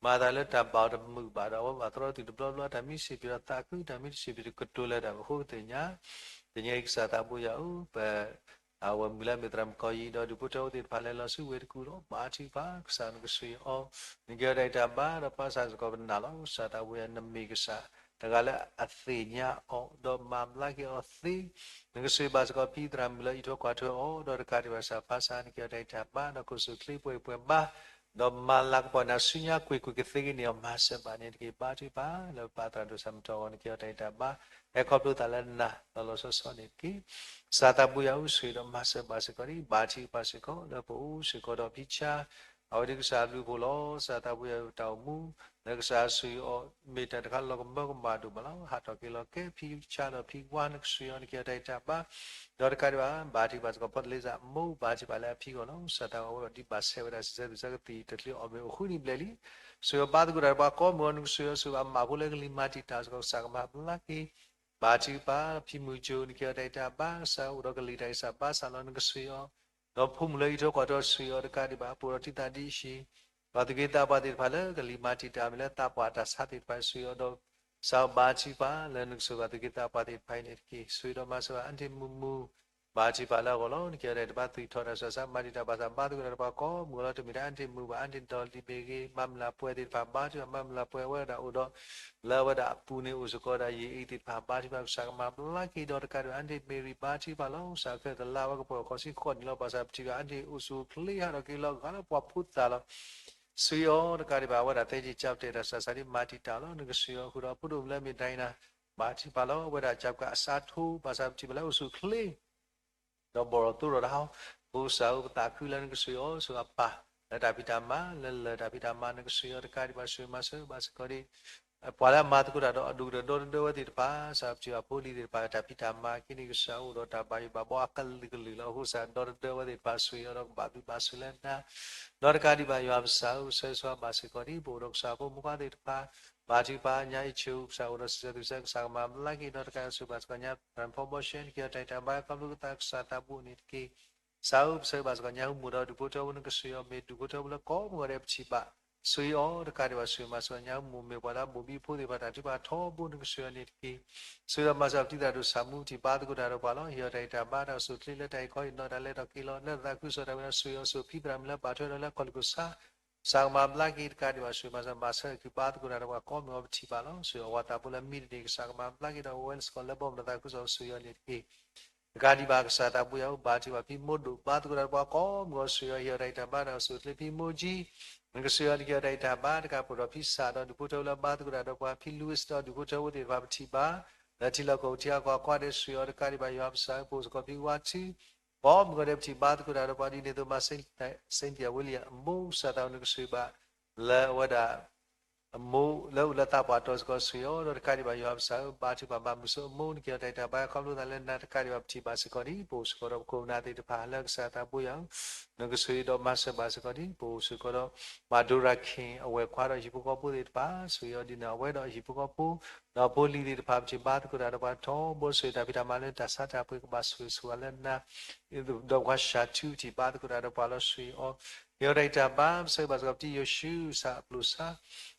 မၤသးလၢတၢ်ဘၣ်အီၤတမုာ်ဘၣ်ဒီး အဝဲဘၣ်သရီသုးတဘျီဘျီ တၢ်မံစံးပတြၢၤဒီးသးခု တၢ်မံတစံးပတြၢၤကတိၤလၢတၢ်အဃိ ပသ့ၣ်ညါ တနံၤအံၤကစၢ်သးဘိယွၤဧၢ ပ အဝဲမုၢ်လၢမ့ၢ်သရၣ်မုၣ်ကီၢ်ယံၤဒီးဒူၣ်ဖိထၢဖိသ့ၣ်တဖၣ်လဲၤလီၤဆူဝ့ၢ်တကူၣ်လီၤ ဘါထုကဖၣ် ကစၢ်နကဆှၢအီၤ နကဟ့ၣ်အီၤတၢ်ဂံၢ်တၢ်ဘါဒီးပၢ်ဆၣ်စ့ၢ်ကီး ပနာ်လီၤ ကစၢ်သးဘိယွၤ နမ့ၢ်ကစၢ်တဂၤလၢအသ့ၣ်ညါအီၤ ဒီးမၤဘျါက့ၤအီၤသ့ နကဆှၢဘၣ်စ့ၢ်ကီးဖံသရၣ်မုၣ်လၢအံးထွဲကွၢ်ထွဲအီၤ ဒီးတကးဒံးဘၣ်ကစၢ်ပၢ်ဆၣ် နကဟ့ၣ်အီၤတၢ်ဂံၢ်တၢ်ဘါ ဒီးခိၣ်ဆူၣ်ချ့ပှဲၤပှဲၤဘါ ဒီးမၤလၤကပီၤနၤဆူညါကွ့ၢ်ကွ့ၢ်ကသ့က့ၤန့ၣ်အီၤ မၤစၢၤဘၣ်န့ၣ်တက့ၢ် ဘါထုကဖၣ် လၢပၢ်သရၣ်ဒိၣ်စီၤမုၢ်ထီၣ်အဂီၢ် နကဟ့ၣ်အီၤတၢ်ဂံၢ်တၢ်ဘါ ဟဲခီဖျိသးလၢနၤ လီၤလီၤဆီဆီန့ၣ်တက့ၢ်. ကစၢ်သးဘိယွၤဧၢ ဆိၣ်ဂ့ၤဒီးမၤစၢၤဘၣ်စ့ၢ်ကီးဒ် ဘါထုကဖၣ်စ့ၢ်ကီး လၢပအိၣ်စ့ၢ်ကီးဒီးဖံဆါ အဝဲဒ်ကစၢ်အဘျုးအဖှိၣ်လီၤ. ကစၢ်သးဘိယွၤဧၢ တၢ်အိၣ်မူ လၢကစၢ်အဆိၣ်ဂ့ၤအီၤ မ့ၢ်တၢ်တခါလၢလီၤကမၢကမၣ်ဒိၣ်မးလီၤ. ဟးထီၣ်က့ၤလီၤကဲ ဖံဆါဒီးဖံဝါ နကဆှၢအီၤ နကဟ့ၣ်အီၤတၢ်ဂံၢ်တၢ်ဘါ ဒီးတကးဒံးဘၣ် ဘါထုကဖၣ်စ့ၢ်ကီး ဖိသလ့စၢ် မိၢ် ဘါထုကဖၣ်လၢအဖံအဂီၢ်လီၤ. ကစၢ်သးဝဲဒီးဒ်ဘၣ်ဆဲးဝဲဒၣ် စံးဆၢသုးဆၢကသံၣ်တချုးအီၣ်မ့ၤအိၣ်ဃုနံၣ်ဘျဲၣ်လံ. ဆိၣ်ဂ့ၤဘါသကိးတၢ်ဒီးပှၤကိးမုၢ်ဂီၤ နကဆှၢအီၤ ဆိၣ်ဂ့ၤဘၣ်မးဖိလၢကလံၤမၤတံာ်တာ်စ့ၢ်ကီး ကစၢ်ကမၤဘျါက့ၤ ဘါထုကဖၣ် ဖံမုၢ်ကၠိ နကဟ့ၣ်အီၤတၢ်ဂံၢ်တၢ်ဘါ ကစၢ်အိၣ်ဒီးကလံၤတၢ်ဂံၢ်စၢ်ဘါစၢ်လီၤ နကဆှၢအီၤ ဒီးဖိမုၣ်လၢအံးထွဲကွၢ်ထွဲ ဆှၢအီၤတကးဒံးဘၣ် ပအိၣ်ဒီးတံၢ်သးဒ်အံၤ ပှၤသူၣ်က့သးပှၢ်သ့ၣ်တဖၣ်လၢကလံၤမၤတံာ်တာ်မ့ၢ်လၢသးပှၢ်တၢ်ဆါသ့ၣ်တဖၣ် ဆှၢအီၤဒီး ကစၢ်ဘါထုကဖၣ် လၢနကဆိၣ်ဂ့ၤပှၤသူၣ်က့သးပှၢ်သ့ၣ်တဖၣ်အံၤန့ၣ်တက့ၢ်. ဆိၣ်ဂ့ၤဒီးမၤစၢၤဘၣ် အါတ့ၢ်မုာ်မုာ် ဘါထုကဖၣ်လၢအဂီၢ်လီၤ. နကဟ့ၣ်အီၤတၢ်ဂံၢ်တၢ်ဘါ သွံၣ်ထီၣ်တၢ်ဆူးတၢ်ဆါ မၤတံာ်တာ်ဘၣ်ဆၣ် ဘါသကိးတၢ်ဒီးပှၤကိးမုၢ်ဂီၤလီၤ. တမ့ၢ်တၢ်အါတ့ၢ်မုာ်ဘၣ် အါတ့ၢ်ဒီးလံာ်မ့ၢ်ဂ့ၤ မၤမုၢ်လၢ်ပှဲၤသ့ၣ်တဖၣ် ဘါထုကဖၣ် မၤမုၢ်လၢ်ပှဲၤဝဲဒၣ်အိၣ်ဒီး လၢအဝဲဒၣ်အပူၤန့ၣ် အိၣ်စ့ၢ်ကီးဒၣ်ယံာ်အံၤသ့ၣ်တဖၣ် ဘါထုကဖၣ် ကစၢ်ကမၤဘျါက့ၤဒီးတကးဒံးဘၣ် အါတ့ၢ်မ့ၢ်ရံၣ် ဘါထုကဖၣ်လီၤ. ကစၢ်ခဲလၢာ်တလါဝဲကပီၤဃိးဆံဃိးနံၣ်လီၤ. ဘၣ်ဆၣ်ပထံၣ်ဘၣ်အါတ့ၢ်အိၣ်ဆူၣ်အိၣ်ချ့ဟးထီၣ်က့ၤလီၤ ဂၤလၢပှၤဖိသၣ်လီၤ. ဆှံအီၤတကးဒံးဘၣ် အဝဲဒၣ်သဲက့ၤကၢပတဲာ်တၢ်ဆးဆးဒ်မၤတံာ်တာ်လီၤ နကဆှံအီၤဃုာ်ဒီးဖိဒိၣ်မုၣ်လၢမ့ၢ်ဒိနၤ ဘၣ်ထံၣ်ပာ်လီၤ အဝဲဒၣ်ကၢပကၣ်အစးထိ ဘၣ်ဆၣ်ပထံၣ်ဘၣ်လၢအိၣ်ဆူၣ်အိၣ်ချ့ ဒီးဘီၣ်ထီၣ်သိဒီးတၢ်ဟီ ဖိကစၢ်ဧၢ ပသးခုလၢနကဆှံအီၤဆူအပၢ် လၢတၢ်ဖံးတၢ်မၤ လၢလၢၢ်တၢ်ဖံးတၢ်မၤ နကဆှံအီၤတကးဒံးဘၣ် ဆှံမၤစၢၤဘၣ်စ့ၢ်ကီးဒ် ပှၤလၢအမၤသကိးတၢ်ဒီးအဒိၣ်ကတၢၢ်ဒီတဒၢဝဲသ့ၣ်တဖၣ် စးပထံၣ်ဘၣ်ဖိလံၤသ့ၣ်တဖၣ် တၢ်ဖံးတၢ်မၤက့န့ၣ် ကစၢ်အိၣ်ဒီးတၢ်ဘၣ်ယိၣ်ဘၣ်ဘီအကလုာ်ကလုာ်လီၤ အဃိကစၢ်ဒီတဒၢဝဲသ့ၣ်တဖၣ် ဆှံအီၤဒီးကဘၣ်ဘျုးဘၣ်ဆိၣ်လၢနၤ ဒီးတကးဒံးဘၣ်ယွၤပကစၢ်ဧၢ ပဆၢဂ့ၤဆၢဝါဘၣ်စ့ၢ်ကီးဒ် ပအိၣ်ဒီးကစၢ်ဖိမုၣ်ခွါသ့ၣ်တဖၣ် ဘါထုကဖၣ်ညါအံၤဆူ ကစၢ်အိၣ်ဒီးစံးဆၢသုဆၢ ကစၢ်ကမၤဘျါက့ၤ ဒီးတကးဆူဘၣ်စ့ၢ်ကီးညါ ဖျၢၣ်ဖီဘီရှဲ နကဟ့ၣ်အီၤတၢ်အံၤတၢ်ဘါ ခီဖျိကသးကစၢ်သးဘိန့ၣ်တက့ၢ်. ကစၢ်ဧၢ ပဆၢဂ့ၤဘၣ်စ့ၢ်ကီးညါဟူမူးဒီးဒူၣ်ဖိထၢဖိ နကဆှံအီၤ မ့ၢ်ဒူၣ်ဖိထၢဖိလၢကိးမုၢ်ဂီၤဒဲးပထံၣ်ဘၣ် ဆှံအီၤတကးဒံးဘၣ် ဆှံမၤစၢၤညါဟူမူး မ့ၢ်ပှၤလၢအဘိၣ်ဘံဖိသ့ၣ်တဖၣ် တၢ်ထုကဖၣ်ထီဘိ နကဆှံအီၤန့ၣ်တက့ၢ်. ဆှံဒီးမၤစၢၤပတံၤသရၣ်ဒိၣ်ဆၣ်မူ ပထံၣ်ဘါသကိးတၢ်ဒီးပှၤလီၤ ဟ့ၣ်အီၤတၢ်အံၤတၢ်ဘါ တၢ်အိၣ်ဆူၣ်အိၣ်ချ့လၢတၢ်အဲၣ်ခီဟ့ၣ်နီၤတၢ်လဲၤထီၣ်က့ၤလီၤ လၢတၢ်သးခုကစီၣ်တၢ်ဝဲဒီး ဆှံအီၤဆူဖံသရၣ်မုၣ်လၢဘၣ်ထွဲဒီးလၢကီၢ်လိာ်ကိၣ်ဆါ ကစၢ်ကမၤဘျါက့ၤတကးဒံးဘၣ် ဆှံမၤစၢၤ မၤစၢၤက့ၤဘါသကိးတၢ်ဒီးပှၤကိးမုၢ်ဂီၤပထံၣ်ဘၣ်လီၤ. ဆှံအီၤဝၤသးဖိလၢမံတန့ၢ် ကစၢ်ကမၤဘျါက့ၤဒီး အဝဲစ့ၢ်ကီးလၢဘီမုၢ်ဒီးသးခုကစီၣ် ဆှံအီၤန့ၣ်တက့ၢ်. တကးဒံးဘၣ် ကစၢ်သးဘိယွၤဧၢ ဘါထုကဖၣ်ဖံမိၢ်ဒိၣ် ဘါသကိးတၢ်ဒီးပှၤကိးမုၢ်ဂီၤ ဆှံအီၤ ဟ့ၣ်အီၤတၢ်အံၤတၢ်ဘါ တၢ်အိၣ်ဆူၣ်အိၣ်ချ့ ဖံမိၢ်ကၠံ နကဆှံအီၤ နကဟ့ၣ်အီၤတၢ်အံၤတၢ်ဘါ တကးဖိးဒီးဖံစၢ်ဒီးဒူၣ်ဖိထၢဖိလၢဘါသကိးတၢ်ဒီးပှၤ ဖံလူဝံး ဒီးဒူၣ်ဖိထၢဖိသ့ၣ်တဖၣ်ပထံၣ်ဘၣ် လၢထံလီၢ်ကီၢ်ပူၤထံအကီၢ်အကွါဒဲး ဆှံအီၤတကးဒံးဘၣ် ယွၤပကစၢ်ဧၢ ပအိၣ်စ့ၢ်ကီးဖံဝါထု ကိးမုၢ်ဂီၤဒဲးပထံၣ်ဘါသကိးတၢ်ဒီးပှၤဒ်န့ၣ်အသိး မၤစ့ၢ် Cynthia Williams အမိၢ် ကစၢ်သးဘိ နကဆှံဘၣ် လၢအဝဲဒၣ် အမိၢ်လၢအအိၣ်လၢသးပှၢ်တီၤစ့ၢ်ကီး ဆှံအီၤဒီးတကးဒံးဘၣ် ယွၤပကစၢ်ဧၢ ဘါထုကဖၣ်ဘၣ်မုာ်ဆိအမိၢ် နကဟ့ၣ်အီၤတၢ်အံၤတၢ်ဘါ ခီဖျိသးလၢနၤတကးဒံးဘၣ် ပထံၣ်ဘၣ်စ့ၢ်ကီးဒ် ပအိၣ်စ့ၢ်ကီးဒီးပခိၣ်ပနၢ်သ့ၣ်တဖၣ် လၢကစၢ်သးဘိယွၤဧၢ နကဆှံဒီးမၤစၢၤဘၣ်စ့ၢ်ကီးဒ် ပအိၣ်စ့ၢ်ကီးဒီး မၤဒိရၤခ့ၣ် အဝဲၢ်ခွါဒီးဟံၣ်ဖိဃီဖိသ့ၣ်တဖၣ် ဆှံအီၤဒ်န့ၣ် အဝဲဒီးဟံၣ်ဖိဃီဖိ ဒီးဖိလံၤသ့ၣ်တဖၣ် ပထံၣ်ဘါသကိးတၢ်ဒီးပှၤထီဘိ ဆှံတၢ်ဖံးတၢ်မၤလၢတၢ်ဆါတၢ်ပှ့ၤကဘၣ်ဆိၣ်ဂ့ၤဆိၣ်ဝါလၢနၤ ဒီးပှၤၡၤထူ ပထံၣ်ဘါသကိးတၢ်ဒီးပှၤလီၤ ဆှံအီၤ ဟ့ၣ်အီၤတၢ်အံၤတၢ်ဘါ ပဆၢဂ့ၤဘၣ်စ့ၢ်ကီးပတံၤယိၤၡူ ကစၢ်အပျိၢ်ဆါ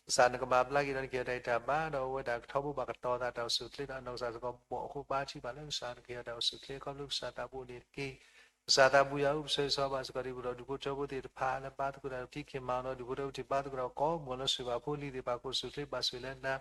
ကစၢ်နကမၤဘျါက့ၤဒီးနကဟ့ၣ်အီၤတၢ်အံၤတၢ်ဘါ ဒီးအဝဲဒၣ်ကထီဘိဘၣ်ကတီၤသးတၢ်အိၣ်ဆူၣ်အိၣ်ချ့ဒီးအနီၢ်ကစၢ်စ့ၢ်ကီး ဘီၣ်အဃိဘါထုကဖၣ်လၢကစၢ်နကဟ့ၣ်အီၤတၢ်အိၣ်ဆူၣ်အိၣ်ချ့ ခီဖျိကစၢ်သးဘိန့ၣ်တက့ၢ်. ကစၢ်သးဘိယွၤဧၢ ပဆၢဂ့ၤဆၢဝါဘၣ်စ့ၢ်ကီးဒ်ပဒီးဒူၣ်ဖိထၢဖိသ့ၣ်တဖၣ်လၢဘါသကိးတၢ်ဒီးပထံၣ်က့ၤမၤအီၤဒီးဒူၣ်ဖိထၢဖိထံၣ်ဘါသကိးတၢ်ကိးမုၢ်ဂီၤလၢဆှံဘၣ်ဖိလံၤသ့ၣ်တဖၣ် ကအိၣ်ဆူၣ်အိၣ်ချ့ဘၣ်ဆိၣ်ဂ့ၤလၢနၤ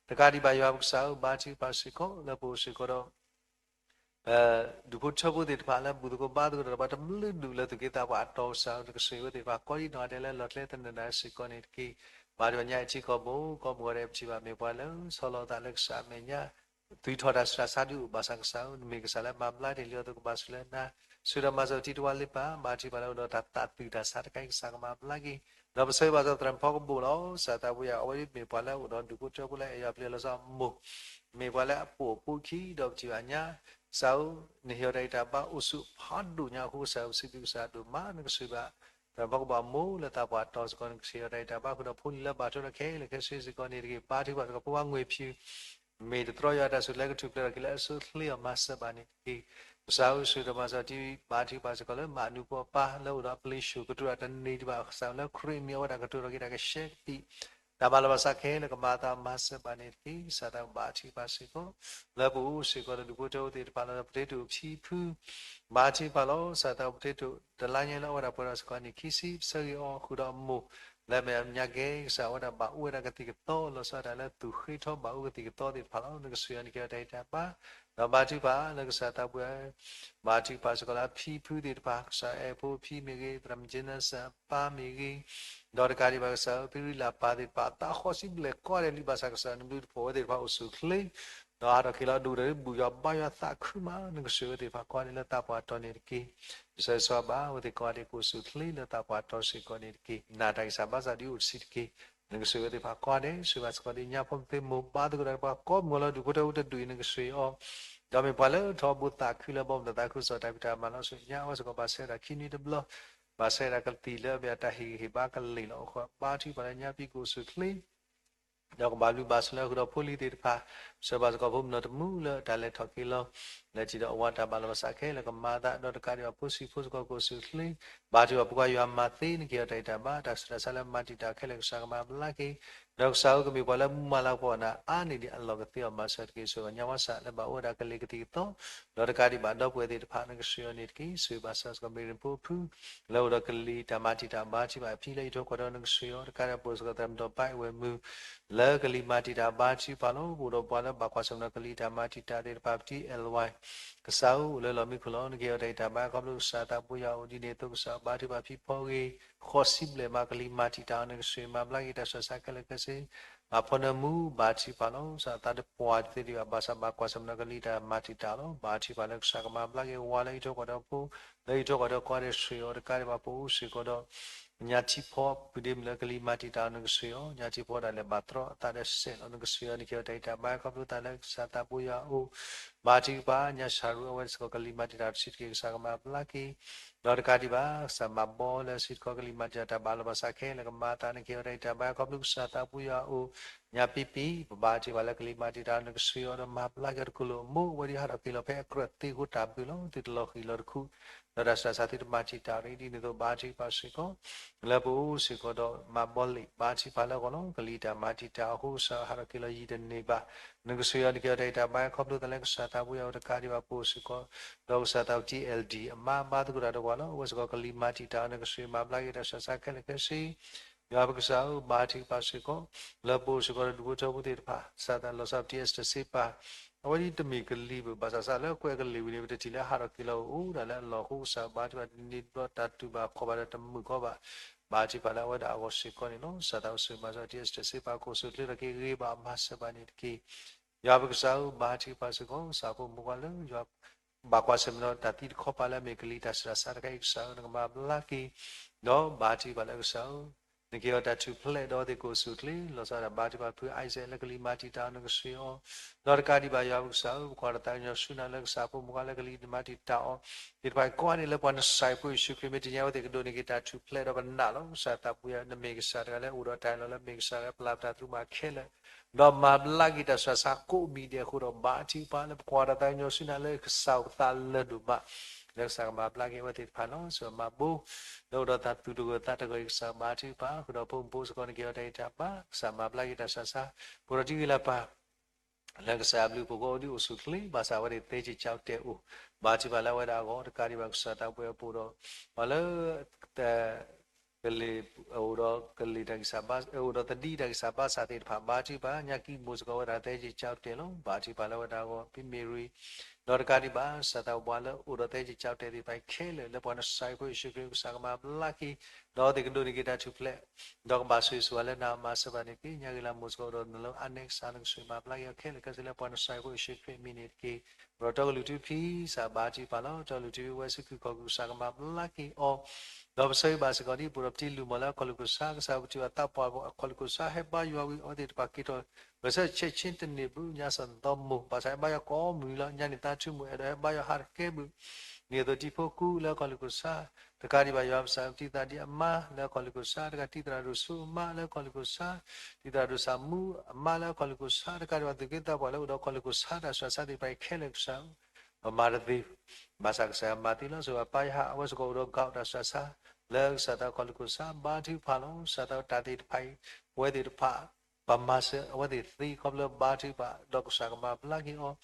တကးဒံးဘၣ်ယွၤပကစၢ်ဧၢ ဘါထုကဖၣ်စ့ၢ်ကီး လၢပအိၣ်စ့ၢ်ကီးဒီး ဒူၣ်ဖိထၢဖိသ့ၣ်တဖၣ်လၢဘူၣ်သကိးဘါသကိးတၢ်ဒီးပှၤတဘျုးဒူၣ်လၢသူၣ်က့သးပှၢ်အတီၤ ကစၢ်ဧၢ နကဆှံဝဲသ့ၣ်တဖၣ် ကိးဒံးနီၢ်ဂၤဒဲးလၢလီၢ်ကျဲသနၢၣ်ဒၣ်စ့ၢ်ကီးန့ၣ်တက့ၢ်. ဘါထုကဖၣ်ညါအံၤထံကီၢ်ပူၤ ကိးမုၢ်ဂီၤဒဲးပထံၣ်ဘၣ်မ့ၢ်ပှၤလၢဆီလီၤသးလၢကစၢ်အမဲာ်ညါ သွံၣ်ထီၣ်တၢ်ဆူးတၢ်ဆါဒုးအိၣ်ဘၣ်ဆၣ်ကစၢ်ဧၢ နမ့ၢ်ကစၢ်လၢမၤဘျါတ့ၢ်လံအီၤအသိးကဘၣ်ဆိၣ်ဂ့ၤလၢနၤ ဆှံဒီးမၤစၢၤတံၤတဝါလ့ပၢ် ဘါထုကဖၣ်လၢအိၣ်ဒီးတၢ်သးသုးတၢ်ဆါတခါအံၤ ကစၢ်ကမၤဘျါက့ၤ ဒီးပဆၢဂ့ၤဘၣ်စ့ၢ်ကီးသရၣ်မုၣ်ဖီကဘိၣ်လီၤ. ကစၢ်သးဘိယွၤ အဝဲဒၣ်မ့ၢ်ပှၤလၢအိၣ်ဒီးဒူၣ်ဖိထၢဖိလၢအဲၣ်ယွၤပျံၤအီၤလီၤဆီအမိၢ် မ့ၢ်ပှၤလၢအပိာ်အဖိခံဒီးပထံၣ်ဘၣ်ညါ ကစၢ်ဧၢ နဟ့ၣ်အီၤတၢ်အံၤတၢ်ဘါအိၣ်ဆူၣ်ဖးဒိၣ်ညါအဃိ ကစၢ်ဧၢ ပစံးဘျုးကစၢ်ဒိၣ်မး နကဆှံဘၣ်သရၣ်မုၣ်ဖီကဘိၣ်အမိၢ်လၢသးပှၢ်တီၤစ့ၢ်ကီး နကဟ့ၣ်အီၤတၢ်အံၤတၢ်ဘါဃုာ်ဒီးဖိလံၤလၢဘၣ်ထွဲဒီးခဲလၢာ်ခဲဆ့စ့ၢ်ကီးန့ၣ်တက့ၢ်. ဘါထုကဖၣ်စ့ၢ်ကီးဖိခွါငွေဖၠူ မ့ၢ်တတြီယွၤတၢ်ဆိၣ်ကျဲကထူၣ်ဖျဲးထီၣ်က့ၤလၢအဆိအချ့အီၤမၤစၢၤဘၣ်န့ၣ်တက့ၢ်. ကစၢ်ဧၢ ဆှၢဒီးမၤစၢၤတံၤ ဘါထုကဖၣ်စ့ၢ်ကီးလၢမၤအနူဖိအပၢ်လၢအိၣ်ဒီးအပျ့ၤဆူၣ်ကတိၤတၢ်တန့ၢ်ဒံးဘၣ် ကစၢ်လၢခရံာ်အမံၤအဝဲဒၣ်ကတိၤထီၣ်က့ၤတၢ်ကရှဲကပံာ် တၢ်မၤလီၤဘၣ်စးခဲလၢာ်ကမၤအသးမၤစၢၤဘၣ်န့ၣ်တက့ၢ်. ကစၢ်သးဘါထုကဖၣ်စ့ၢ်ကီး လၢပအိၣ်စ့ၢ်ကီးဒီးဒူၣ်ဖိထၢဖိသ့ၣ်တဖၣ်လၢ potato ဖံဖု ဘါထုကဖၣ်လီၤ. ကစၢ်သး potato တလါညါလၢအဝဲဒၣ်ပှဲၤဒီးစ့ၢ်ကီးနံၣ်ခံဆံ ပဆၢဂ့ၤအီၤဃုာ်ဒီးအမိၢ် လၢအမဲာ်ညါကဲ ကစၢ်အဝဲဒၣ်ဘၣ်အိၣ်ဝဲဒၣ်ကသံၣ်ကသီ လီၤဆီဒၣ်တၢ်လၢသူၣ်ဃ့ထီဘၣ်အိၣ်ကသံၣ်ကသီသ့ၣ်တဖၣ်လီၤ. နကဆှံအီၤနကဟ့ၣ်အီၤတၢ်အံၤတၢ်ဘါ ဒီးဘါထုကဖၣ်လၢကစၢ်သးပှဲၤ ဘါထုကဖၣ်စ့ၢ်ကီးလၢအဖံဖုသ့ၣ်တဖၣ် ကစၢ်အဲၣ်ဖိဖံမ့ၢ်ဂ့ၤ သရၣ်မုၣ်ကၠ့နၢ်စၢ်အပၢ်မ့ၢ်ဂ့ၤ ဒီးတကးဒံးဘၣ်ကစၢ်ဧၢ ဖံရံလၢ်ပၢ်သ့ၣ်တဖၣ် အသးဃီဆံဘျဲၣ်ကိးဂၤဒဲးလံ ဘၣ်ဆၣ်ကစၢ်နဘျုးတဖှီၣ်ဝဲသ့ၣ်တဖၣ် အိၣ်ဆူၣ်ချ့ ဒီးဟးထီၣ်က့ၤလီၤဒိၣ်ဒီးဘူၣ်ယွၤဘါယွၤသးခုမး နကဆှံဝဲသ့ၣ်တဖၣ်ကိးဂၤဒဲးလၢသးပှၢ်တီၤန့ၣ်တက့ၢ်. ပဆၢဂ့ၤဆၢဝါဘၣ်ဝဲသ့ၣ်ကိးဂၤဒဲး ကအိၣ်ဆူၣ်ချ့လၢသးပှၢ်တီၤစ့ၢ်ကီးန့ၣ်တက့ၢ်. နာ်တၢ်ဂံၢ်စၢ်ဘါစၢ်ဒုးအိၣ်တဆံးတက့ၢ်. နကဆှံဝဲသ့ၣ်တဖၣ်ကိးဂၤဒဲး ဆှံဘၣ်စ့ၢ်ကီးဒ်ညါဖိမုၣ်သ့ၣ်မိၢ် ဘါသကိးတၢ်ဒီးပှၤကိးမုၢ်ဂီၤလၢဒူၣ်ဖိထၢဖိတဒူၣ်အံၤ နကဆှံအီၤ ဒီးမ့ၢ်ပှၤလၢထီဘိသးခုလၢဘီမုၢ်ဒီးသးခုကစီၣ် တၢ်ဖံးတၢ်မၤလီၤဆူညါ အဝဲစ့ၢ်ကီးဘၣ်ဆၢဒၣ်ခံနွံတဘျီ ဘၣ်ဆၢဒၣ်ကသံၣ်လၢအမ့ၢ်အတၢ်ဟ့ၣ်ဂံၢ်ဟ့ၣ်ဘါကလံၣ်လီၤ. အိၣ်ဃီဘါထုကဖၣ်လၢညါပံၤကအိၣ်ဆူၣ်ချ့ ဒီးကဘၣ်ဘျုးဘၣ်ဆိၣ်လၢဃုာ်ဒီးဖိလံၤသ့ၣ်တဖၣ် ဆှၢဘၣ်စ့ၢ်ကီးဖိမုၣ်နီၢ်တမူလၢတၢ်လဲၤထီၣ်က့ၤလီၤ လဲၤထီၣ်ဒီးအဝၤတၢ်ဘၣ်လီၤဘၣ်စးခဲလၢာ်ကမၤအသး ဒီးတကးဒံးဘၣ်ဖိဆံးဖိစ့ၢ်ကီးကအိၣ်ဆူၣ်ချ့ ဘါထုကဖၣ်ဖိခွါယွၤမၤသ့ နကဟ့ၣ်အီၤတၢ်အံၤတၢ်ဘါ တၢ်ဆူးတၢ်ဆါလၢမၤတံာ်တာ်ခဲလၢာ်ကစၢ်ကမၤဘျါက့ၤ ဒီးကစၢ်ဧၢ ကမ့ၢ်ပှၤလၢမုၢ်မၤလၤကပီၤနၤအါန့ၢ်ဒံးအလီၢ်ကသ့အီၤ မၤစၢၤတက့ၢ်. ဆိၣ်ဂ့ၤဘၣ်ညါဝါစၢ်လၢဘၣ်အိၣ်ဝဲဒၣ်ကလံၤကသံၣ်ကသီ ဒီးတကးဒံးဘၣ်ဒီပုၢ်ဝဲၢ်သ့ၣ်တဖၣ် နကဆှၢအီၤန့ၣ်တက့ၢ်. ဆိၣ်ဂ့ၤဘၣ်စၢ်စ့ၢ်ကီးမ့ၢ်ရ့ၣ်ဖိဖု လၢအိၣ်ဒီးကလံၤတၢ်မၤတံာ်တာ်ဘါထုကဖၣ် အဖံလၢယထီၣ်ကီၢ်ဒီးနကဆှၢအီၤ တကးဒံးဘၣ်ပအိၣ်စ့ၢ်ကီးသရၣ်မုၣ်ဒီးဘၣ်ဝဲၢ်မုၢ် လၢကလံၤမၤတံာ်တာ်ဘါထုကဖၣ်လီၤ. ပအိၣ်ဒီးပှၤလၢဘၣ်ကွၢ်ဆၢၣ်မဲာ်ဒီးကလံၤတၢ်မၤတံာ်တာ်သ့ၣ်တဖၣ် ဖံ L Y ကစၢ်ဧၢ အိၣ်လၢလီၢ်မံခိၣ်လီၤ. နကဟ့ၣ်အီၤတၢ်တံာ်တာ်ဘါခီဖျိကစၢ်သးပူၤယွၤအိၣ်ဒ်န့ၣ်အသိး ကစၢ်ဘါထုကဖၣ်ဖံဖီဂ့ၤ ဃိးဆံဘျဲၣ်မး ကလံၤမၤတံာ်တာ်အီၤ နကဆှၢမၤဘျါက့ၤတၢ်ဆှၢဆါခဲလၢာ်ခဲဆ့ မၤဘျါက့ၤတၢ်ဆှၢဆါခဲလၢာ်ခဲဆ့ ဘၣ်ဖီနၢမူ ဘါထုကဖၣ်လီၤ. ကစၢ်သးတပှၢ်တသ့ဒံးဘၣ် ဘၣ်ဆၣ်ဘၣ်ကွၢ်ဆၢၣ်မဲာ်ဒီးကလံၤတၢ်မၤတံာ်တာ်လီၤ. ဘါထုကဖၣ်လၢကစၢ်ကမၤဘျါက့ၤဝၤလၢယထီၣ်ကီၢ်ဒီးဖိ လၢယထီၣ်ကီၢ်ဒီးကီၢ်ဒီးဆှၢအီၤ တကးဒံးဘၣ်ပအိၣ်စ့ၢ်ကီးဒီး ညါထံဖီ ပုၢ်ဒ့မုၣ်လၢကလံၤမၤတံာ်တာ်အီၤ နကဆှၢအီၤ ညါထံဖီဒၣ်လဲာ်ဘၣ်တြီအသးဒီးစဲးလီၤ နကဆှၢအီၤ နကဟ့ၣ်အီၤတၢ်တံာ်တာ်ဘါခီဖျိသးလၢကစၢ်သးပူၤယွၤအိၣ် ဘါထုကဖၣ် ညါဆၣ်ရူအဝဲစ့ၢ်ကီးကလံၤမၤတံာ်တာ်တဆံးတက့ၢ် ကစၢ်ကမၤဘျါက့ၤ ဒီးတကးဒံးဘၣ် ကစၢ်မၤဘီလၢစံးတခီကလံၤမၤတံာ်တာ်တၢ်ဘၣ်လီၤဘၣ်စးခဲလၢာ်ကမၤအသး နကဟ့ၣ်အီၤတၢ်တံာ်တာ်ဘါခီဖျိကစၢ်သးပူၤယွၤအိၣ် ညါပံပံ ပဘါထုကဖၣ်လၢကလံၤမၤတံာ်တာ်အီၤ နကဆှၢအီၤဒီးမၤဘျါက့ၤအီၤတကလုာ်အမိၢ် အဝဲဒၣ်ဟးထီၣ်က့ၤလီၤဖဲအကြၢးသ့အဃိတၢ်ဘျုးလီၤ သုတလီၤဃံၤလီၤတခူ ဒီးတၢ်ဆှၢဆါသုတမၤတံာ်တာ်ရံၣ်ဒ်န့ၣ်အသိး ဘါထုကဖၣ်စ့ၢ်ကီး လၢပအိၣ်စ့ၢ်ကီးဒီးမၤဘီလံာ် ဘါထုကဖၣ်လၢအဂီၢ်လီၤ. ကလံၤတၢ်မၤတံာ်တာ်အဃိ ကစၢ်ဟးထီၣ်က့ၤလီၤယံာ်တန့ၢ်ဘၣ် နကဆှၢအီၤနကဟ့ၣ်အီၤတၢ်တံာ်တာ်ဘါခီဖျိသးလၢကစၢ်သးပူၤယွၤအိၣ် တကးဒံးဘၣ်ပအိၣ်စ့ၢ်ကီး ဒီးကစၢ်သးပတံ L D အမါဘါသကိးတၢ်ဒီးပှၤလီၤ. အဝဲစ့ၢ်ကီးကလံၤမၤတံာ်တာ်အီၤ နကဆှၢမၤဘျါက့ၤတၢ်ဆှၢဆါခဲလၢာ်ခဲဆ့ ယွၤပကစၢ်ဧၢ ဘါထုကဖၣ်စ့ၢ်ကီး လၢပအိၣ်စ့ၢ်ကီးဒီးဒူၣ်ဖိထၢဖိသ့ၣ်တဖၣ် ကစၢ်သးလီၤဆီပတံ Esther စ့ပာ် အဝဲဒ်တမ့ၢ်ကလံၤဘၣ် ဘၣ်ဆၣ်ကစၢ်လၢကွဲးကလံၤဝံၤန့ၣ် ပတထံၣ်လၢဟးထီၣ်က့ၤလီၤအိၣ်ဒၣ်လၢအလီၢ်အဃိ ကစၢ်ဘါထုကဖၣ်တန့ၢ်ဒီးတၢ်တူၢ်ဘၣ်ခီၣ်ဘၣ်ဒီးတမုာ်ကီဘၣ် ဘါထုကဖၣ်လၢအဝဲဒၣ်အဂီၢ်စ့ၢ်ကီးန့ၣ်လီၤ. ကစၢ်သးအိၣ်ဆိၣ်ဂ့ၤမၤစၢၤပတံ Esther စ့ပာ် ကိးဆူၣ်ချ့ထီၣ်က့ၤဂ့ၤဘၣ်မၤစၢၤဘၣ်န့ၣ်တက့ၢ်. ယွၤပကစၢ်ဧၢ ဘါထုကဖၣ်စ့ၢ်ကီး ကစၢ်ဖိမုၣ်ဖိခွါလၢယွၤ ဘၣ်ကွၢ်ဆၢၣ်မဲာ်ဒီးတၢ်သံတခီပၤလၢအမ့ၢ်ကလံၤတၢ်ဆှၢတၢ်ဆါတခါအံၤ ကစၢ်ဧၢ နကမၤဘျါက့ၤ ဒီးဘါထုကဖၣ်လၢကစၢ်ဧၢ နကဟ့ၣ်အီၤတၢ်ထူၣ်ဖျဲးဒီးအဝဲသ့ၣ်ကိးဆူၣ်ချ့ လီၤဆီဒၣ်တၢ်ဘါထုကဖၣ်ဖု Isaac လၢကလံၤမၤတံာ်တာ်အီၤ နကဆှၢအီၤ ဒီးတကးဒံးဘၣ်ယွၤပကစၢ်ဧၢ ပကွၢ်တၢ်သးကညီၤဆူနၤလၢကစၢ်ဖိမုၣ်ခွါလၢကလံၤမၤတံာ်တာ်အီၤ သ့ၣ်တဖၣ်ကိးဂၤဒဲးလၢပှၤနစၢ်ဖိယ့ၣ်ၡူးခရံာ် မ့ၢ်တညါအဝဲသ့ၣ်ကဒိးန့ၢ်က့ၤတၢ်ထူၣ်ဖျဲးဒီးပနာ်လီၤ ကစၢ်သးပူၤယွၤ နမ့ၢ်ကစၢ်တဂၤလၢအိၣ်ဒီးတၢ်အၢၣ်လီၤလၢမ့ၢ်ကစၢ်လၢပျၢ်ပတၢ်သရူးမၤခဲလၢာ် ဒီးမၤဘျါက့ၤတၢ်ဆှၢဆါကိးမံၤဒဲးအဃိဒီး ဘါထုကဖၣ်လၢပကွၢ်တၢ်သးကညီၤဆူနၤလၢကစၢ်အိၣ်ပသးလၢဒိၣ်မး လၢကစၢ်ကမၤဘျါက့ၤအဝဲသ့ၣ်တဖၣ်လီၤ. စၢၤမၤဘိ လၢအိၣ်ဒီးတၢ်သူၣ်တဂၢၢ်သးတဂၢၢ်အံၤ ကစၢ်ဘါထုကဖၣ် ဃုာ်ဒီးဖိမုၣ်ဖိစ့ၢ်ကီး နကဟ့ၣ်အီၤတၢ်တံာ်တာ်ဘါ ကစၢ်မၤဘျါက့ၤတၢ်ဆှၢဆါ ပအိၣ်ဒီးတံၤဂ့ၤလၢပၢ် လၢကစၢ်အဘျုးအဖှိၣ်ကိးဒံးအိၣ်ဆူၣ်ချ့ ဘၣ်ဆၣ်အဝဲသ့ၣ်သဲက့ၤကၠီတဲာ်အိၣ် ဘါထုကဖၣ်လၢအဝဲဒၣ်အဂီၢ် တကးဒံးဘၣ်ကစၢ်သးပှဲၤအပူၤဒီး ပှၤလၢ ကလံၤ အိၣ်ဒီးကလံၤတၢ်ဂံၢ်စၢ်ဘါ အိၣ်ဒီးသဒံတၢ်ဂံၢ်စၢ်ဘါစၢ်သ့ၣ်တဖၣ် ဘါထုကဖၣ် ညါကံမိၢ်စ့ၢ်ကီးဝဲဒၣ်သဲက့ၤကၠီတဲာ်လီၤ. ဘါထုကဖၣ်လၢအဝဲဒၣ်အဂီၢ် ဖံမ့ၢ်ရံ ဒီးတကးဒံးဘၣ် ကစၢ်သးပှၤလၢအိၣ်ဒီးသဲက့ၤကၠီတဲာ်သ့ၣ်တဖၣ်ခဲလၢာ် လၢပှၤနစၢ်ဖိယ့ၣ်ၡူးခရံာ် ကစၢ်ကမၤဘျါက့ၤ ဒီးအဝဲသ့ၣ်ကဒိးန့ၢ်က့ၤတၢ်ထူၣ်ဖျဲး ဒီးကဘၣ်ဆိၣ်ဂ့ၤဆိၣ်ဝါလၢနၤမၤစၢၤဘၣ်န့ၣ်တက့ၢ်. ညါဂ့ၤလၢမိၢ်စ့ၢ်ကီးအိၣ်ဒီးနလၢအါနဲကစၢ် နကဆိၣ်ဂ့ၤမၤဘျါက့ၤအီၤခဲလၢာ်ခဲဆ့လၢပှၤနစၢ်ဖိယ့ၣ်ၡူးခရံာ်အမံၤန့ၣ်တက့ၢ်. ပဒီးတီကလုၢ်ထူဖံ ကစၢ်ဘါထုကဖၣ်လီၤ. တီကလုၢ်ထူဖံဝဲဆူခုၣ်ခီၣ်ခုၣ် ကစၢ်ကမၤဘျါက့ၤအီၤ ဒီးပဆၢဂ့ၤဘၣ်စ့ၢ်ကီးဒ် ပအိၣ်ဒီးပတံၤလုၢ်မီၢ်လၢအခီၣ်လူၢ်ခိၣ်ဆါ ကစၢ်ပထံၣ်ဘၣ်သးပှၢ်အခီၣ်လူၢ်ခိၣ်ဆါ ဟဲဘါယွၤဝံၤအဝဲသ့ၣ်တဖၣ်က့ၤထီၣ် ဂဲၤဆၢထၢၣ်ဆဲးဆ့တန့ၢ်ဘၣ် ညါစ့ၢ်နီၢ်မိၢ် ဘၣ်ဆၣ်ဟဲဘါယွၤကိးမုၢ်နံၤလီၤ. ညါန့ၣ်သးဆူမုၢ်အဲၣ်ဒိးဟဲဘါယွၤဟးတကဲဘၣ် ဒ်သိးတံၤဖိကူလၢအခီၣ်လူၢ်ခိၣ်ဆါ တကးဒံးဘၣ်ယွၤပကစၢ် ပတံၤသရၣ်ဒံးအမါလၢအခီၣ်လူၢ်ခိၣ်ဆါ တကးတံၤသရၣ်ဒိၣ်စိအမါလၢအခီၣ်လူၢ်ခိၣ်ဆါ တံၤသရၣ်ဒိၣ်စၢ်မူအမါလၢအခီၣ်လူၢ်ခိၣ်ဆါ တကးဒံးဘၣ်သူၣ်က့သးပှၢ်လၢအိၣ်ဒီးခီၣ်လူၢ်ခိၣ်ဆါ တၢ်ဆှၢဆါသ့ၣ်တဖၣ်အံၤခဲလၢာ်ကစၢ်ဧၢ ပမၤတသ့ ဘၣ်ဆၣ်ကစၢ်ယွၤမၤသ့လီၤ. စ့ၢ်ကီးပၢ်ယဟၣ် အဝဲစ့ၢ်ကီးအိၣ်ဒီးကီၢ်တၢ်ဆှၢဆါ လၢကစၢ်သးခီၣ်လူၢ်ခိၣ်ဆါ ဘါထုကဖၣ်လီၤ. ကစၢ်သးတၢ်သ့ၣ်တဖၣ်အံၤ ပဝဲသ့ၣ်တဖၣ် ပမၤစၢၤအဝဲသ့ၣ်သ့ခီဖျိဘါထုကဖၣ် ဒီးကစၢ်ကမၤဘျါက့ၤအီၤ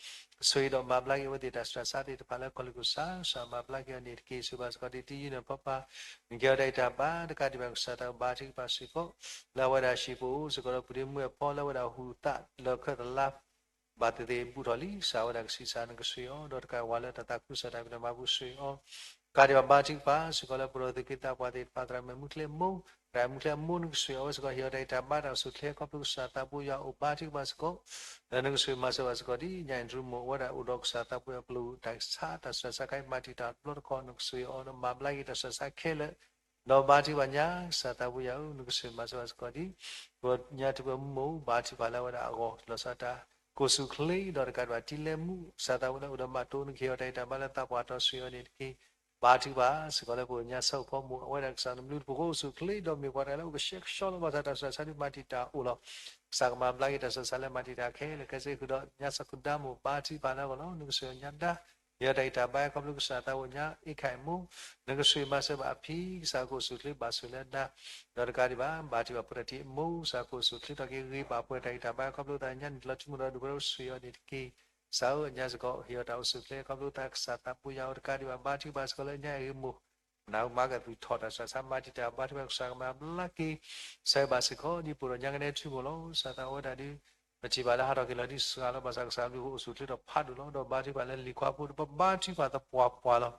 ဆိၣ်ဂ့ၤဒီးမၤဘျါက့ၤအဝဲသ့ၣ်တၢ်ဆှၢဆါသ့ၣ်တဖၣ်လၢခီၣ်လူၢ်ခိၣ်ဆါ ကစၢ်မၤဘျါက့ၤအီၤန့ၣ်တက့ၢ်. စံးဘၣ်စ့ၢ်ကီးဒ်တံၤယုၢ်န့ၣ်ဖီပၢ် နကဟ့ၣ်အီၤတၢ်အံၤတၢ်ဘါ တကးဒံးဘၣ်ကစၢ်သးဘါထုကဖၣ်စ့ၢ်ကီး လၢအဝဲဒၣ်ဟံၣ်ပအိၣ်စ့ၢ်ကီးဒီးပုၢ်ဒ့မုၣ်အဖီ လၢအဝဲဒၣ်ဟူးသးလၢခၢၣ်သလါ ဘၣ်သ့ၣ်သ့ၣ်ဘူၣ်ထီၣ်လံ ကစၢ်ဝဲဒၣ်ကဆံးစၢ်နကဆှၢအီၤ ဒီးတကးဝၤလၢတၢ်သးခုကစီၣ်တၢ်ဖံးတၢ်မၤပူၤဆှၢအီၤ ကးဒံးဘၣ်ဘါထုကဖၣ်စ့ၢ်ကီးလၢပဒီးသူၣ်က့သးပှၢ်သ့ၣ်တဖၣ် သရၣ်မုၣ်မူချ့မိၢ် သရၣ်မူချ့အမိၢ်နကဆှၢအီၤ အဝဲစ့ၢ်ကီးဟ့ၣ်အီၤတၢ်အံၤတၢ်ဘါတၢ်အိၣ်ဆူၣ်ချ့ခီဖျိကစၢ်သးဘိယွၤအိၣ်ဘါထုကဖၣ်စ့ၢ်ကီး လၢနကဆှၢမၤစၢၤဘၣ်စ့ၢ်ကီးဒ် ညါအ့ၣ်ဒရူမိၢ် အဝဲဒၣ်အိၣ်ဒီးကစၢ်သးဘိယွၤကျိာ်တၢ်ဆါတၢ်ဆှၢဆါခါအံၤမၤတံာ်တာ်တဘျီတခီၣ် နကဆှၢအီၤဒီးမၤဘျါက့ၤတၢ်ဆှၢဆါခဲလၢာ် ဒီးဘါထုကဖၣ်ညါ ကစၢ်သးဘိယွၤဧၢ နကဆှၢမၤစၢၤဘၣ်စ့ၢ်ကီးဒ် ပညါထူၣ်ပမိၢ် ဘါထုကဖၣ်လၢအဝဲဒၣ်အဂီၢ် လီၤဆီဒၣ်တၢ် ကိၢ်ဆူၣ်ချ့ ဒီးတကးဒံးဘၣ်တံၤလဲမူ ကစၢ်သးဘိလၢအိၣ်ဒီးမးတိၢ် နကဟ့ၣ်အီၤတၢ်အံၤတၢ်ဘါလၢသးပှၢ်တီဆှၢအီၤန့ၣ်တက့ၢ်. ဘါထုကဖၣ်စ့ၢ်ကီးလၢပညါဆၢအိၣ်ဖီမိၢ် အဝဲဒၣ်ကစၢ်နဘျုးတပူၤဃီအိၣ်ဆူၣ်ချ့ ဒီးမ့ၢ်ပှၤတဂၤလၢအိၣ်ကဆှဲကဆှီလီၤ ဘၣ်ဆၣ်တၢ်ဆှၢဆါဒ်မၤတံာ်တာ်အိၣ်လီၤ. ကစၢ်ကမၤဘျါက့ၤတၢ်ဆှၢဆါလၢမၤတံာ်တာ်ခဲလၢာ်ခဲဆ့ဃုာ်ဒီး ညါစၢ်ဃုာ်ဒါမိၢ် ဘါထုကဖၣ်လၢအဂီၢ်လီၤ. နကဆှၢအီၤညါဒါ ဟ့ၣ်အီၤတၢ်ဂံၢ်တၢ်ဘါ ခီဖျိကစၢ်သးအိၣ်ညါ အ့ၣ်ခၣ်အမိၢ်, နကဆိၣ်ဂ့ၤမၤစၢၤဘၣ်အဖံ ကစၢ်ကအိၣ်ဆူၣ်ချ့ဘၣ်ဆိၣ်လၢနၤ, ဒီးတကးဒံးဘၣ် ဘါထုကဖၣ်ပှၤတထံၣ်အမိၢ် ကစၢ်ကအိၣ်ဆူၣ်ချ့ထီၣ်က့ၤ ဂ့ၤဘၣ်ပှၤတၢ်ဂံၢ်တၢ်ဘါ ခီဖျိသးညါန့ၣ် တလီၤထူမိၣ်ဒီးဒုးဖှိၣ်ဒီးဆိၣ်ဂ့ၤအီၤန့ၣ်တက့ၢ်. ကစၢ်ဧၢ အညါစ့ၢ်ကီး ဟ့ၣ်အီၤတၢ်အိၣ်ဆူၣ်ချ့ ခီဖျိသးကစၢ်သးပူၤယၤအိၣ်တကးဒံးဘၣ် ဘါထုကဖၣ်စ့ၢ်ကီးလၢအညါအဂ့ၢ်မိၢ် နၢ်ဟူမၤကသံၣ်ထီၣ်တၢ်စှၤဆါ မၤတံာ်တာ်ဘါထုကဖၣ်ကစၢ်ကမၤဘျါက့ၤ ဆၢဂ့ၤဘၣ်စ့ၢ်ကီး ဒ်ပအိၣ်ဒီးညါကနဲထူမိၣ်လီၤ. ကစၢ်သးအိၣ်ဝဲဒၣ်ဒီး ပထံၣ်ဘၣ်လၢဟးထီၣ်က့ၤလီၤဒ်စှၤလီၤ ဘၣ်ဆၣ်ကစၢ်အဘျုးအိၣ်ဆူၣ်ချ့ထီၣ်ဖးဒိၣ်လီၤ. ဒီးဘါထုကဖၣ်လၢလံာ်ခွါဖိ ပဘါထုကဖၣ်သပှၢ်ပှၢ်လီၤ.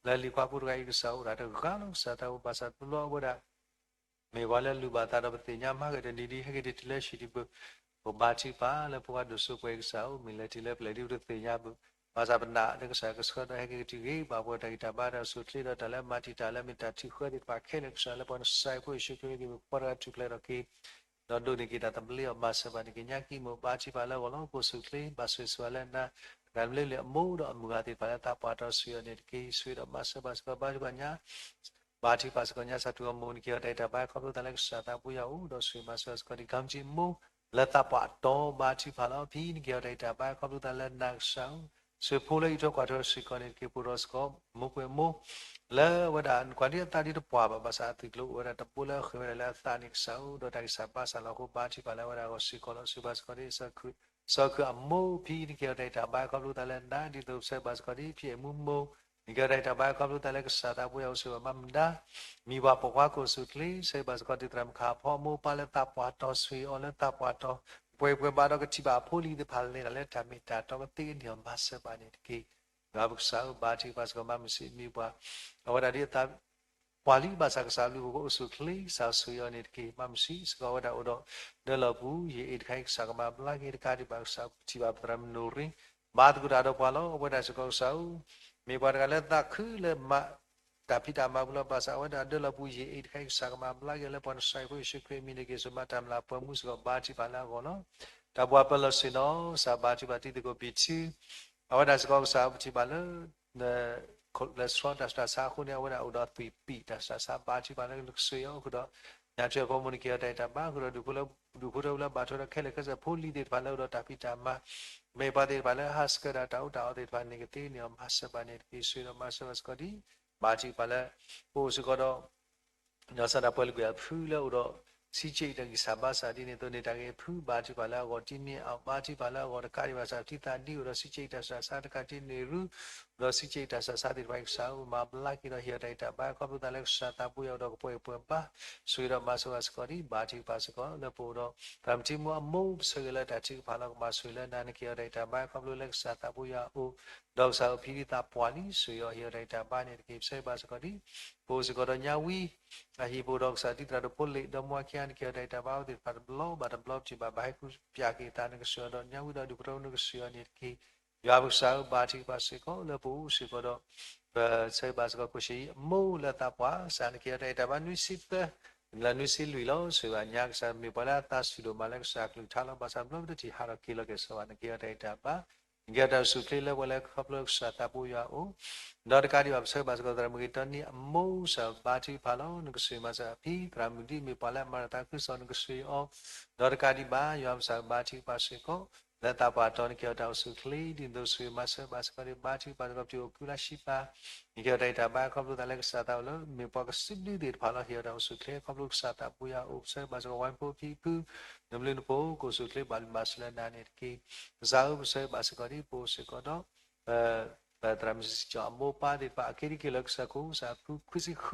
လၢလံာ်ခွါဖိတဂၤအံၤ ကစၢ်အိၣ်ဒၣ်တဂၤလီၤ. ကစၢ်သးအိၣ်ဘၣ်ဆၣ်တဘျီအဝဲဒၣ် မ့ၢ်ပှၤလၢအလူၤဘၣ်သးဒီးပသ့ၣ်ညါမၤဂ့ၤတနံၤဒ် ဟဲက့ၤတတုၤလၢဟံၣ်တဘျီ ပဘါထုကဖၣ်လၢပှၤဒိၣ်စိပှဲၤကစၢ်အိၣ် မ့ၢ်လဲၤတုၤလၢပျဲၢ်ဒ်ပတသ့ၣ်ညါဘၣ် ဘၣ်ဆၣ်ပနာ်လၢကစၢ်ကဆှၢဒီးဟဲက့ၤကတုၤဂ့ၤ ဘၣ်ပှၤတၢ်ဂံၢ်တၢ်ဘါတၢ်အိၣ်ဆူၣ်ချ့ဒီး တၢ်လၢမၤတံာ်တာ်လၢမ့ၢ်တၢ်ထုးဃၢသ့ၣ်တဖၣ်ခဲလၢာ် ကစၢ်လၢပှၤနစၢ်ဖိယ့ၣ်ၡူးခရံာ်မံၤ ပပှၤတဂၤထူၣ်ဖျဲးထီၣ်က့ၤ ဒီးဒိးန့ၢ်က့ၤတၢ်သဘျ့အီၤ မၤစၢၤဘၣ်န့ၢ်က့ၤညါကံမိၢ် ဘါထုကဖၣ်လၢအဂီၢ်လီၤ. ကအိၣ်ဆူၣ်ချ့ ဘၣ်ဆိၣ်ဂ့ၤဆိၣ်ဝါလၢနၤ တဂၤမ့ၢ်လၢလၢအမိၢ်ဒီးအမုၢ်ဂၤသ့ၣ်တဖၣ်လၢသးပှၢ်တီၤဆိၣ်ဂ့ၤအီၤန့ၣ်တက့ၢ်. ဆိၣ်ဂ့ၤဒီးမၤစၢၤဘၣ်စ့ၢ်ကီး ဘါထုကဖၣ်ညါ ဘါထုကဖၣ်စ့ၢ်ကီးညါ စၢ်ထူၣ်အမိၢ် နကဟ့ၣ်အီၤတၢ်ဂံၢ်တၢ်ဘါ ခီဖျိသးလၢကစၢ်သးပူၤယၤအိၣ် ဒီးဆိၣ်ဂ့ၤမၤစၢၤစ့ၢ်ကီး ဒ်ကၢမုၢ်ကၠံအမိၢ် လၢသးပှၢ်တီၤ ဘါထုကဖၣ်လီၤ. ဖံ နကဟ့ၣ်အီၤတၢ်ဂံၢ်တၢ်ဘါ ခီဖျိသးလၢနၤကစၢ်ဧၢ ဆိၣ်ဂ့ၤဖိလၢအအံးထွဲကွၢ်ထွဲစ့ၢ်ကီးန့ၣ်တက့ၢ်. ပအိၣ်ဒီးစ့ၢ်ကီး မိၢ်ပှဲၤမိၢ် လၢအဝဲဒၣ် နကွၢ်ဒ်အသးဒ်တပှၢ်ဘၣ် ဘၣ်ဆၣ်အသုးကျိၤအိၣ်ဝဲဒၣ်တဘိလၢအဃ့ၢ်ဝဲဒၣ်လၢအသးန့ၣ်ကစၢ်ဧၢ ဒီးတၢ်ဂံၢ်စၢ်ဘါစၢ်လီၤအဃိ ဘါထုကဖၣ်လၢအဝဲဒၣ်အဂီၢ်စ့ၢ်ကီးလီၤ. ဆိၣ်ဂ့ၤဘၣ်စ့ၢ်ကီးဒ် စီၤခုအမိၢ် ဖံ နကဟ့ၣ်အီၤတၢ်ဂံၢ်တၢ်ဘါ ခီဖျိသးလၢနၤ ဒ်သိးပဆၢဂ့ၤဘၣ်စ့ၢ်ကီးဒ် ဖံအမိၢ်မိၢ် နကဟ့ၣ်အီၤတၢ်ဂံၢ်တၢ်ဘါ ခီဖျိသးလၢကစၢ်သးပူၤယၤအိၣ်ဆိၣ်ဂ့ၤဘၣ်မၤမုာ်ဒါ မံၤပှၢ်ပိာ်ခွါကအိၣ်ဆူၣ်ချ့ ဆၢဂ့ၤဘၣ်စ့ၢ်ကီး ဒ်သရၣ်မုၣ်ခါအဖီ မိၢ်ပၢ်လၢသးပှၢ်တီၤ ဆိၣ်ဂ့ၤအီၤလၢသးပှၢ်တီၤ ပှဲၤပှဲၤဘၣ်ဒီးကထံၣ်ဘၣ်အဖိလံၤသ့ၣ်တဖၣ်လဲၤတၢ်လၢတၢ်မ့ၢ်တၢ်တီကသ့ကန့ၢ်အီၤ မၤစၢၤဘၣ်န့ၣ်တက့ၢ်. ယွၤပကစၢ်ဧၢ ဘါထုကဖၣ်စ့ၢ်ကီး မၤမုာ်ဆံးမံၤပှၤ အဝဲဒၣ်ဒ်အသး ပှၤလံဘၣ်ဆၣ်ကစၢ်အဘျုးအဖှိၣ်ကအိၣ်ဆူၣ်ချ့ ကစၢ်ဆိၣ်ဂ့ၤအီၤန့ၣ်တက့ၢ်. မၤမုာ်ဆံးစ့ၢ်ကီးဝဲဒၣ်အိၣ်ဒီး ဒၢလီၤပူၤ ယအ့ၣ်တခါအံၤ ကစၢ်ကမၤဘျါက့ၤတကးဒံးဘၣ် ကစၢ်ထံၣ်ဘၣ်ပသရၣ်မုၣ်နိၣ်ရ့ ဘါသကိးတၢ်ဒီးပှၤလီၤ. အဝဲဒၣ်စ့ၢ်ကီးကစၢ်ဧၢ မ့ၢ်ပှၤတဂၤလၢသးခုလၢမၤ တၢ်ဖံးတၢ်မၤပူၤလီၤ. ဘၣ်ဆၣ်အဝဲဒၣ်ဒၢလီၤပူၤ ယအ့ၣ်တခါအံၤ ကစၢ်ကမၤဘျါက့ၤလၢပှၤနစၢ်ဖိယ့ၣ်ၡူးခရံာ်အမံၤန့ၣ်တက့ၢ်. ဆိၣ်မၤတၢ်မျၢ်ပှဲၤမူစ့ၢ်ကီး ဘါထုကဖၣ်လၢအဂီၢ်လီၤ. တၢ်ဘှါပၢၢ်လီၤဆ့ၣ်နီၤ ကစၢ်ဘါထုကဖၣ်တံၤသကိးဘံၣ်ထူ အဝဲဒၣ်စ့ၢ်ကီးကစၢ်ပထံၣ်ဘၣ်လၢ လၢစရီတၢ်ဆူးတၢ်ဆါအဃိန့ၣ် အဝဲဒၣ်အိၣ်ဒီးသွံၣ်ပံၣ်တၢ်ဆူးတၢ်ဆါ ဘါထုကဖၣ်လၢနကဆိၣ်ဂ့ၤအီၤဃုာ်ဒီး ညၣ်ထူၣ်အဖိမုၣ် နကဟ့ၣ်အီၤတၢ်ဂံၢ်တၢ်ဘါဃုာ်ဒီး ဒူၣ်ဖိထၢဖိလၢအဘၣ်ထွဲဒီးခဲလၢာ်ခဲဆ့ ဖိလံၤသ့ၣ်တဖၣ်လၢအိၣ်ဒီးတၢ်ဖံးတၢ်မၤ မ့ၢ်ပှၤသ့ၣ်တဖၣ်လၢဟးဆှၢဒၣ်တၢ်အီၣ်တၢ်အီသ့ၣ်တဖၣ် န့ၢ်ကသ့န့ၢ်အီၤ မၤစၢၤဘၣ်န့ၣ်တက့ၢ်. ဆိၣ်ဂ့ၤဒီးမၤစၢၤဘၣ်စ့ၢ်ကီးဒ် ဘါထုကဖၣ်လၢ ပအိၣ်စ့ၢ်ကီးဒီး ဒီးစၢ်ဒၣ်ပှၤလုၢ်ကွံာ်အဖုလၢအိၣ်ဒီး စံးက့ၣ်အံၤတၢ်ဂံၢ်စၢ်ဘါစၢ်ဒ်န့ၣ်အသိးန့ၣ် တၢ်ဂ့ၢ်အဖု ဘါထုကဖၣ်လၢအဂီၢ်တံၢ်မ့ၢ်အီၤ ဘါထုကဖၣ်လၢအဂီၢ်တကးဒံးဘၣ် စၢ်ပထံသးဒ်အိၣ်ဒီးစံးက့ၣ်အံၤတၢ်ဆူးတၢ်ဆါ တကးတံၢ်န့ၣ်ရူ အိၣ်ဒီးစံးက့ၣ်အံၤတၢ်ဆူးတၢ်ဆါသ့ၣ်တဖၣ် ကစၢ်ဧၢ မၤဘျါက့ၤဒီးဟ့ၣ်အီၤတၢ်ဂံၢ်တၢ်ဘါ ခီဖျိသးလၢကစၢ်သးပူၤယၤအိၣ်ဒီးကပှဲၤပှဲၤဘါ ဆိၣ်ဂ့ၤဒီးမၤစၢၤဘၣ်စ့ၢ်ကီးဒ် ဘါထုကဖၣ်စ့ၢ်ကီးလၢပအိၣ်ဒီး သရၣ်မုၣ်ထံမူအမိၢ် ပဆၢဂ့ၤလၢတၢ်ထုကဖၣ်လီၤ ကမၤဆိၣ်ဂ့ၤလၢနၤ နကဟ့ၣ်အီၤတၢ်ဂံၢ်တၢ်ဘါ ခီဖျိလၢကစၢ်သးပူၤယၤအိၣ် ဒီးကစၢ်အိၣ်ဖံဒ်သးပှၢ်လံ ဆိၣ်ဂ့ၤအီၤဟ့ၣ်အီၤတၢ်ဂံၢ်တၢ်ဘါန့ၣ်တက့ၢ်. ပဆၢဂ့ၤဘၣ်စ့ၢ်ကီးဒ် ပအိၣ်စ့ၢ်ကီးဒီးညါဝံ အဟံၣ်ပအိၣ်ဒီးကစၢ်ဒ်သရၣ်ဒိၣ်ဖိလ့ၣ် ဒီမါဝၤခံဂၤ နကဟ့ၣ်အီၤတၢ်ဂံၢ်တၢ်ဘါအဝဲသ့ၣ်တဖၣ်တဘျီဘၣ်တဘျီ ပထံၣ်ဘၣ်ဘၣ် ဟဲဃုပၠးက့ၤသး နကဆိၣ်ဂ့ၤအီၤဒီးညါဝံဒီးဒူၣ်ဖိထၢဖိ နကဆိၣ်ဂ့ၤအီၤန့ၣ်တက့ၢ်. ယွၤပကစၢ်ဧၢ ဘါထုကဖၣ်စ့ၢ်ကီးလၢပအိၣ်စ့ၢ်ကီးဒီး ပဆၢဂ့ၤဘၣ်စ့ၢ်ကီး ကိၣ်ဆံအံၤအမိၢ်လၢသးပှၢ် ကစၢ် နကဟ့ၣ်အီၤတၢ်ဂံၢ်တၢ်ဘါ နွံဆံသၢ လၢနွံဆံလွံၢ်လီၤ. ဆိၣ်ဂ့ၤဘၣ်ညါကစၢ် မ့ၢ်ပှၤလၢအသးစူၤဒိၣ်မးလၢကစၢ်အကလုၢ်ကထါလီၤ. ဘၣ်ဆၣ်တဘျီပတထံၣ်ဟးထီၣ်က့ၤလီၤက့ၤစီၤဘၣ် နကဟ့ၣ်အီၤတၢ်ဂံၢ်တၢ်ဘါ နကဟ့ၣ်အီၤတၢ်အိၣ်ဆူၣ်ချ့လၢပှၤလၢခီဖျိကစၢ်သးပူၤယွၤအအိၣ် ဒီးတကးဒံးဘၣ် ပဆၢဂ့ၤဘၣ်စ့ၢ်ကီး သရၣ်မုၣ်ဂ့ၤတီနံအမိၢ် ကစၢ်ဘါထုကဖၣ်လီၤ. နကဆိၣ်ဂ့ၤမၤစၢၤအဖံ သရၣ်မုၣ်ဒ်မ့ၢ်ပှၤလၢအမၤတၢ်သးခုကစီၣ် နကဆိၣ်ဂ့ၤအီၤ ဒီးတကးဒံးဘၣ် ယွၤပကစၢ်ဘါထုကဖၣ်စ့ၢ်ကီး လၢသးပှၢ်တီၤ နကဟ့ၣ်အီၤတၢ်အိၣ်ဆူၣ်ချ့ ဒ်သိးဆိၣ်ဂ့ၤမၤစၢၤဘၣ်စ့ၢ်ကီးဒ် ဘါထုကဖၣ်စ့ၢ်ကီး ပထံၣ်အိၣ်ကူလါရှံပၤ နကဟ့ၣ်အီၤတၢ်ဂံၢ်တၢ်ဘါ ခီဖျိသးလၢကစၢ်သးအိၣ်လၢ မ့ၢ်ပှၤကစံးဘျုးသ့ၣ်တဖၣ်လီၤ. ဟ့ၣ်အီၤတၢ်အိၣ်ဆူၣ်ချ့ ခီဖျိကစၢ်သးပူၤယွၤအိၣ် ပဆၢဂ့ၤဘၣ်စ့ၢ်ကီး ဝါဖိဖံဖု နဘျုးနဖှိၣ် ကအိၣ်ဆူၣ်ချ့ဘၣ်လုၢ်ဘၣ်စၢၤလၢနၤန့ၣ်တက့ၢ်. ကစၢ်ဧၢ ပဆၢဂ့ၤဘၣ်စ့ၢ်ကီးဒ် ပအိၣ်စ့ၢ်ကီးဒီး ပသရၣ်မုၣ်စံကၠီအမိၢ်ပၢ်သ့ၣ်တဖၣ် အက့ၤဒံးက့ၤလၢကစၢၢ်ခိၣ် ကစၢ်ဖုခွံဆံဃ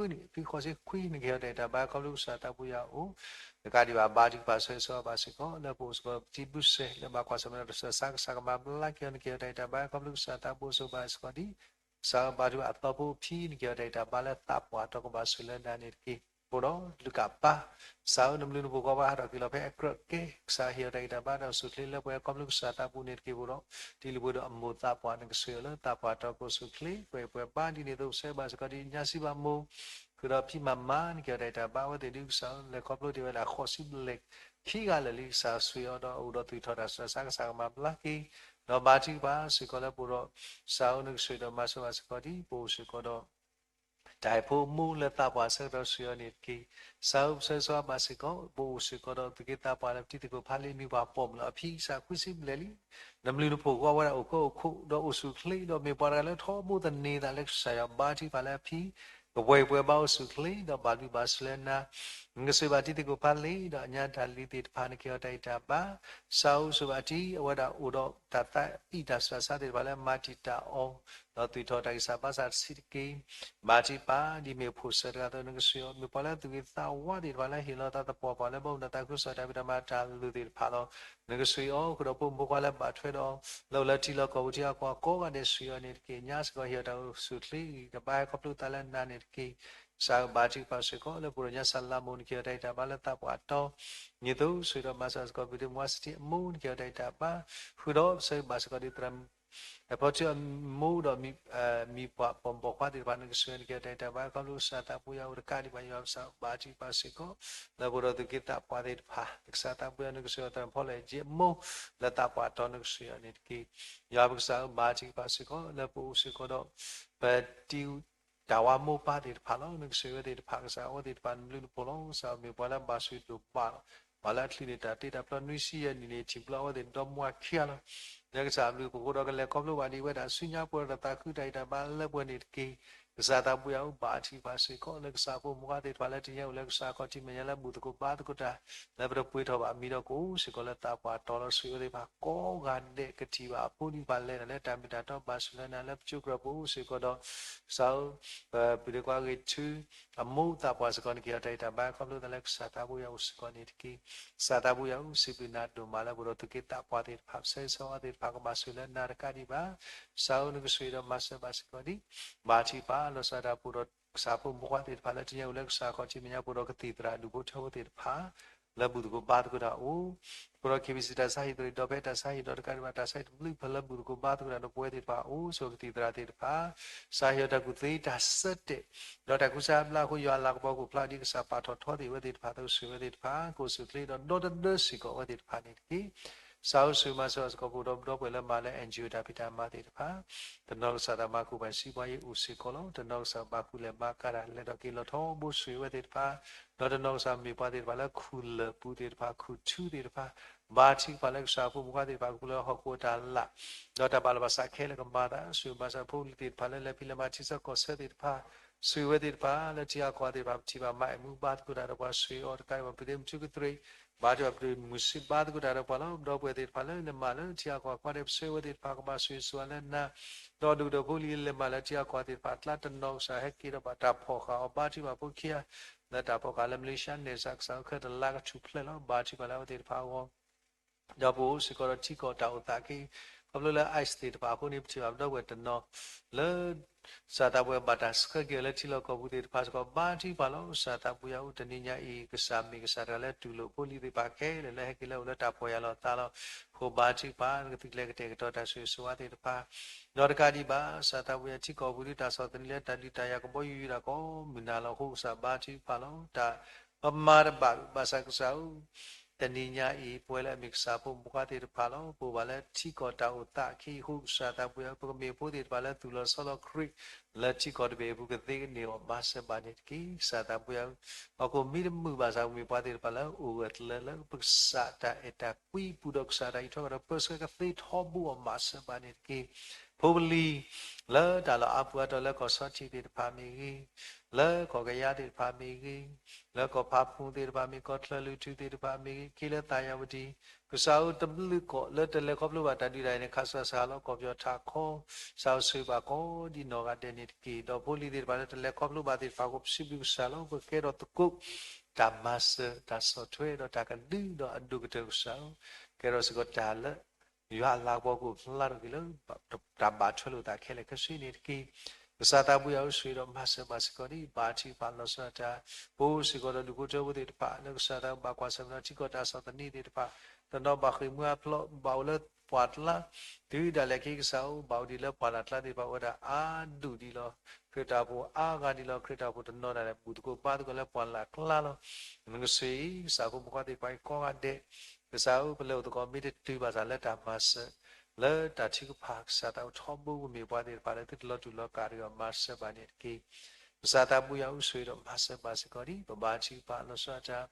ုနံၣ် ဖုဃိးဆံခွံ နကဟ့ၣ်အီၤတၢ်ဂံၢ်တၢ်ဘါ ခီဖျိကစၢ်သးပူၤယွၤအိၣ် တကးဒံးဘၣ် ဘါထုကဖၣ်ဆၢဂ့ၤဆၢဝါဘၣ်စ့ၢ်ကီး လၢပအိၣ်စ့ၢ်ကီး ပထံၣ်ဘုစဲး လၢဘၣ်ကွၢ်ဆၢၣ်မဲာ်ဒီးတၢ်ဆူးတၢ်ဆါ ကစၢ်ကမၤဘျါက့ၤအီၤ နကဟ့ၣ်အီၤတၢ်ဂံၢ်တၢ်ဘါ ခီဖျိကစၢ်သးပူၤဆိၣ်ဂ့ၤဘၣ်စ့ၢ်ကီးဒ် ကစၢ်ဧၢ ဘါထုကဖၣ်အသီဖိအဖံ နကဟ့ၣ်အီၤတၢ်ဂံၢ်တၢ်ဘါလၢသးပှၢ်တီၤ ကဘၣ်ဆိၣ်ဂ့ၤလၢနၤန့ၣ်တက့ၢ်. ပအိၣ်ဒီးလုၢ်ကၣ်ပၢ် ကစၢ်ဧၢ နဘျုးနဖှိၣ်ကိးဂၤဟးထီၣ်က့ၤလီၤဖဲအကြၢးကဲ ကစၢ်ဟ့ၣ်အီၤတၢ်ဂံၢ်တၢ်ဘါတၢ်အိၣ်ဆူၣ်ချ့လၢပှဲၤခီဖျိကစၢ်သးပူၤန့ၣ်တက့ၢ်. ပအိၣ်ဒီး တံၤလုၢ်ပှ့ၤဒီးအမိၢ်သးပှၢ် နကဆိၣ်ဂ့ၤအီၤလၢသးပှၢ်တီၤ ကအိၣ်ဆူၣ်ချ့ ပှဲၤပှဲၤဘါဒ်န့ၣ်အသိး ပဆၢဂ့ၤဘၣ်စ့ၢ်ကီးဒ် ညါစံးဘၣ်မိၢ် ဃုာ်ဒီးဖံးမၤမၤ နကဟ့ၣ်အီၤတၢ်ဂံၢ်တၢ်ဘါ အဝဲသ့ၣ်ဒ်ကစၢ်ဧၢ လဲၤခီဖျိတ့ၢ်ဝဲဒၣ်ဃိးဆံဘျဲၣ်ခံဂၤလၢာ်လံ ကစၢ်ဆိၣ်ဂ့ၤအီၤဒီးအိၣ်ဒီးသွံၣ်ထီၣ်တၢ်ဆူးတၢ်ဆါ ကစၢ်ကမၤဘျါက့ၤ ဒီးဘါထုကဖၣ်စ့ၢ်ကီးလၢပအိၣ်ဒီး ကစၢ်ဧၢ နကဆိၣ်ဂ့ၤဒီးမၤစၢၤဘၣ်စ့ၢ်ကီးဒ် ပအိၣ်စ့ၢ်ကီးဒီး တၢ်အဲၣ်ဖိအမိၢ်လၢသးပှၢ်ဆၢကတီၢ်ဆှံအီၤန့ၣ်တက့ၢ်. ကစၢ်ဧၢ ပဆၢဂ့ၤဆၢဝါဘၣ်စ့ၢ်ကီး ပအိၣ်စ့ၢ်ကီးဒီးသူၣ်က့သးပှၢ်လၢပတံၤသကိးဖးလ့ၢ် မ့ၢ်ပှၤပိာ်မုၣ်လီၤ. အဖံကစၢ်ခွံဆံဘျဲၣ်လံ. နဘျုးနဖှိၣ်ဃီဝဲဒၣ်အိၣ်ကၢအိၣ်ခိး ဒီးအိၣ်ဆူၣ်အိၣ်ချ့ ဒီးမ့ၢ်ပှၤတဂၤလၢထီဘိသန့ၤသးလၢကစၢ်ယွၤ ဘါထုကဖၣ်လၢအဖံ ကပှဲၤပှဲၤဘၣ်အိၣ်ဆူၣ်အိၣ်ချ့ ဒီးဘၣ်ဘျုးဘၣ်ဆိၣ်လၢနၤ နကဆိၣ်ဂ့ၤဘၣ်တံၤသကိးဖးလ့ၢ် ဒီးအညါတၢ်လံၤသ့ၣ်တဖၣ် နကဟ့ၣ်အီၤတၢ်ဂံၢ်တၢ်ဘါ, ကစၢ်ဧၢ ဆိၣ်ဂ့ၤဘၣ်တံၤ အဝဲဒၣ်အိၣ်ဒီးတၢ်သးအံၣ်တၢ်ဆူးတၢ်ဆါသ့ၣ်တဖၣ်လၢမၤတံာ်တာ်အီၤ, ဒီးသူၣ်ထီၣ်တၢ်ဂံၢ်စၢ်ဘါစၢ်တဆံးတက့ၢ်. ဘါထုကဖၣ် ဒ်မ့ၢ်ဖိၣ်စၢၤတဂၤအသိး နကဆိၣ်ဂ့ၤအီၤ, မ့ၢ်ပှၤလၢသူၣ်ဂ့ၤသးဝါသ့ၣ်တဖၣ်လၢဟ့ၣ်လီၤသးသပှၢ်ပှၢ်လၢဘီမုၢ်ဒီးသးခုကစီၣ်တၢ်ဖံးတၢ်မၤတၢ်လုၢ်သ့ၣ်တဖၣ်လီၤ. နကဆိၣ်ဂ့ၤအီၤ ဃုာ်ဒီးဖိမုၣ်ဖိခွါလၢဘၣ်ထွဲဒီး လၢအိၣ်လၢထံလီၢ်ကီၢ်ပူၤထံအကီၢ်ကိးဂၤဒဲး ဆိၣ်ဂ့ၤအီၤန့ၣ်တက့ၢ်. ညါစ့ၢ်ကီးဟ့ၣ်အီၤတၢ်အိၣ်ဆူၣ်အိၣ်ချ့ ဂံၢ်တၢ်ဘါဟဲခီဖျိသးလၢနၤန့ၣ်တက့ၢ်. ကစၢ်ဧၢ ဘါထုကဖၣ်စ့ၢ်ကီး လၢပဒိၣ်ညါစၢ်လးမိၢ် နကဟ့ၣ်အီၤတၢ်ဂံၢ်တၢ်ဘါလၢသးပှၢ်တီ ဒ်သိးဆိၣ်ဂ့ၤဒီးမၤစၢၤစ့ၢ်ကီး ဘုဒ့မွါစတံအမိၢ် နကဟ့ၣ်အီၤတၢ်ဂံၢ်တၢ်ဘါ, ဃုာ်ဒီးပဆၢဂ့ၤဘၣ်စ့ၢ်ကီးဒ်သရၣ် ဖီထူအမိၢ်ဒီး မံၤပှၢ်ပိာ်မုၣ်ပိာ်ခွါသ့ၣ်တဖၣ် နကဆိၣ်ဂ့ၤ နကဟ့ၣ်အီၤတၢ်ဂံၢ်တၢ်ဘါ ခီဖျိကစၢ်သးပှ့ၤအီၤအိၣ်တကးဒံးဘၣ် ယွၤကစၢ်ဘါထုကဖၣ်စ့ၢ်ကီး လၢပဒိၣ်သူၣ်က့သးပှၢ်သ့ၣ်တဖၣ် ကစၢ်သးပှ့ၤအီၤ နကဆိၣ်ဂ့ၤသရၣ်ဖီလၢအယ့အမိၢ် လၢသးပှၢ်တီနကဆိၣ်ဂ့ၤအီၤန့ၣ်တက့ၢ်. ယွၤပကစၢ်ဧၢ ဘါထုကဖၣ်စ့ၢ်ကီး လၢပအိၣ်စ့ၢ်ကီးဒီး ပတံၤ တၢ်ဝါမိၢ်ပၢ်သ့ၣ်တဖၣ်လီၤ. နကဆိၣ်ဂ့ၤဝဲသ့ၣ်တဖၣ် ကစၢ်အဝဲသ့ၣ်တဖၣ် နဘျုးနဖှိၣ်လီၤ. ကစၢ်မ့ၢ်ပှၤလၢဘၣ်ဆိၣ်ဒိၣ်ဘၣ်လီၤ. ပှၤလၢအချုးန့ၢ်တၢ်တ့တၢ်ဖျီနွံဆံယဲၢ်နံၣ်န့ၣ် ထံၣ်ဘျီအဝဲသ့ၣ်ဒီမါခံဂၤလီၤ. လၢကစၢ်ဘျုးပဃိဒီးကလဲၤခီဖျိဘၣ်ဒံးဝဲဒၣ် ဆူညါပှဲၤဒီးသးခုတၢ်ဂံၢ်တၢ်ဘါလၢပှဲၤန့ၣ်တက့ၢ်. ကစၢ်သးပှ့ၤအအိၣ်ဘၣ်ထံၣ်ဘၣ်စ့ၢ်ကီး လၢကစၢ်ဖိမုၣ်ဖိခွါသ့ၣ်တဖၣ်လၢတနံၤညါအိၣ်လၢကစၢ်ခီၣ်ထံးမဲာ်ညါလၢဘူၣ်သကိးဘါသကိးတၢ် လၢပတပှ့ၤထီၣ်ဘၣ်မံၤဒီးကအိၣ်စ့ၢ်ကီးလၢသးပှၢ်တီလီၤ. ဆိၣ်ဂ့ၤဝဲသ့ၣ်တဖၣ်ကိးဂၤဒဲး ကထံၣ်ဘၣ်အဖိဒံးပှၤလဲၤတၢ်လၢတၢ်မ့ၢ်တၢ်တီဘၣ်ဆိၣ်လၢနၤလၢပကၠိကြၢးပအိၣ်စ့ၢ်ကီးဒီး ကစၢ်ဧၢ ပပုၢ်ဒ့ခွါဂ့ၤထူ အမိၢ်သးပှၢ်စ့ၢ်ကီး နကဟ့ၣ်အီၤတၢ်ဂံၢ်တၢ်ဘါ ခီဖျိသးလၢကစၢ်သးပှ့ၤအအိၣ်စ့ၢ်ကီးန့ၣ်တက့ၢ်. ကစၢ်သးပှ့ၤအအိၣ် စံးဘျုးနၤဒိၣ်မးလၢပဒိၣ်သူၣ်က့သးပှၢ်သ့ၣ်တဖၣ် ပဆၢဂ့ၤဆၢဝါသ့ၣ်တဖၣ် ကဘၣ်ဆိၣ်လၢနၤတကးဒံးဘၣ်. ကစၢ်ဧၢ နကဆိၣ်ဂ့ၤဒီးမၤစၢၤဘၣ်စ့ၢ်ကီးဒံး ဘါထုကဖၣ်လီၤစၢၤတၢ်ပူၤဒီး ကစၢ်ဖိမုၣ်ဖိခွါသ့ၣ်တဖၣ်လၢတနံၤညါအိၣ်လၢကစၢ်ခီၣ်ထံးမဲာ်ညါပူၤဒီးကသံၣ်သရၣ်ဒူၣ်ဖိထၢဖိသ့ၣ်တဖၣ် လၢဘူၣ်သကိးဘါသကိးတၢ်အအိၣ် ပဒီး KBC တၢ်ဆါဟံၣ်သရံးဒီဖဲတၢ်ဆါဟံၣ်ဒီးတကးဒံးဘၣ် တၢ်ဆါဟံၣ်တဘျုးဖဲလၢဘူၣ်သကိးဘါသကိးတၢ်ဒီးပဝဲသ့ၣ်တဖၣ်အအိၣ် ဆိၣ်ဂ့ၤကသံၣ်သရၣ်သ့ၣ်တဖၣ် ကစၢ်ဟ့ၣ်အီၤတၢ်ကူၣ်သ့တၢ်ဆၢတဲာ် ဒီးတၢ်ကူစါဘျါအဃိ ယွၤအလၤကပီၤကအိၣ်ဖျါဒ်ကစၢ်ပာ်ထီၣ်ထီသ့ၣ်ဝဲသ့ၣ်တဖၣ် သးကဆိၣ်ဂ့ၤဝဲသ့ၣ်တဖၣ် ကအိၣ်ဆူၣ်ချ့ဒီးဒီတဒၢစ့ၢ်ကီးဝဲသ့ၣ်တဖၣ်န့ၣ်တက့ၢ်. ကစၢ်ဧၢ ဆိၣ်ဂ့ၤမၤစၢၤအီၤစ့ၢ်ကီး ပအိၣ်ဒီးပဒီပုၢ်ဝဲၢ်လၢမၤလၢ NGO တၢ်ဖံးတၢ်မၤသ့ၣ်တဖၣ် တနီၤကစၢ်သးမၤကူၣ်ပှၤစံးပှၤယံၤအိၣ်စ့ၢ်ကီးလီၤ. တနီၤကစၢ်ဘၣ်ဃုလဲၤမၤကၤတၢ်လဲၤထီၣ်က့ၤလီၤထီဘိ ဆိၣ်ဂ့ၤဝဲသ့ၣ်တဖၣ် ဒီးတနီၤကစၢ်မ့ၢ်ပှၤသ့ၣ်တဖၣ်လၢခူၣ်လၢၢ်ပူၤသ့ၣ်တဖၣ် ခူၣ်ထူသ့ၣ်တဖၣ် ဘါထုကဖၣ်လၢကစၢ်ဖိမုၣ်ဖိခွါသ့ၣ်တဖၣ်ကပူၤလၢဟီၣ်ခိၣ်တၢ်လၢ် ဒီးတၢ်ဘၣ်လီၤဘၣ်စးခဲလၢာ်ကမၤသး ဆိၣ်ဂ့ၤမၤစၢၤဖိလံၤသ့ၣ်တဖၣ်လၢလဲၤဖံးလဲၤမၤထံဆၢကီၢ်ဆၢသ့ၣ်တဖၣ် ဆိၣ်ဂ့ၤဝဲသ့ၣ်တဖၣ်လၢထံဂၤကီၢ်ဂၤသ့ၣ်တဖၣ် ပထံၣ်ဘၣ်မၤအဲၣ်မူဘါသကိးတၢ်ဒီးပှၤ ဆိၣ်ဂ့ၤအီၤတကးဒံးဘၣ် ပသ့မုၢ်ထူကတြ့ၣ် ဘါထုကဖၣ်ပဒုးမုၢ်ဆ့ဘါသကိးတၢ်ဒီးပှၤလီၤ. ဒီပုၢ်ဝဲၢ်သ့ၣ်တဖၣ်လၢလဲၤမၤလၢထံဂၤကီၢ်ဂၤ ပှၤဒဲးပဆၢဝဲသ့ၣ်တဖၣ် ကဘၣ်ဆိၣ်ဂ့ၤဆိၣ်ဝါလၢနၤ ဒီးဒူၣ်ဒီးဖိလံၤလဲၤမၤလၢထံဂၤကီၢ်ဂၤသ့ၣ်တဖၣ် ကျါတနီၤကစၢ်ဟဲက့ၤဒီးဘၣ်တၢ်ဖီၣ်ဃာ်အီၤ ဘါထုကဖၣ်ဖိခံဂၤ လၢတၢ်ဖီၣ်ဃာ်လၢ Malaysia န့ၣ် ကစၢ်ကစၢ်အိၣ်ခဲတလါကထူၣ်ဖျဲးလီၤ. ဘါထုကဖၣ်လၢအဝဲသ့ၣ်တဖၣ်အဂီၢ် ဒီးပအိၣ်စ့ၢ်ကီးဒီးထံကီၢ်တၢ်အိၣ်သးက့ ခီဖျိလၢ ICE သ့ၣ်တဖၣ်အဃိန့ၣ် ပထံၣ်ဘၣ်ပဒီပုၢ်ဝဲၢ်တနီၤ လၢ ကစၢ်သးပှ့ၤဘၣ်တၢ်ဆှၢက့ၤအီၤလၢထံလီၢ်ကီၢ်ပူၤသ့ၣ်တဖၣ်စ့ၢ်ကီး ဘါထုကဖၣ်လီၤ. ကစၢ်သးပှ့ၤအအိၣ်တနံၤညါအံၤ ကစၢ်မ့ၢ်ကစၢ်တဂၤလၢတူၢ်လိာ်ဖိလံၤသ့ၣ်တဖၣ်ခဲလၢာ်လၢဟဲက့ၤလၢအအိၣ်လၢတၢ်ပီၢ်ယၢ်လီၤသးလီၤ. အဃိဘါထုကဖၣ် နကသုးကျဲၤကတဲာ်ကတီၤတၢ်ဆိၣ်ဂ့ၤဆိၣ်ဝါသ့ၣ်တဖၣ် ဒီးတကးဒံးဘၣ် ကစၢ်သးပှ့ၤအထံကီၢ်ပူၤဒုး တၢ်ဆီၣ်သနံးလၢတၢ်ဒုးတၢ်ယၤကဘီယူၤယံၤဒၣ်ကိးမုၢ်နၤလီၤ. အဃိကစၢ်ဘါထုကဖၣ်လီၤ. တၢ်ပမၤတဘၣ်ဘၣ်ဆၣ်ကစၢ်ဧၢ တနံၤညါအံၤ ပဝဲလၢအမ့ၢ်ကစၢ်ဖိမုၣ်ဖိခွါသ့ၣ်တဖၣ်လီၤ. ပအိၣ်ဘၣ်လၢထံကီၢ်တၢ်အိၣ်သးအခံအဃိ ကစၢ်သးပှ့ၤအီၤ ပကမ့ၢ်ဖိသ့ၣ်တဖၣ်လၢသူၣ်လီၤဆီလီၤခရံာ် လၢထံကီၢ်တဘ့ၣ်အပူၤကသ့ကန့ၢ်အီၤ မၤစၢၤဘၣ်န့ၣ်တက့ၢ်. ကစၢ်သးပှ့ၤအီၤ ဟီၣ်ခိၣ်မ့တမုာ်ဘၣ်ဆၣ် ပမ့ၢ်ပှၤသ့ၣ်တဖၣ်လၢအိၣ်ဂၢၢ်ကျၢၤလၢပကစၢ်တၢ်အဲၣ်တၢ်ကွံပူၤဒီးကစၢ်တၢ်အံးထွဲကွံာ်ဒီး ပၢဆှၢကသ့ထီဘိအီၤ မၤစၢၤဘၣ်န့ၣ်တက့ၢ်. ဖိပလံၤ လၢတၢ်လီၢ်အါပူၤအါတီၤလၢကီၢ်ဆီထံးသ့ၣ်တဖၣ်မ့ၢ်ဂ့ၤ, လၢကီၢ်ကယါသ့ၣ်တဖၣ်မ့ၢ်ဂ့ၤ, လၢကီၢ်ဖးဖူသ့ၣ်တဖၣ်မ့ၢ်ဂ့ၤ, ကီၢ်ချၢၣ်လွံၢ်ထူၣ်သ့ၣ်တဖၣ်မ့ၢ်ဂ့ၤ, ကီၢ်လၢသးယၤဝတံၤ, ကစၢ်ဧၢ တဘျုးကီၢ်လၢတလဲၤခီဖျိဘၣ်တၢ်ဒုးတၢ်ယၤန့ၣ် ခးစၢ်စၢ်လီၤ ကီၢ်ပယီၤထးခီ, ကစၢ်ဧၢ ဆိၣ်ဂ့ၤဘၣ်ကိးဒ်နီၢ်ဂၤဒဲးန့ၣ်တက့ၢ်. ဒီးဖိလံၤသ့ၣ်တဖၣ်လၢတလဲၤခီဖျိဘၣ်သ့ၣ်တဖၣ်အဃိ ပစံးဘျုးကစၢ်လီၤ. ပကကဲထီၣ်သကိး တၢ်မၤစၢၤ တၢ်ဆီၣ်ထွဲဒီးတၢ်ကဒုဒီးအဒိၣ်ကတၢၢ်ကစၢ်ဧၢ, ကဲထီၣ်စ့ၢ်ကီးတၢ်လၢ ယွၤအလၤကပီၤကအိၣ်ဖျါထီၣ်က့ၤလၢ တၢ်ဘၣ်ထွဲလိာ်သးခဲလၢာ်ခဲဆ့န့ၣ်တက့ၢ်. ကစၢ်သးပှ့ၤအအိၣ် ဆိၣ်ဂ့ၤဒီးမၤစၢၤဘၣ်စ့ၢ်ကီးဒ် ဘါထုကဖၣ်လီၤဆီဒၣ်တၢ်, ပအိၣ်စ့ၢ်ကီးဒီးဒူၣ်ဖိထၢဖိသ့ၣ်တဖၣ် လၢကစၢ်သးဘၣ်ကွၢ်ဆၢၣ်မဲာ်ဒီးထံကီၢ်တၢ်ဆီၣ်သနံးသ့ၣ်တဖၣ်, တနီၤဘၣ်ဃ့ၢ်မှံဟးဖျိး ဘၣ်အိၣ်လၢပှၢ်ကျါ, တုၤဒၣ်လဲာ်က့ၤကစၢ်ဧၢ ဘၣ်အိၣ်ဒံးလၢပှၢ်လၢ်ကျါသ့ၣ်တဖၣ် အိၣ်ဝဲဒၣ်အါဒူၣ်ဒံးလီၤ. ခရံာ်တၢ်အိၣ်ဖှိၣ်အါဂၤဒံးလီၤ. ခရံာ်တၢ်အိၣ်ဖှိၣ်တနီၤဒၣ်လဲာ် ဘူၣ်သကိးဘါသကိးလၢပှၢ်လၢ်ကျါလီၤ. နကဆိၣ်ဂ့ၤ ကစၢ်ဖိမုၣ်ဖိခွါသ့ၣ်တဖၣ်အံၤကိးဂၤဒဲး, ကစၢ်ဧၢ ပလဲၤအိၣ်သကိးမ့ၢ်တတုၤဘၣ်ဆၣ်လၢတၢ်မၤစၢၤ, လၢတၢ်ထုကဖၣ် ကစၢ်သးအိၣ်ထီဘိ ပမ့ၢ်ပှၤသ့ၣ်တဖၣ်လၢသုတလီၤတူာ်လီၤကာ်တဂ့ၤ မၤစၢၤဘၣ်န့ၣ်တက့ၢ်. ကစၢ်သးဘိယွၤအိၣ်ဆိးဒီးမၤစၢၤဘၣ်စ့ၢ်ကီးဒံး ပဘါထုကဖၣ်လီၤဆီဒၣ်တၢ်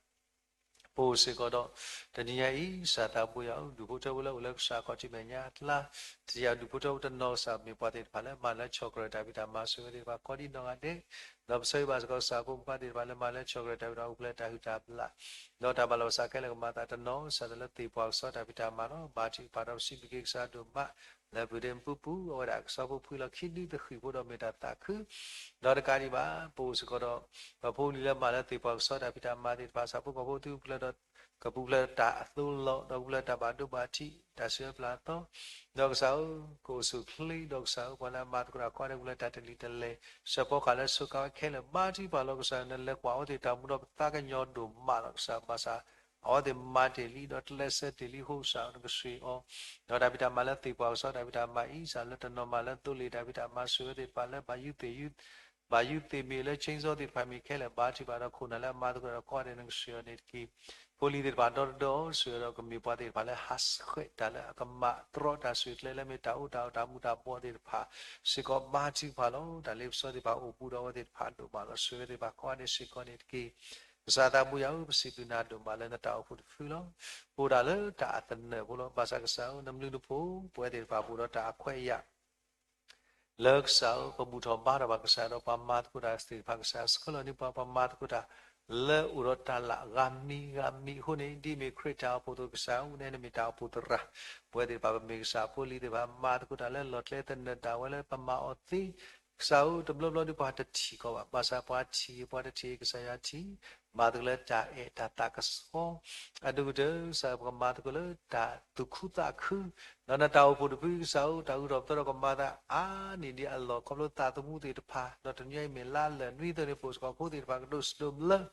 ပအိၣ်စ့ၢ်ကီးဒီး တနံၤညါအံၤ ကစၢ်သးဘိယွၤအိၣ် ဒူၣ်ဖိထၢဖိလၢအိၣ်လၢကစၢ်ခီၣ်ထံးမဲာ်ညါအကျါ, တယၤဒူၣ်ဖိထၢဖိတနီၤ ကစၢ်မ့ၢ်ပှၤသ့ၣ်တဖၣ်လၢမၤလၢဆီၣ်ကရၢတၢ်ဖံးတၢ်မၤ ဆိၣ်ဂ့ၤသ့ၣ်တဖၣ်ကိးဒံနီၢ်ဂၤဒဲး, ဒီးပဆၢဂ့ၤဘၣ်စ့ၢ်ကီး ကစၢ်ဖိမုၣ်ဖိသ့ၣ်တဖၣ်လၢမၤလၢဆီၣ်ကရၢတၢ်ဖံးတၢ်မၤ အိၣ်ဖျဲၣ်တၢ်ဟုၣ်တၢ်ဘျၣ် ဒီးတၢ်ဘၣ်လီၤပသးခဲလၢာ်ကမၤသးတနီၤ ကစၢ်လၢသ့ၣ်ပှၤကစီတၢ်ဖံးတၢ်မၤလီၤ. ဘါထုကဖၣ်ဒီးပစံးဘျုးက့ၤကစၢ်ဒိၣ်မး လၢပူၤဒ့ပူပူၤ အဝဲဒၣ်ကစီဖိဖှံလီၤခံဒုတဃံးဖိဒီးမ့ၢ်တၢ်သးခု ဒီးတကးဒံးဘၣ် ပအိၣ်စ့ၢ်ကီးဒီး ပဖိပလံၤလၢမၤလၢသ့ၣ်ပှၤကစီတၢ်ဖံးတၢ်မၤသ့ၣ်တဖၣ် ဆၣ်ဖိကီၢ်ဖိသုပူၤဖျဲးဒီး ကပူၤဖျဲးတၢ်အသိလီၤ ဒီးပူၤဖျဲးတၢ်ဘၣ်ဒိဘၣ်ထံး တၢ်ဆှၢပျၢ်အသီ ဒီးကစၢ်ဧၢ ကအိၣ်ဆူၣ်အိၣ်ချ့ ဒီးကစၢ်ဧၢ ပှၤလၢအမၤသကိးတၢ်ကိးဂၤဒဲး ပူၤဖျဲးတၢ်တလံၤတလဲၢ် ဆၢဖီကဟၣ်လၢစူးကါဝဲခဲလၢာ် ဘါထုကဖၣ်လီၤကစၢ် နလဲၤကွၢ်အဝဲသ့ၣ်တၢ်မူဒီးပသးကညီၤဒိၣ်မးလီၤကစၢ် ဘၣ်ဆၣ် အဝဲသ့ၣ်မၤတ့ၢ်လံ ဒီးကျဲးစၢးတ့ၢ်လံအဃိ ကစၢ်ဧၢ နကဆိၣ်အီၤ ဒီးတၢ်ဖံးတၢ်မၤလၢသ့ၣ်ပှၤကစီတၢ်ဖံးတၢ်မၤအံၤ ကစၢ်လၢတနီၤမၤလၢသိလ့ၣ်တၢ်ဖံးတၢ်မၤ ဆိၣ်ဂ့ၤသ့ၣ်တဖၣ်လၢ ဘၣ်ယုၢ်သ့ၣ်ယုၢ် ဘၣ်ယုၢ်သ့ၣ်မ့ၢ်လၢ chainsaw သ့ၣ်တဖၣ်မ့ၢ်ခဲလၢာ် ဘါထုကဖၣ်ဒီးခိၣ်နၢ်လၢအမၤသကိးဒီးကိးဂၤဒဲး နကဆိၣ်အီၤန့ၣ်တက့ၢ်. ဖိလံၤသ့ၣ်တဖၣ်ဒီတဒီ ဆိၣ်ဂ့ၤဒီးကမ့ၢ်ပှၤသ့ၣ်တဖၣ်လၢဟးဆှဲးတၢ်လၢအကမၤ တြီတၢ်ဆိၣ်ဂ့ၤကျဲလၢမ့ၢ်တၢ်အိၣ်တၢ်အီၣ်တၢ်မူတၢ်ဘှီးသ့ၣ်တဖၣ် စ့ၢ်ကီး ဘါထုကဖၣ်လီၤ. တၢ်လ့ပစီသ့ၣ်တဖၣ်အိၣ်ဘူးဒီးအဝဲသ့ၣ်တဖၣ်ဒိၣ်မးလီၤ. ဆိၣ်ဂ့ၤသ့ၣ်တဖၣ်ကိးဂၤဒဲးစ့ၢ်ကီးန့ၣ်တက့ၢ်. ကစၢ်သးဘိယွၤဧၢ ပစံးဘျုးနၤဒိၣ်မးလၢနတၢ်အိၣ်ဖှိၣ်တဖုလီၤ. ပအိၣ်ဒၣ်လၢတၢ်အသနၢၣ်ဖိလီၤ. ဘၣ်ဆၣ်ကစၢ်ဧၢ နဘျုးနဖှိၣ် ပဝဲသ့ၣ်တဖၣ်ပအိၣ်ဒီးတၢ်အခွဲးအယာ် လၢကစၢ်ဧၢ ပဘူၣ်ထီၣ်ဘါထီၣ်ဘၣ်ကစၢ်ဒီး ပှၤမၤသကိးတၢ်သ့ၣ်တဖၣ်ကစၢ် ဆှၢလီၤန့ၢ်ပှၤ ပှၤမၤသကိးတၢ် လၢအိၣ်ဒီးတၢ်လၢဂၤမံၤဂၤမံၤအဃိန့ၣ် ဒ်မ့ၢ်ခရံာ်တၢ်အိၣ်ဖှိၣ်အသိးကစၢ်ဧၢ နဲနမ့ၢ်တၢ်အိၣ်ဖှိၣ်သရၣ် ပဝဲသ့ၣ်တဖၣ်ပမ့ၢ်ကစၢ်ဖိလံၤသ့ၣ်တဖၣ် မၤသကိးတၢ်လၢလီၢ်ကျဲသနၢၣ်ဒၣ်ဝဲလၢပမၤအီၤသ့ ကစၢ်ဧၢ တဘျီဘျီဒ်ပှၤတထံၣ်ကီးဘၣ် ဘၣ်ဆၣ်ပှၤထံၣ် ပှၤတထံၣ်ကစၢ်ယွၤထံၣ် မၤသကိးလၢတၢ်အဲၣ်တၢ်သးကဆှီ အဒိၣ်ကတၢၢ် ကစၢ်ဧၢ ပကမၤသကိးလၢတၢ်သူၣ်ခုသးခု ဒီးနတၢ်အိၣ်ဖှိၣ်တဖုကစၢ်ဧၢ တၢ်ဂုၤထီၣ်ပသီထီၣ်ကမၤသးအါန့ၢ်ဒံးအလီၢ် ခီဖျိသးသမူသ့ၣ်တဖၣ် ဒီးတနံၤအံၤမ့ၢ်လါလၢာ်နွံသၢန့ၣ် ပအိၣ်စ့ၢ်ကီးဖိသ့ၣ်တဖၣ်ကဒိၣ်စိဒိၣ်ဘျၢ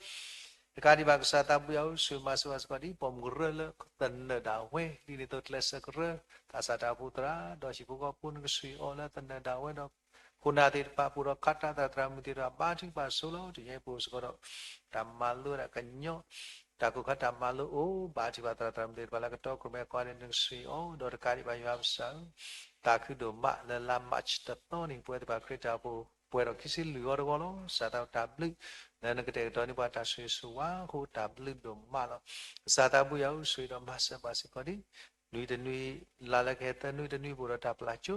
တကးဒံးဘၣ်ကစၢ်သးဘိယွၤဧၢ ဆိၣ်ဂ့ၤမၤစၢၤဘၣ်စ့ၢ်ကီးဒ်ပိာ်မုၣ်ကရၢလၢသနၢၣ်ဒၣ်ဝဲ ဒ်န့ၣ်အသိးကျဲးစၢးကရၢ သးစၢ်တၢ်အိၣ်ဖှိၣ်သရၣ် ဒီးဟံၣ်ဖိဃီဖိနကဆိၣ်အီၤလၢသနၢၣ်ဒၣ်ဝဲဒီး ခိၣ်နၢ်သ့ၣ်တဖၣ် ပအိၣ်ဒီးခါတၢ်သရၣ်သရၣ်မုၣ်သ့ၣ်တဖၣ် ဘါထုကဖၣ်ဆိလီၤ တနံၤအံၤပအိၣ်စ့ၢ်ကီးဒီး တၢ်မၤလိဝဲဒၣ်ကညီ တၢ်ကိၢ်ခါတၢ်မၤလိအိၣ် ဘါထုကဖၣ်သရၣ်သရၣ်မုၣ်သ့ၣ်တဖၣ်လၢကတီခိၣ်မဲာ်ကိးဂၤဒဲးနကဆိၣ်အီၤ ဒီးတကးဒံးဘၣ်ယွၤပစၢ်ဧၢ သးခုဒိၣ်မးလၢလါမၢ်ၡးတသီန့ၣ် ပဝဲသ့ၣ်တဖၣ်ခရံာ်တၢ်အိၣ်ဖှိၣ် ပှဲၤထီၣ်ခံဆံလွံၢ်ဂီၤတဂီၤလီၤ. ကစၢ်သးတၢ်ဘျုး လၢနကတဲာ်ကတီၤန့ၢ်ပှၤတၢ်ဆိၣ်ဂ့ၤဆိၣ်ဝါအဃိတၢ်ဘျုးဒိၣ်မးလီၤ. ကစၢ်သးဘိယွၤဧၢ ဆိၣ်ဂ့ၤဒီးမၤစၢၤဘၣ်စ့ၢ်ကီးဒ် နွံတနွံ လါလၢကဟဲသၢနွံတနွံပအိၣ်ဒီးတၢ်ပျၢ်ကၠိ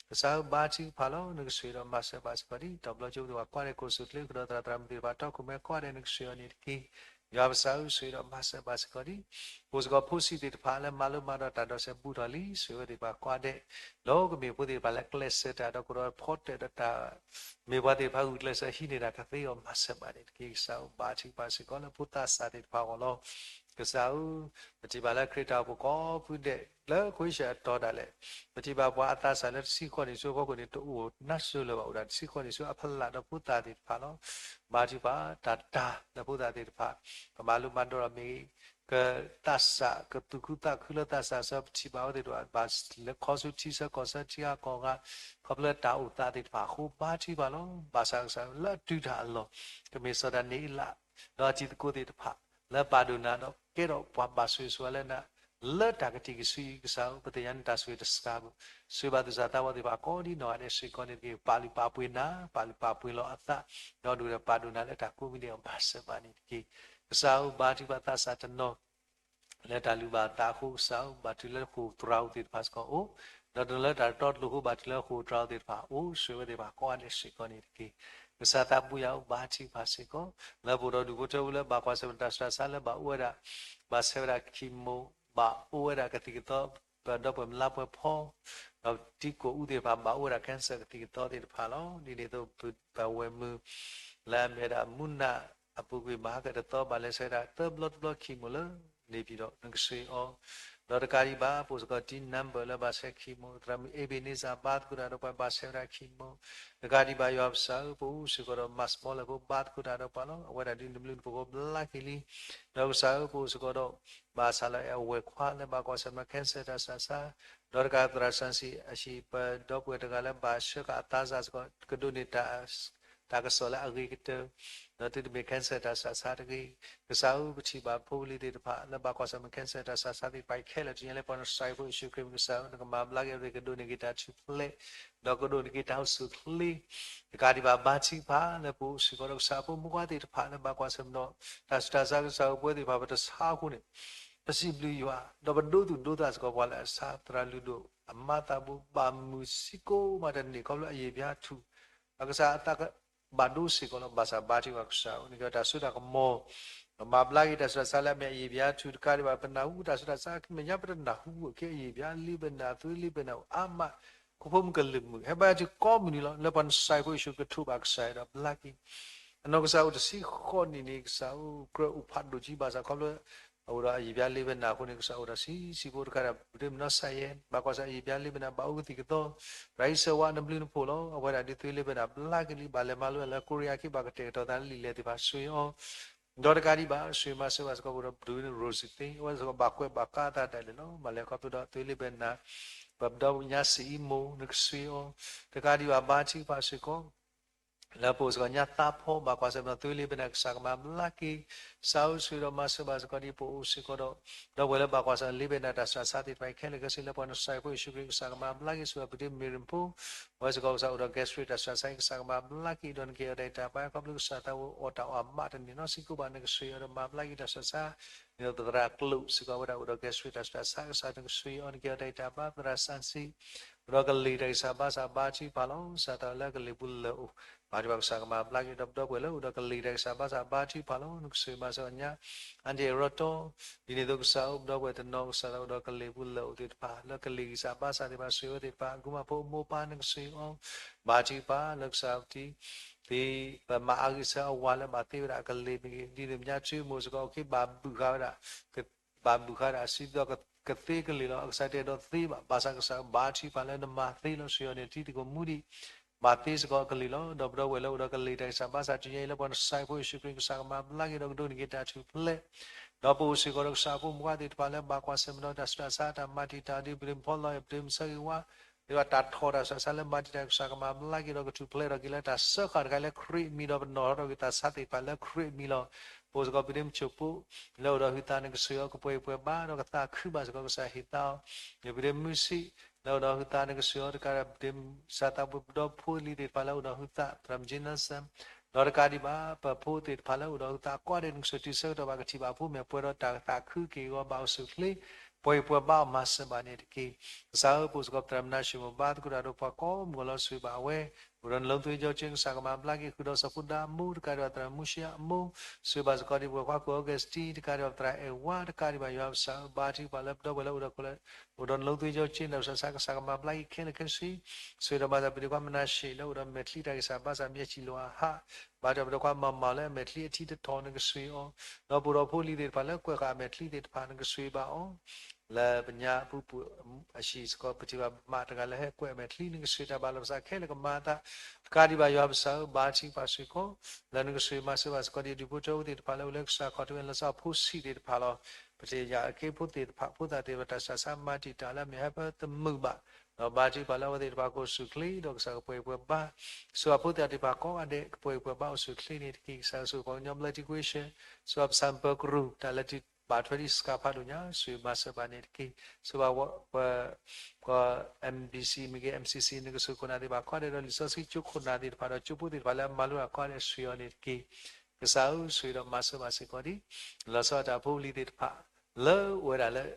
ကစၢ်ဧၢ ဘါထုကဖၣ်လီၤ နကဆိၣ်ဂ့ၤဒီးမၤစၢၤဘၣ်စ့ၢ်ကီးဒ် တဘျီကၠိပသ့ၣ်တဖၣ်ကိးဂၤဒဲး ခိၣ်ဆူၣ်ချ့ ကဒီးသရၣ်သရၣ်မုၣ်သ့ၣ်တဖၣ် တီခိၣ်မဲာ်ကိးဂၤဒဲး နကဆိၣ်ဂ့ၤအီၤန့ၣ်တက့ၢ်. ယွၤပစၢ်ဧၢ ဆိၣ်ဂ့ၤဒီးမၤစၢၤဘၣ်စ့ၢ်ကီးဒ် ပအိၣ်စ့ၢ်ကီးဖိဆံးသ့ၣ်တဖၣ်လၢမၤလိမၤဒိးတၢ်ဒီးစဲးဘူးထီၣ်လံ ဆိၣ်ဂ့ၤဝဲသ့ၣ်တဖၣ်ကိးဂၤဒဲး ဒီးကမ့ၢ်ဖိသ့ၣ်တဖၣ်လၢကျဲးစၢးတၢ်ဒီးကဒီးဖီတၢၣ်ဒီးတၢ် မ့ၢ်ပှၤသ့ၣ်တဖၣ်ဂုာ်ကျဲးစၢးဟံးန့ၢ်တၢ်ကသ့အီၤ မၤစၢၤဘၣ်န့ၣ်တက့ၢ်. ကစၢ်ဧၢ ဘါထုကဖၣ်စ့ၢ်ကီးလၢဖိသးစၢ်သ့ၣ်တဖၣ်အဂီၢ်လီၤ. ကစၢ်ဧၢ ပထံၣ်ဘၣ်လၢခရံာ်တၢ်အိၣ်ဖှိၣ်ကိးဖုဒဲး လၢခွံဆၢအတီၤဒၣ်လဲာ် ပထံၣ်ဘၣ်ပှၤအသးစၢ်လၢတဆံဃိးနံၣ်ဆူအဖီခိၣ်န့ၣ် တအိၣ်နါစၢၤလၢၤဘၣ် အိၣ်ဒၣ်တဆံဃိးနံၣ်ဆူအဖီလာ်ဒီးဖိသၣ်သ့ၣ်တဖၣ်လီၤ. ဘါထုကဖၣ်တၢ်တၢ်လၢဖိသၣ်သ့ၣ်တဖၣ် ကမၤလိမၤဒိးဒီးမ့ၢ်ဂ့ၤ ကသးစၢ်ကသူၣ်ခုသးခုလၢသးစၢ်ဆၢပထံၣ်ဘၣ်အဝဲသ့ၣ်တဖၣ် ဘၣ်လဲၤခီဆူထံဆၢကီၢ်ဆၢထံဂၤကီၢ်ဂၤ ခီဖျိတၢ်အိၣ်သးသ့ၣ်တဖၣ်အဃိ ဘါထုကဖၣ်လီၤ. ဘၣ်ဆၣ်ကစၢ်လၢအတုၤတၢ်အလီၢ် ကမ့ၢ်စီၤဒၤနံးယ့လး ဒီးအတံၤသကိးသ့ၣ်တဖၣ် လၢပာ်ဒိၣ်နၤဒီးကဲထီၣ်ပှၤဘၣ်ဆိၣ်ဂ့ၤဆိၣ်ဝါလၢနၤ လၢတၢ်ကတံၢ်ကစုအံၤ ကစၢ်ဧၢ ပသ့ၣ်ညါန့ၢ်တၢ်ဆိၣ်ဂ့ၤတစှၤဘၣ် ဆိၣ်ဂ့ၤဘၣ်သူၣ်စၢ်သးဘီၣ်သ့ၣ်တဖၣ်ကိးဒ်နီၢ်ဂၤဒဲးစ့ၢ်ကီးန့ၣ်တက့ၢ်. ပာ်လုၢ်ပာ်ပှ့ၤနၤ ပာ်လုၢ်ပာ်ပှ့ၤလီၤအသး ဒီးဒုၣ်ဒီးပာ်ဒိၣ်နၤလၢတၢ်ကိးမံၤဒဲးအီၤ မၤစၢၤဘၣ်န့ၣ်တက့ၢ်. ကစၢ်ဧၢ ဘါထုကဖၣ်သးစၢ်တနီၤ လၢတၢ်လုၢ်ဘၣ်သးအဃိ ကစၢ်ဧၢ ဘၣ်တုၤလၢဃိာ်သရၣ်ဧိၤသ့ၣ်တဖၣ်စ့ၢ်ကီးအိၣ်, ဒီးတနီၤလၢတၢ်တတီတလိၤအဃိ ဘၣ်တုၤလၢဃိာ်သရၣ်ဧိၤသ့ၣ်တဖၣ်အိၣ်, ဆိၣ်ဂ့ၤဝဲသ့ၣ်တဖၣ်ကိးဂၤဒဲးစ့ၢ်ကီးန့ၣ်တက့ၢ်. ကစၢ်သးဘိယွၤဧၢ ဘါထုကဖၣ်စ့ၢ်ကီး လၢပအိၣ်ဒီးဒူၣ်ဖိထၢဖိလၢဘၣ်ကွၢ်ဆၢၣ်မဲာ်တၢ်ဆူးတၢ်ဆါလၢဘၣ်အိၣ်ဝဲဒၣ် ဘၣ်ဆဲးဝဲဒၣ် chemo ဘၣ်အိၣ်ဝဲဒၣ်ကသံၣ်ကသီ ပဒီပုၢ်ဝဲၢ်မုၢ်လါပှဲၤဖီ ဒီးတံၤကိၣ်အူသ့ၣ်တဖၣ် ဘၣ်အိၣ်ဝဲဒၣ် cancer ကသံၣ်ကသီသ့ၣ်တဖၣ်လီၤ. ဒ်န့ၣ်အသိး ပဝဲၢ်မုၢ် လၢအမ့ၢ်ဝဲဒၣ်မူနၢ်အပူၤကွံာ်မၤဟါကတသီ ဘၣ်လဲၤဆဲးဝဲဒၣ်သၢဘျီတဘျီ chemo လၢ နေပြည်တော် နကဆိၣ်ဂ့ၤအီၤ, ဒီးတကးဒံးဘၣ် ပအိၣ်စ့ၢ်ကီး team number လၢဘၣ်ဆဲး chemo သရၣ်မုၣ် Ebenezer ဘါသကိးတၢ်ဒီးပှၤဘၣ်ဆဲးဝဲဒၣ် chemo တကးဒံးဘၣ် ယွၤပစၢ်ဧၢ ပအိၣ်စ့ၢ်ကီးဒီး Mass Miller ဖိ ဘါသကိးတၢ်ဒီးပှၤလီၤ. အဝဲဒၣ်ဒုးနဘျုးနဖှိၣ်ဖိဘျါက့ၤလံ. ဒီးကစၢ်ဧၢ ပအိၣ်စ့ၢ်ကီးဒီး ဘၣ်ဆၣ်လၢအဝဲၢ်ခွါလၢဘၣ်ကွၢ်ဆၢၣ်မဲာ် cancer တၢ်ဆူးတၢ်ဆါ, ဒီးတကးသရၣ်စီဆှံအဟံၣ် ပဒီပုၢ်ဝဲၢ်တဂၤလၢဘၣ်ဆှၢဃာ်အသးစၢ်စ့ၢ်ကီး ကဒိးန့ၢ်တၢ် တၢ်ကစီၣ်လၢအဂ့ၤကတၢၢ်, ဒီးသုတမ့ၢ် cancer တၢ်ဆူးတၢ်ဆါတဂ့ၤ. ကစၢ်ဧၢ ပထံၣ်ဘၣ်ဖိလံၤသ့ၣ်တဖၣ် လၢဘၣ်ကွၢ်ဆၢၣ်မဲာ် cancer တၢ်ဆူးတၢ်ဆါသ့ၣ်တဖၣ်ခဲလၢာ် တနံၤညါလၢပှၤနစၢ်ဖိယ့ၣ်ၡူးခရံာ် ကစၢ်ဧၢ နကမၤဘျါက့ၤအဝဲသ့ၣ် ကဒိးန့ၢ်က့ၤတၢ်ထူၣ်ဖျဲး ဒီးကဒိးန့ၢ်က့ၤတၢ်အိၣ်ဆူၣ်အိၣ်ချ့ တကးဒံးဘၣ် ဘါထုကဖၣ် လၢပအိၣ်စ့ၢ်ကီးဒီးကစၢ်ဖိမုၣ်ခွါသ့ၣ်တဖၣ် လၢဘၣ်ကွၢ်ဆၢၣ်မဲာ်ဒီး တၢ်ဆူးတၢ်ဆါ ကစၢ်ဧၢ ပဝဲသ့ၣ်တဖၣ် ပတဆါအဃိန့ၣ် ပစံးဘျုးယွၤ ဒီးပဒိသူၣ်ဒိသးစ့ၢ်ကီး ပှၤလၢအဆါသရၣ်လုၢ်ဒိၣ် အမၤသးဘူး ဘၣ်မုာ်စ့ၢ်ကီးမးတန့ၢ် ခီဖျိအယံာ်ပျါထူၣ် အကစၢ်အသးကဘၣ်ဒိစ့ၢ်ကီးလီၤ. ဘၣ်ဆၣ်ဘါထုကဖၣ် ကစၢ်ဧၢ နကဲတၢ်စိတၢ်ကမီၤ မၤဘျါက့ၤတၢ်ဆူးတၢ်ဆါလၢအမ့ၢ်အယံာ်ပျါထူၣ် တကးဒံးဘၣ် ပနၢ်ဟူတၢ်ဆူးတၢ်ဆါ မ့ၢ်ညါပတနၢ်ဟူ ကဲအယံာ်ပျါလံ ပနၢ်သွံလံ ပနၢ်အိၣ်အါမး ခိၣ်ဖိမုၣ်ကလုာ်မုာ် ဟဲဘါထုကဖၣ်ကိးမုၢ်နံၤလီၤ. လၢပှၤနစၢ်ဖိယ့ၣ်ၡူး ကထိးဘၣ်ကစၢ်ဒီးဘျါက့ၤ အနီၢ်ကစၢ်အိၣ်တဆံဃိးနံၣ်န့ၣ် ကစၢ်ဧၢ ကြၢးအိၣ်ဖးဒိၣ်ကံ ဘၣ်ဆၣ်ခီဖျိ အအိၣ်ဒီးအယံာ်ပျါလံ ပနၢ်အဃိန့ၣ် ကစၢ်အိၣ်ဒီးဆံးဆံးဖိ တကးဒံးဘၣ် ပဒ့မုၣ်နီၢ်စၢ်ယဲ ဘၣ်ကွၢ်ဆၢၣ် အယံာ်ပျါလံ ပနၢ် ဘၣ်အိၣ်ကသံၣ်ကသီ ရၤဟံးစၢၤဝါ နဘျုးနဖှိၣ်လီၤ. အဝဲဒၣ်ဒုးသွံလံ ပနၢ်ဘျါက့ၤလံ ဘၣ်လဲၤမၤလိလၢ ကိရံယါခံ ဘၣ်ကတဲာ်ကတီၤသးလၢလံာ်လဲၢ်သ့ၣ်တဖၣ် ဆိၣ်ဂ့ၤအီၤ ဒီးတကးဒံးဘၣ် ဆိၣ်ဂ့ၤမၤစၢၤဘၣ်စ့ၢ်ကီး ပဒိၣ် Rosie သ့ အဝဲစ့ၢ်ကီး ဘၣ်ကွဲးဘၣ်ကါအသးဒၣ်လဲာ်လီၤ. မၤလဲၤခီဖျိဒီးသွံလံ ပနၢ် ပဒီပုၢ်ဝဲၢ်ညါစံအံမိၢ် နကဆိၣ်ဂ့ၤအီၤ တကးဒံးဘၣ် ဘါထုကဖၣ်စ့ၢ်ကီး လၢပအိၣ်စ့ၢ်ကီးညါသးဖီ ဘၣ်ကွၢ်ဆၢၣ်မဲာ်ဒီးသွံလံ ပနၢ် ကစၢ်ကမၤဘျါက့ၤ ကစၢ်ဧၢ ဆိၣ်ဂ့ၤဒီးမၤစၢၤဘၣ်စ့ၢ်ကီး ဒ်ပအိၣ်စ့ၢ်ကီးဒီး ဒီပုၢ်ဝဲၢ်လၢဘၣ်ကွၢ်ဆၢၣ်လံ ပနၢ် တၢ်ဆူးတၢ်ဆါသ့ၣ်တဖၣ်ခဲလၢာ်ခဲဆ့ လၢပှၤနစၢ်ဖိယ့ၣ်ၡူးခရံာ် ကစၢ်ကမၤဘျါက့ၤ ဆိၣ်ဂ့ၤပဒ့မုၣ်မ့ၣ်ရ့ၣ်ဖိ အဝဲစ့ၢ်ကီး ကစၢ်အိၣ်ဒီး gastric တၢ်ဆူးတၢ်ဆါ ကစၢ်ကမၤဘျါက့ၤ ဒီးနကဲအီၤတၢ်အံၤတၢ်ဘါ ခီဖျိကစၢ်သးဝဲအီၣ်တၢ်အီၣ်အမးတန့ၢ်နီတစဲးကိးဘၣ် နကဆိၣ်ဂ့ၤအီၤဒီးမၤဘျါက့ၤတၢ်ဆူးတၢ်ဆါ န့ၣ်ဒီးသရၣ်ကျိာ်စ့ၢ်ကီး အဝဲဒၣ်အိၣ်ဒီး gastric တၢ်ဆူးတၢ်ဆါ ကစၢ်နကဆိၣ်ဂ့ၤအီၤ နကဲအီၤတၢ်အံၤတၢ်ဘါ သရၣ်စၣ်စံ အိၣ်ဒီးကလံၤတၢ်ဂံၢ်စၢ်ဘါစၢ် ဘါထုကဖၣ်လီၤ. ကစၢ်သးလၢကလံၤပူၤလၢာ်အိၣ် ဘါထုကဖၣ် ကစၢ်ကမၤဘျါက့ၤ ဒီးပဒီပုၢ်ဝဲၢ်လၢအိၣ်ဒီးကလံၤတၢ်ဂံၢ်စၢ်ဘါစၢ် ဘါထုကဖၣ်လီၤ. နကဆိၣ်ဂ့ၤမၤစၢၤအီၤညါ အါတ့ၢ်ရီတီ ဒ်န့ၣ်အသိးကစၢ်ဧၢ ပဒီပုၢ်ဝဲၢ်တနီၤ ကစၢ်သးအိၣ်ဒီးကလံၤပူၤလၢာ်အိၣ်သ့ၣ်တဖၣ် လၢကလံၤဂံၢ်စၢ်ဘါစၢ်သ့ၣ်တဖၣ် ဆိၣ်ဂ့ၤဝဲသ့ၣ်တဖၣ် အကုၢ်မးဖိအမိၢ်ပၢ် နကဆိၣ်ဂ့ၤအီၤ ဘါထုကဖၣ် လၢကစၢ်တံ သ့ ပမၤအါဂံၢ်ဆၢအဝၤလၢဘၣ်သ့ဝဲဒၣ်အကလံၤမ့ၢ်ဂ့ၤ ဒ်သိးမဲာ်ညါ ထံမိၢ်စ့ၢ်ကီး အက့ၤဘၣ်ဘုၣ်ဃာ်ဝဲဒၣ် ဘၣ်ဘုၣ်ဃာ်ဒၣ်အစုဒီးကသ့ကလံၤလီၤ. အကစၢ်တအဲၣ်ဒိးသ့ဘၣ်. ဘၣ်ဆၣ်ကစၢ်ဘါထုကဖၣ်လၢနမၤသ့လီၤ ဆိၣ်ဂ့ၤအီၤန့ၣ် ထံသကိးမူဒံး ဘၣ်သ့စ့ၢ်ကီးအကလံၤလီၤ. ဒီးပဒီပုၢ်ဝဲၢ်လၢအိၣ်ဒီးကလံၤတၢ်ဂံၢ်စၢ်ဘါစၢ် တနံၤအံၤလၢပှၤနစၢ်ဖိယ့ၣ်ၡူးခရံာ် ကစၢ်ကမၤဘျါက့ၤဒီးကဒိးန့ၢ်က့ၤတၢ်ထူၣ်ဖျဲး ဒီးပအိၣ်စ့ၢ်ကီးဒီးကစၢ်ဖိမုၣ်ခွါသ့ၣ်တဖၣ်လၢဘၣ်ကွၢ်ဆၢၣ်မဲာ်ဒီးတၢ်ဆူးတၢ်ဆါ တၢ်မၤတံာ်တာ်ဒ်ပဒ့မုၣ်ဖီလီၤ ပဒ့မုၣ်ဆၢဂ့ၤဝါ ဒ်တၢ်ထီၣ်တၢ်ဆူးတၢ်ဆါလၢမၤတံာ်တာ် ကစၢ်ကမၤဘျါက့ၤဒီးကထူၣ်ဖျဲးထီၣ်က့ၤလၢ တၢ်စၢဃာ်တခါလၢခရံာ်အမံၤဒီးပနီၣ်ထီၣ်ထီၣ်က့ၤတၢ်ဆါသ့ၣ်တဖၣ်လၢခရံာ်အမံၤလီၤ. ပအိၣ်စ့ၢ်ကီးပဒ့မုၣ်ဆိၣ်ပိၢ် လၢအိၣ်ဒီးဟုသး နကဆိၣ်ဂ့ၤအီၤ ကပှဲၤပှဲၤဘါဒီးကသးခုဘၣ်စ့ၢ်ကီး ကစၢ်ဟ့ၣ်သါအီၤ ပဒ့မုၣ်စံး လၢအိၣ်ဒီးဟုသး နကဆိၣ်ဂ့ၤအီၤ တကးဒံးဘၣ် ပဒ့မုၣ်စၢ်သးဘိ ပဒီဖိလံၤသ့ၣ်တဖၣ်လၢအိၣ်ဒီးဟုသး သရၣ်မုၣ်ကၠ့နၢစၢၣ် ဒီးတကးဒံးဘၣ် ပဖိသ့ၣ်တဖၣ်လၢအိၣ်ဒီးဟုသးကိးဂၤဒဲး နကဆိၣ်ဂ့ၤတုၤဆၢကတီၢ်ဘၣ် ကထံၣ်ဘၣ်ဖိမဲာ်ပှဲၤဒီးတၢ်သးခုက့ၤအဂီၢ် ဘၣ်အိၣ်ဆူၣ်အိၣ်ချ့ ပှဲၤပှဲၤဘါအီၤမၤစၢၤဘၣ်န့ၣ်တက့ၢ်. ကစၢ်ဧၢ ပအိၣ်စ့ၢ်ကီးပသရၣ်မုၣ်နါၡ့ၣ်မိၣ် ဘါသကိးတၢ်ဒီးပှၤကိးမုၢ်ဂီၤလီၤ ဆိၣ်ဂ့ၤဘၣ်အဝဲ အိၣ်ဒီးန လုံးသွေးကြောကျိန်း ကစၢ်ကမၤဘျါက့ၤ ဃုာ်ဒီးစီၤဖိဒါအမိၢ် တကးဒံးဘၣ်သရၣ်မုၣ်မူၡံအမိၢ် ဆိၣ်ဂ့ၤဘၣ်စ့ၢ်ကီးဒ်ပဝဲၢ်ခွါကိၣ်အီကူးစတံ တကးဒံးဘၣ်ပသရၣ်အဲၣ်ဝါ တကးဒံးဘၣ်ယွၤပကစၢ်ဧၢ ဘါထုကဖၣ်လၢပဒီပုၢ်ဝဲၢ်လၢအိၣ်ဒီး အိၣ်ဒီးန လုံးသွေးကြောကျိန်း တၢ်ဆူးတၢ်ဆါ ကစၢ်ကမၤဘျါက့ၤခဲလၢာ်ခဲဆ့ ဆိၣ်ဂ့ၤဒီးမၤစၢၤပဒ့ခွါမနၤၡ့ၣ် လၢအိၣ်ဒီးမဲာ်ချံတၢ်ဂံၢ်စၢ်ဘါစၢ် မ့ၢ်အစံၣ်လိာ်အဟး ဘါထုကဖၣ်ပဒ့ခွါမၤမၤလၢအမဲာ်ချံအထံတထီၣ် နကဆိၣ်ဂ့ၤအီၤ ဒီးပအိၣ်ဒီးဖိလံၤသ့ၣ်တဖၣ်လၢကွဲးဃာ်အမဲာ်ချံသ့ၣ်တဖၣ် နကဆိၣ်ဂ့ၤဘၣ်အီၤ လၢပညါပူၤပူၤအဟံၣ်စ့ၢ်ကီး ပထံၣ်ဘၣ်မးတဂၤလၢဟဲကွဲးအမဲာ်ချံ နကဆိၣ်ဂ့ၤတၢ်ဘၣ်လီၤပသးခဲလၢာ်ကမၤအသး တကးဒံးဘၣ်ယွၤပကစၢ်ဧၢ ဘါထုကဖၣ်စ့ၢ်ကီး လၢနကဆိၣ်ဂ့ၤမၤစၢၤဘၣ်စ့ၢ်ကီးဒ်ဒူၣ်ဖိထၢဖိသ့ၣ်တဖၣ်လၢအိၣ်လၢကစၢ်ခီၣ်ထံးဝဲ လီၤဆီဖိဆံးသ့ၣ်တဖၣ်လီၤ. ပထံၣ်ယၤအခ့အပှၤသ့ၣ်တဖၣ် ဖိသၣ်သ့ၣ်တဖၣ် တၢ်ဆူးတၢ်ဆါမၤတံာ်တာ်လၢအမ့ၢ်ဟၢဖၢသမုာ်ဘၣ် ဒီးဘါထုကဖၣ်လၢအဝဲသ့ၣ်တဖၣ်ကအိၣ်ဆူၣ်အိၣ်ချ့ ဒီးကစၢ်ကပှဲၤပှဲၤဘါ ဆိၣ်ဂ့ၤဖိသၣ်သ့ၣ်တဖၣ်ကိးဂၤဒဲး ကပှဲၤပှဲၤဘါအိၣ်ဆူၣ်အိၣ်ချ့န့ၣ်တက့ၢ်. ကစၢ်ဆိၣ်ဂ့ၤပှၤကညီဘျၢထံကွ့ၤဆၢ ဆိၣ်ဂ့ၤပဆၣ်ပၢကရူၢ် တၢ်လၢတဘၣ်ထွဲဒံးစှၤဖးဒိၣ်ညါ ဆိၣ်ဂ့ၤမၤစၢၤဘၣ်န့ၣ်တက့ၢ်. ဆိၣ်ဂ့ၤပှၤ ပှၤ M B C မ့ၢ်ဂ့ၤ M C C နကဆိၣ်ခိၣ်နၢ်သ့ၣ်တဖၣ်ကိးဂၤဒဲးဒီး လံာ်စီဆှံကၠိခိၣ်နၢ်သ့ၣ်တဖၣ်ဒီး ကၠိဖိသ့ၣ်တဖၣ်လၢအမၤလိတၢ်ကိးဂၤဒဲး ဆိၣ်ဂ့ၤအီၤန့ၣ်တက့ၢ်. ကစၢ်ဧၢ ဆိၣ်ဂ့ၤဒီးမၤစၢၤဘၣ်စ့ၢ်ကီးဒ် လီၤဆီဒၣ်တၢ်ဖိလံၤသ့ၣ်တဖၣ် လၢအိၣ်ဝဲဒၣ်လၢ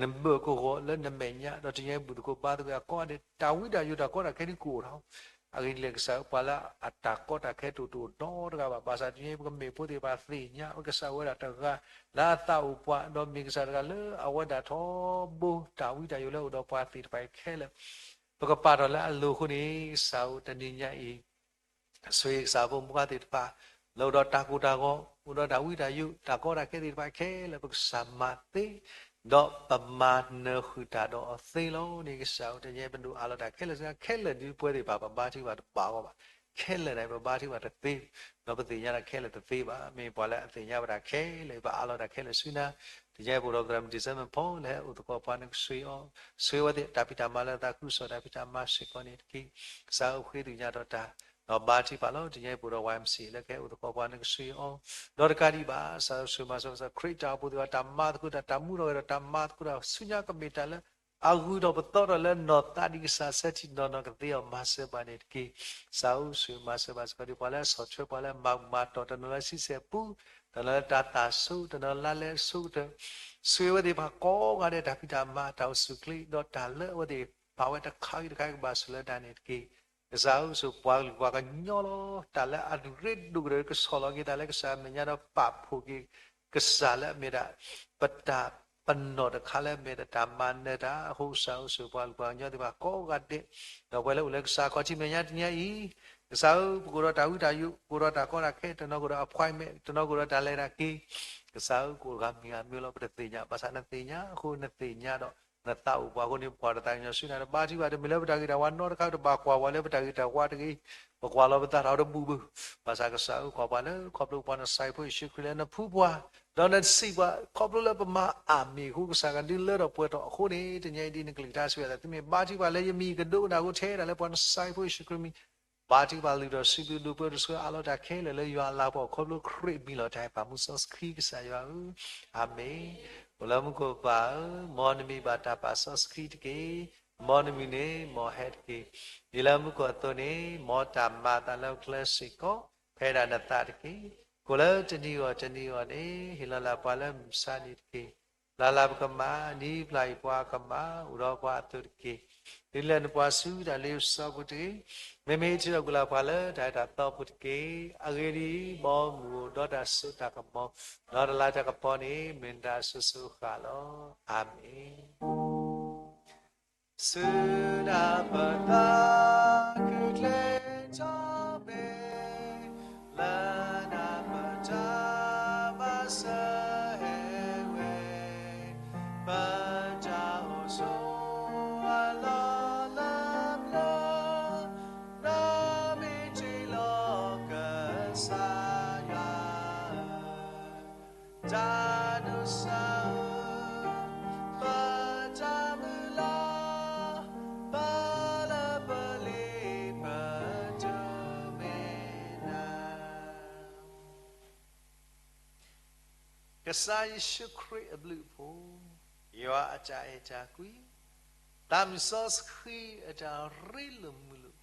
နဘၢၣ်ကဝီၤလၢနမဲာ်ညါ ဒီးတနံၤအံၤဘူၣ်သကိးဘါသကိးအကိးဂၤဒဲး တၢ်ဝံတၢ်ယိးတၢ်ကီတၢ်ခဲဒ်ကအိၣ်ထီၣ် အဂ့ၢ်ဒ်လဲၣ်ကစၢ်ဧၢ ပှၤလၢအတၢ်ကီတၢ်ခဲတအိၣ်တအိၣ်နီတဂၤဘၣ်. ဘၣ်ဆၣ်တနံၤအံၤ ပကမ့ၢ်ဖိသ့ၣ်တဖၣ်သ့ၣ်ညါ ကစၢ်ဝဲဒၣ်တဂၤ လၢအသးအိၣ်ပှၤ ဒီးမ့ၢ်ကစၢ်တဂၤလၢအဝဲဒၣ်ထီဘိ တၢ်ဝံတၢ်ယိးလၢအိၣ်ဒီးပှၤသ့ၣ်တဖၣ်အံၤခဲလၢာ် ပကပာ်ထီၣ်လၢအလိၤအဃိန့ၣ် ကစၢ်ဧၢ တနံၤညါအံၤ ဆိၣ်ဂ့ၤကစၢ်ဖိမုၣ်ဖိသ့ၣ်တဖၣ် လၢအိၣ်ဒီးတၢ်ကိၢ်တၢ်ဂီၤ အိၣ်ဒီးတၢ်ဝံတၢ်ယိး တၢ်ကီတၢ်ခဲသ့ၣ်တဖၣ်ခဲလၢာ် ပကစၢ်မၤသ့ ဒီးပမၤနၢၤဃုာ်တၢ်ဒီးအီၤသ့လီၤန့ၣ် ကစၢ်ဧၢ တနံၤအံၤ ပဒိၣ်အးလီၤတၢ်ခဲလၢာ်ဆူနၤ ခဲလၢာ်ဒ်ပဝဲသ့ၣ်တဖၣ် ပဘါထုကဖၣ်တဘၣ်အဂီၢ်ဘၣ်. ခဲလၢာ်န့ၣ် ပဘါထုကဖၣ်တသ့ ဒီးပသ့ၣ်ညါတၢ်ခဲလၢာ်တသ့ဘၣ်. မ့ၢ်ပှၤလၢအသ့ၣ်ညါဝဲဒၣ်ခဲလၢာ် ပအးလီၤတၢ်ခဲလၢာ်ဆူနၤ တနံၤအံၤ ပအိၣ်ဒီးသရၣ်မုၣ် December ဖီ လၢဟဲအိၣ်သကိးပှၤ နကဆိၣ်ဂ့ၤအီၤ ဆိၣ်ဂ့ၤဝဲသ့ၣ် တၢ်ဖံးတၢ်မၤလၢသးခုကစီၣ် တၢ်ဖံးတၢ်မၤစ့ၢ်ကီးန့ၣ်တက့ၢ်. ကစၢ်ဧၢ ဃ့သ့ၣ်ညါထီၣ်တၢ် ဒီးဘါထုကဖၣ်လီၤ တနံၤအံၤ ပအိၣ်ဒီး Y M C A လၢကဟဲအိၣ်သကိးပှၤ နကဆှၢအီၤ ဒီးတကးဒံးဘၣ် စးထီၣ်ဆူမၤစၢၤ ခရံာ်တၢ်အိၣ်ဖှိၣ်သ့ၣ်တဖၣ် တၢ်မၤသကိးတၢ် တၢ်မူထီၣ်ဂဲၤထီၣ် တၢ်မၤသကိးတၢ် ဆူညါကမ့ၢ်တၢ်လၢ အဂုၤထီၣ်ပသီထီၣ်လၢနီၢ်သးဒံး ကစၢ်ဆၢထံၣ်နီၢ်နီၢ်ကသ့အီၤ မၤစၢၤဘၣ်န့ၣ်တက့ၢ်. စးထီၣ်ဆူမၤစၢၤဘၣ်စ့ၢ်ကီးဒံး ပှၤလၢအဆီၣ်ထွဲ ပှၤလၢအမၤမၤတီၢ် တနီၤလၢဆံဆဲၣ်ပူ တနီၤလၢတၢ်သၣ်ဆိ တနီၤလၢလါလဲဆိကတၢၢ် ဆိၣ်ဂ့ၤအဝဲသ့ၣ်တဖၣ်ကိးဂၤဒဲး တၢ်ဖံးတၢ်မၤ တၢ်အိၣ်ဆူၣ်အိၣ်ချ့ ဒီးတၢ်လၢအဝဲသ့ၣ်ပာ်ဝဲတခါဂ့ၤတခါကဘၣ်ဆိၣ်လၢတၢ်န့ၣ်တက့ၢ်. ကစၢ်ဧၢဆိၣ်ပှၤကလုာ်ပှၤကညီလီၤ. တၢ်လၢအရ့ဒိၣ်ကတၢၢ် ကဆီၣ်လီၤက့ၤတၢ်လၢကစၢ်အမဲာ်ညါဒီးပာ်ဖှိၣ်က့ၤ ကစၢ်လၢအမ့ၢ်ဒၣ် ပတၢ်ပနီၣ်တခါလၢအမ့ၢ်ဒၣ် တၢ်မၤနၢၤတၢ်အဃိ ကစၢ်ဧၢဆိၣ်ပှၤကလုာ်ပှၤကညီသ့ၣ်တဖၣ်ကိးဂၤဒဲး ဒီးပှၤလၢအိၣ်လၢကစၢ်ခီၣ်ထံးမဲာ်ညါတနံၤအံၤ ကစၢ်ဧၢ ပကအိၣ်ဒီးတၢ်ဝံတၢ်ယိး ပကအိၣ်ဒီးတၢ်ကီတၢ်ခဲ တနီၤကအိၣ်ဒီး appointment တနီၤကအိၣ်ဒီးတၢ်လဲၤတၢ်က့ၤ ကစၢ်ဧၢ ကအိၣ်တဂၤမံၤဂၤမံၤလီၤ ပတသ့ၣ်ညါ ဘၣ်ဆၣ်နသ့ၣ်ညါအဃိ နသ့ၣ်ညါဒီး နသးအိၣ်ပှၤအဃိန့ၣ် ပကွၢ်တၢ်သးကညီၤဆူနၤ တဘါထုကဖၣ် တမ့ၢ်လၢပတၢ်ဂ့ၤတၢ်ဝါနီတခါ တဘၣ်ကွၢ်ပှၤလၢပတၢ်ဂ့ၤတၢ်ဝါတဂ့ၤ ပကွၢ်လီၤပသးထီၣ်တဘူၣ်ဘုၣ် ဘၣ်ဆၣ်ကစၢ်ဧၢ ကွၢ်ပှၤလၢ ခီဖျိပှၤနဆာ်ဖိယ့ၣ်ၡူးခရံာ်လၢနဖှူပှၤ ဒီးနစံးပှၤ ခီဖျိလၢပမၤအမ့ၢ်အဃိ ကစၢ်ကဒုးလၢထီၣ်ပှဲၤထီၣ်အဃိန့ၣ် တနံၤအံၤဒ်နကလုၢ်ကထါစံးဝဲဒၣ် သုမ့ၢ်ဘါထုကဖၣ်လၢယမံၤ ယကဒိကနၣ်အဃိ ထဲဒၣ်လၢပှၤနဆာ်ဖိယ့ၣ်ၡူးခရံာ်မံၤ ဘါထုကဖၣ်လုၢ်ထီၣ်စုပူၤ ဒိးပၢဒိးဆှၢအးလီၤတၢ်ခဲလၢာ်လၢယွၤအလၤကပီၤ ခီဖျိခရံာ်မံၤလီၤတၢ်ဟဲပာ်မူစီဆှံကစၢ်ယွၤဧၢ အၤမ့ၣ်. အိၣ်လၢမူခိၣ်ပၢ်ဧၢ, မ်နမံၤဘၣ်တၢ်ပာ်စီဆှံတက့ၢ်. မ်နမုၢ်နံၤန့ၣ် မ်ဟဲတက့ၢ်. ဒ်လၢမူခိၣ်အသိးန့ၣ် မ်တၢ်မၤအသးလၢပကျဲစ့ၢ်ကီး ဖဲဒၣ်နသးတက့ၢ်. ကိၣ်လၢတနံၤဂီၢ်တနံၤဂီၢ်န့ၣ် ဟ့ၣ်လီၤလၢပှၤလၢမုၢ်မဆါနံၤတက့ၢ်. လၢ်လၢ်ပကမၤ နံၤပျၢ်အံၤပှၤကမၤ အိၣ်ဒီးပှၤအသိးတက့ၢ်. ဒ်လဲၣ်နပှၤဆူတၢ်လ့ပစီပူၤတဂ့ၤ. မ့မ့ၢ်ဟံးထီၣ်ကွံာ်လၢပှၤလၢတၢ်အဲၣ်တၢ်သီပူၤတက့ၢ်. အဂ့ၢ်ဒ်အံၤ, မ်မုၢ်အိၣ်ဒီးတၢ်စိတၢ်ကမီၤ ဒီးတၢ်လၤတၢ်ကပီၤန့ၣ် မ့ၢ်နတၢ်အစိၤစိၤအဃၣ်လီၤ. အၤမ့ၣ်. စူၢ်တၢ်ပတၢ်ခုၣ်ကျဲထီၣ်ဘ့ၣ် လၢနပတၢ်မၤစၢၤဟဲဝဲ ပတၢ်အိၣ်ဆိးအလီၢ်လၢပျၢၤ နီၢ်မ့ၢ်တ့ၢ်လီၤကစၢ်ယွၤဧၢ တၢ်ဒိးစၢ်ဧၢ, ပတၢ်မုၢ်လၢ်, ပလၢပလ့ပတုၤမ့ၢ်နၤ ကစၢ်ယ့ၣ်ၡူးခရံာ်အဘျုးအဖှိၣ်, ယွၤအတၢ်အဲၣ်တၢ်ကွံ, သးမုၢ်စီဆှံအတၢ်ရ့လိာ်မုာ်လိာ်,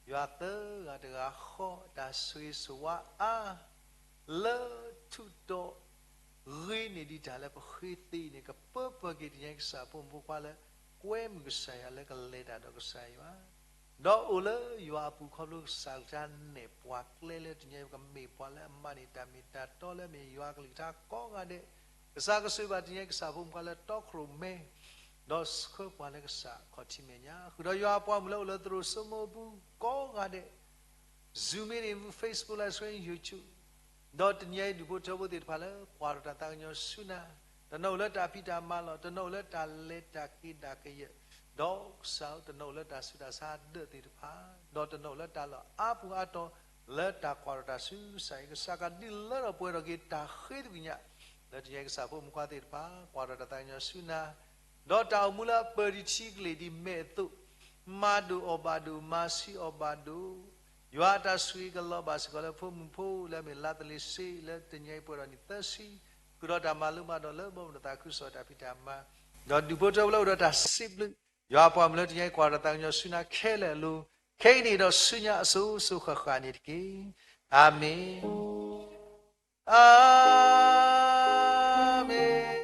ယွၤသၢဂၤတဂၤဃီအတၢ်ဆိၣ်ဂ့ၤဆိၣ်ဝါအါ လၢထူးတီၤ ဂ့ၤန့ၢ်ဒံးတၢ်လၢပဃ့သ့အံၤန့ၣ် ကပၢပှဲၤက့ၤတနံၤအံၤ ကစၢ်ဖိမုၣ်ဖိခွါလၢ ကွဲမုာ်ကစၢ်ယွၤလၢကလဲၤတၢ်ဒီးကစၢ်ယွၤ, ဒီးအိၣ်လၢယွၤအပူၤ ခီဖျိကစၢ်ကလုၢ်ကထါနဲၣ်ပှၤကျဲလၢတနံၤအံၤ ပကမ့ၢ်ပှၤလၢအမၤန့ၢ်တၢ်မ့ၢ်တၢ်တီလၢအမ့ၢ်ယွၤကလုၢ်ကထါကိးဂၤဒဲး, ကစၢ်ကဆိၣ်ဂ့ၤဘၣ်တနံၤအံၤ ကစၢ်ဖိမုၣ်ဖိခွါလၢတီခိၣ်ရိၣ်မဲ ဒီးဆှၢပှၤလၢကစၢ်ခီၣ်ထံးမဲာ်ညါ, ဃုာ်ဒီးယွၤအပှၤမုၣ်လၢအိၣ်လၢသရိာ်စိမိပူၤကိးဂၤဒဲး, Zoom meeting, Facebook live stream, YouTube, ဒီးတနံၤအံၤ ဒူၣ်ဖိထၢဖိသ့ၣ်တဖၣ်လၢ ကွၢ်ထီၣ်တၢ်သးကညီၤဆူနၤ, တနီၤအိၣ်လၢတၢ်ဖံးတၢ်မၤလီၢ်, တနီၤအိၣ်လၢတၢ်လဲၤတၢ်က့ၤတၢ်ကယဲၢ်, ဒီးကစၢ်ဧၢ တနီၤအိၣ်လၢတၢ်ဆူးတၢ်ဆါဒၢးသ့ၣ်တဖၣ်, ဒီးတနီၤအိၣ်လၢတၢ်လီၢ်အါပူၤအါတီၤ လၢတၢ်ကွၢ်ထီၣ်တၢ်ဆူကစၢ်အံၤ, ကစၢ်ကဒုးလၢထီၣ်ပှဲၤထီၣ်က့ၤတၢ်ဃ့သကွံာ်ညါ, လၢတနံၤအံၤ ကစၢ်ဖိမုၣ်ဖိခွါသ့ၣ်တဖၣ် ကွၢ်ထီၣ်တၢ်သးကညီၤဆူနၤ ဒီးတၢ်အိၣ်မူလၢအပၢၢ်ဒံးထံကလ့ၢ်ဒံးမဲာ်အသိး, မၤဒိၣ်အီၣ်ဘၣ်ဒိၣ်, မၤဆံးအီၣ်ဘၣ်ဒိၣ်, ယွၤအတၢ်ဆိၣ်ဂ့ၤကလီၤဘၣ်စ့ၢ်ကီးလၢဖိမုၣ်ဖိလၢအမ့ၢ်လါသလ့ၤစ့ လၢတနံၤအံၤပှဲၤဒီးနံၣ်သၢဆံ, ဃုာ်ဒီးတၢ်မၤလိမၤဒိးလၢဘီမုၢ်ဒီးသးခုကစီၣ်တၢ်ဖံးတၢ်မၤ, ဒီးဒူၣ်ဖိထၢဖိလၢအိၣ်ဒီးတၢ်စံးဘျုး, ယွၤအပှၤမုၣ်လၢတနံၤအံၤ ကွၢ်ထီၣ်တၢ်သးကညီၤဆူနၤခဲလၢာ်အလိၤ, ခဲအံၤန့ၣ်ဒီးဆူညါ အစိၤစိၤဃၣ်ဃၣ်န့ၣ်တက့ၢ်. အၤမ့ၣ်. အၤမ့ၣ်,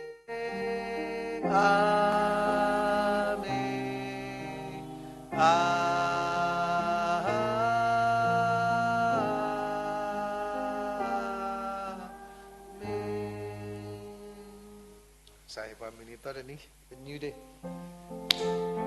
အၤမ့ၣ်, အၤမ့ၣ်. ကစၢ်ယွၤပှၤမုၢ်နံၤသီတနံၤ တနံၤဒဲး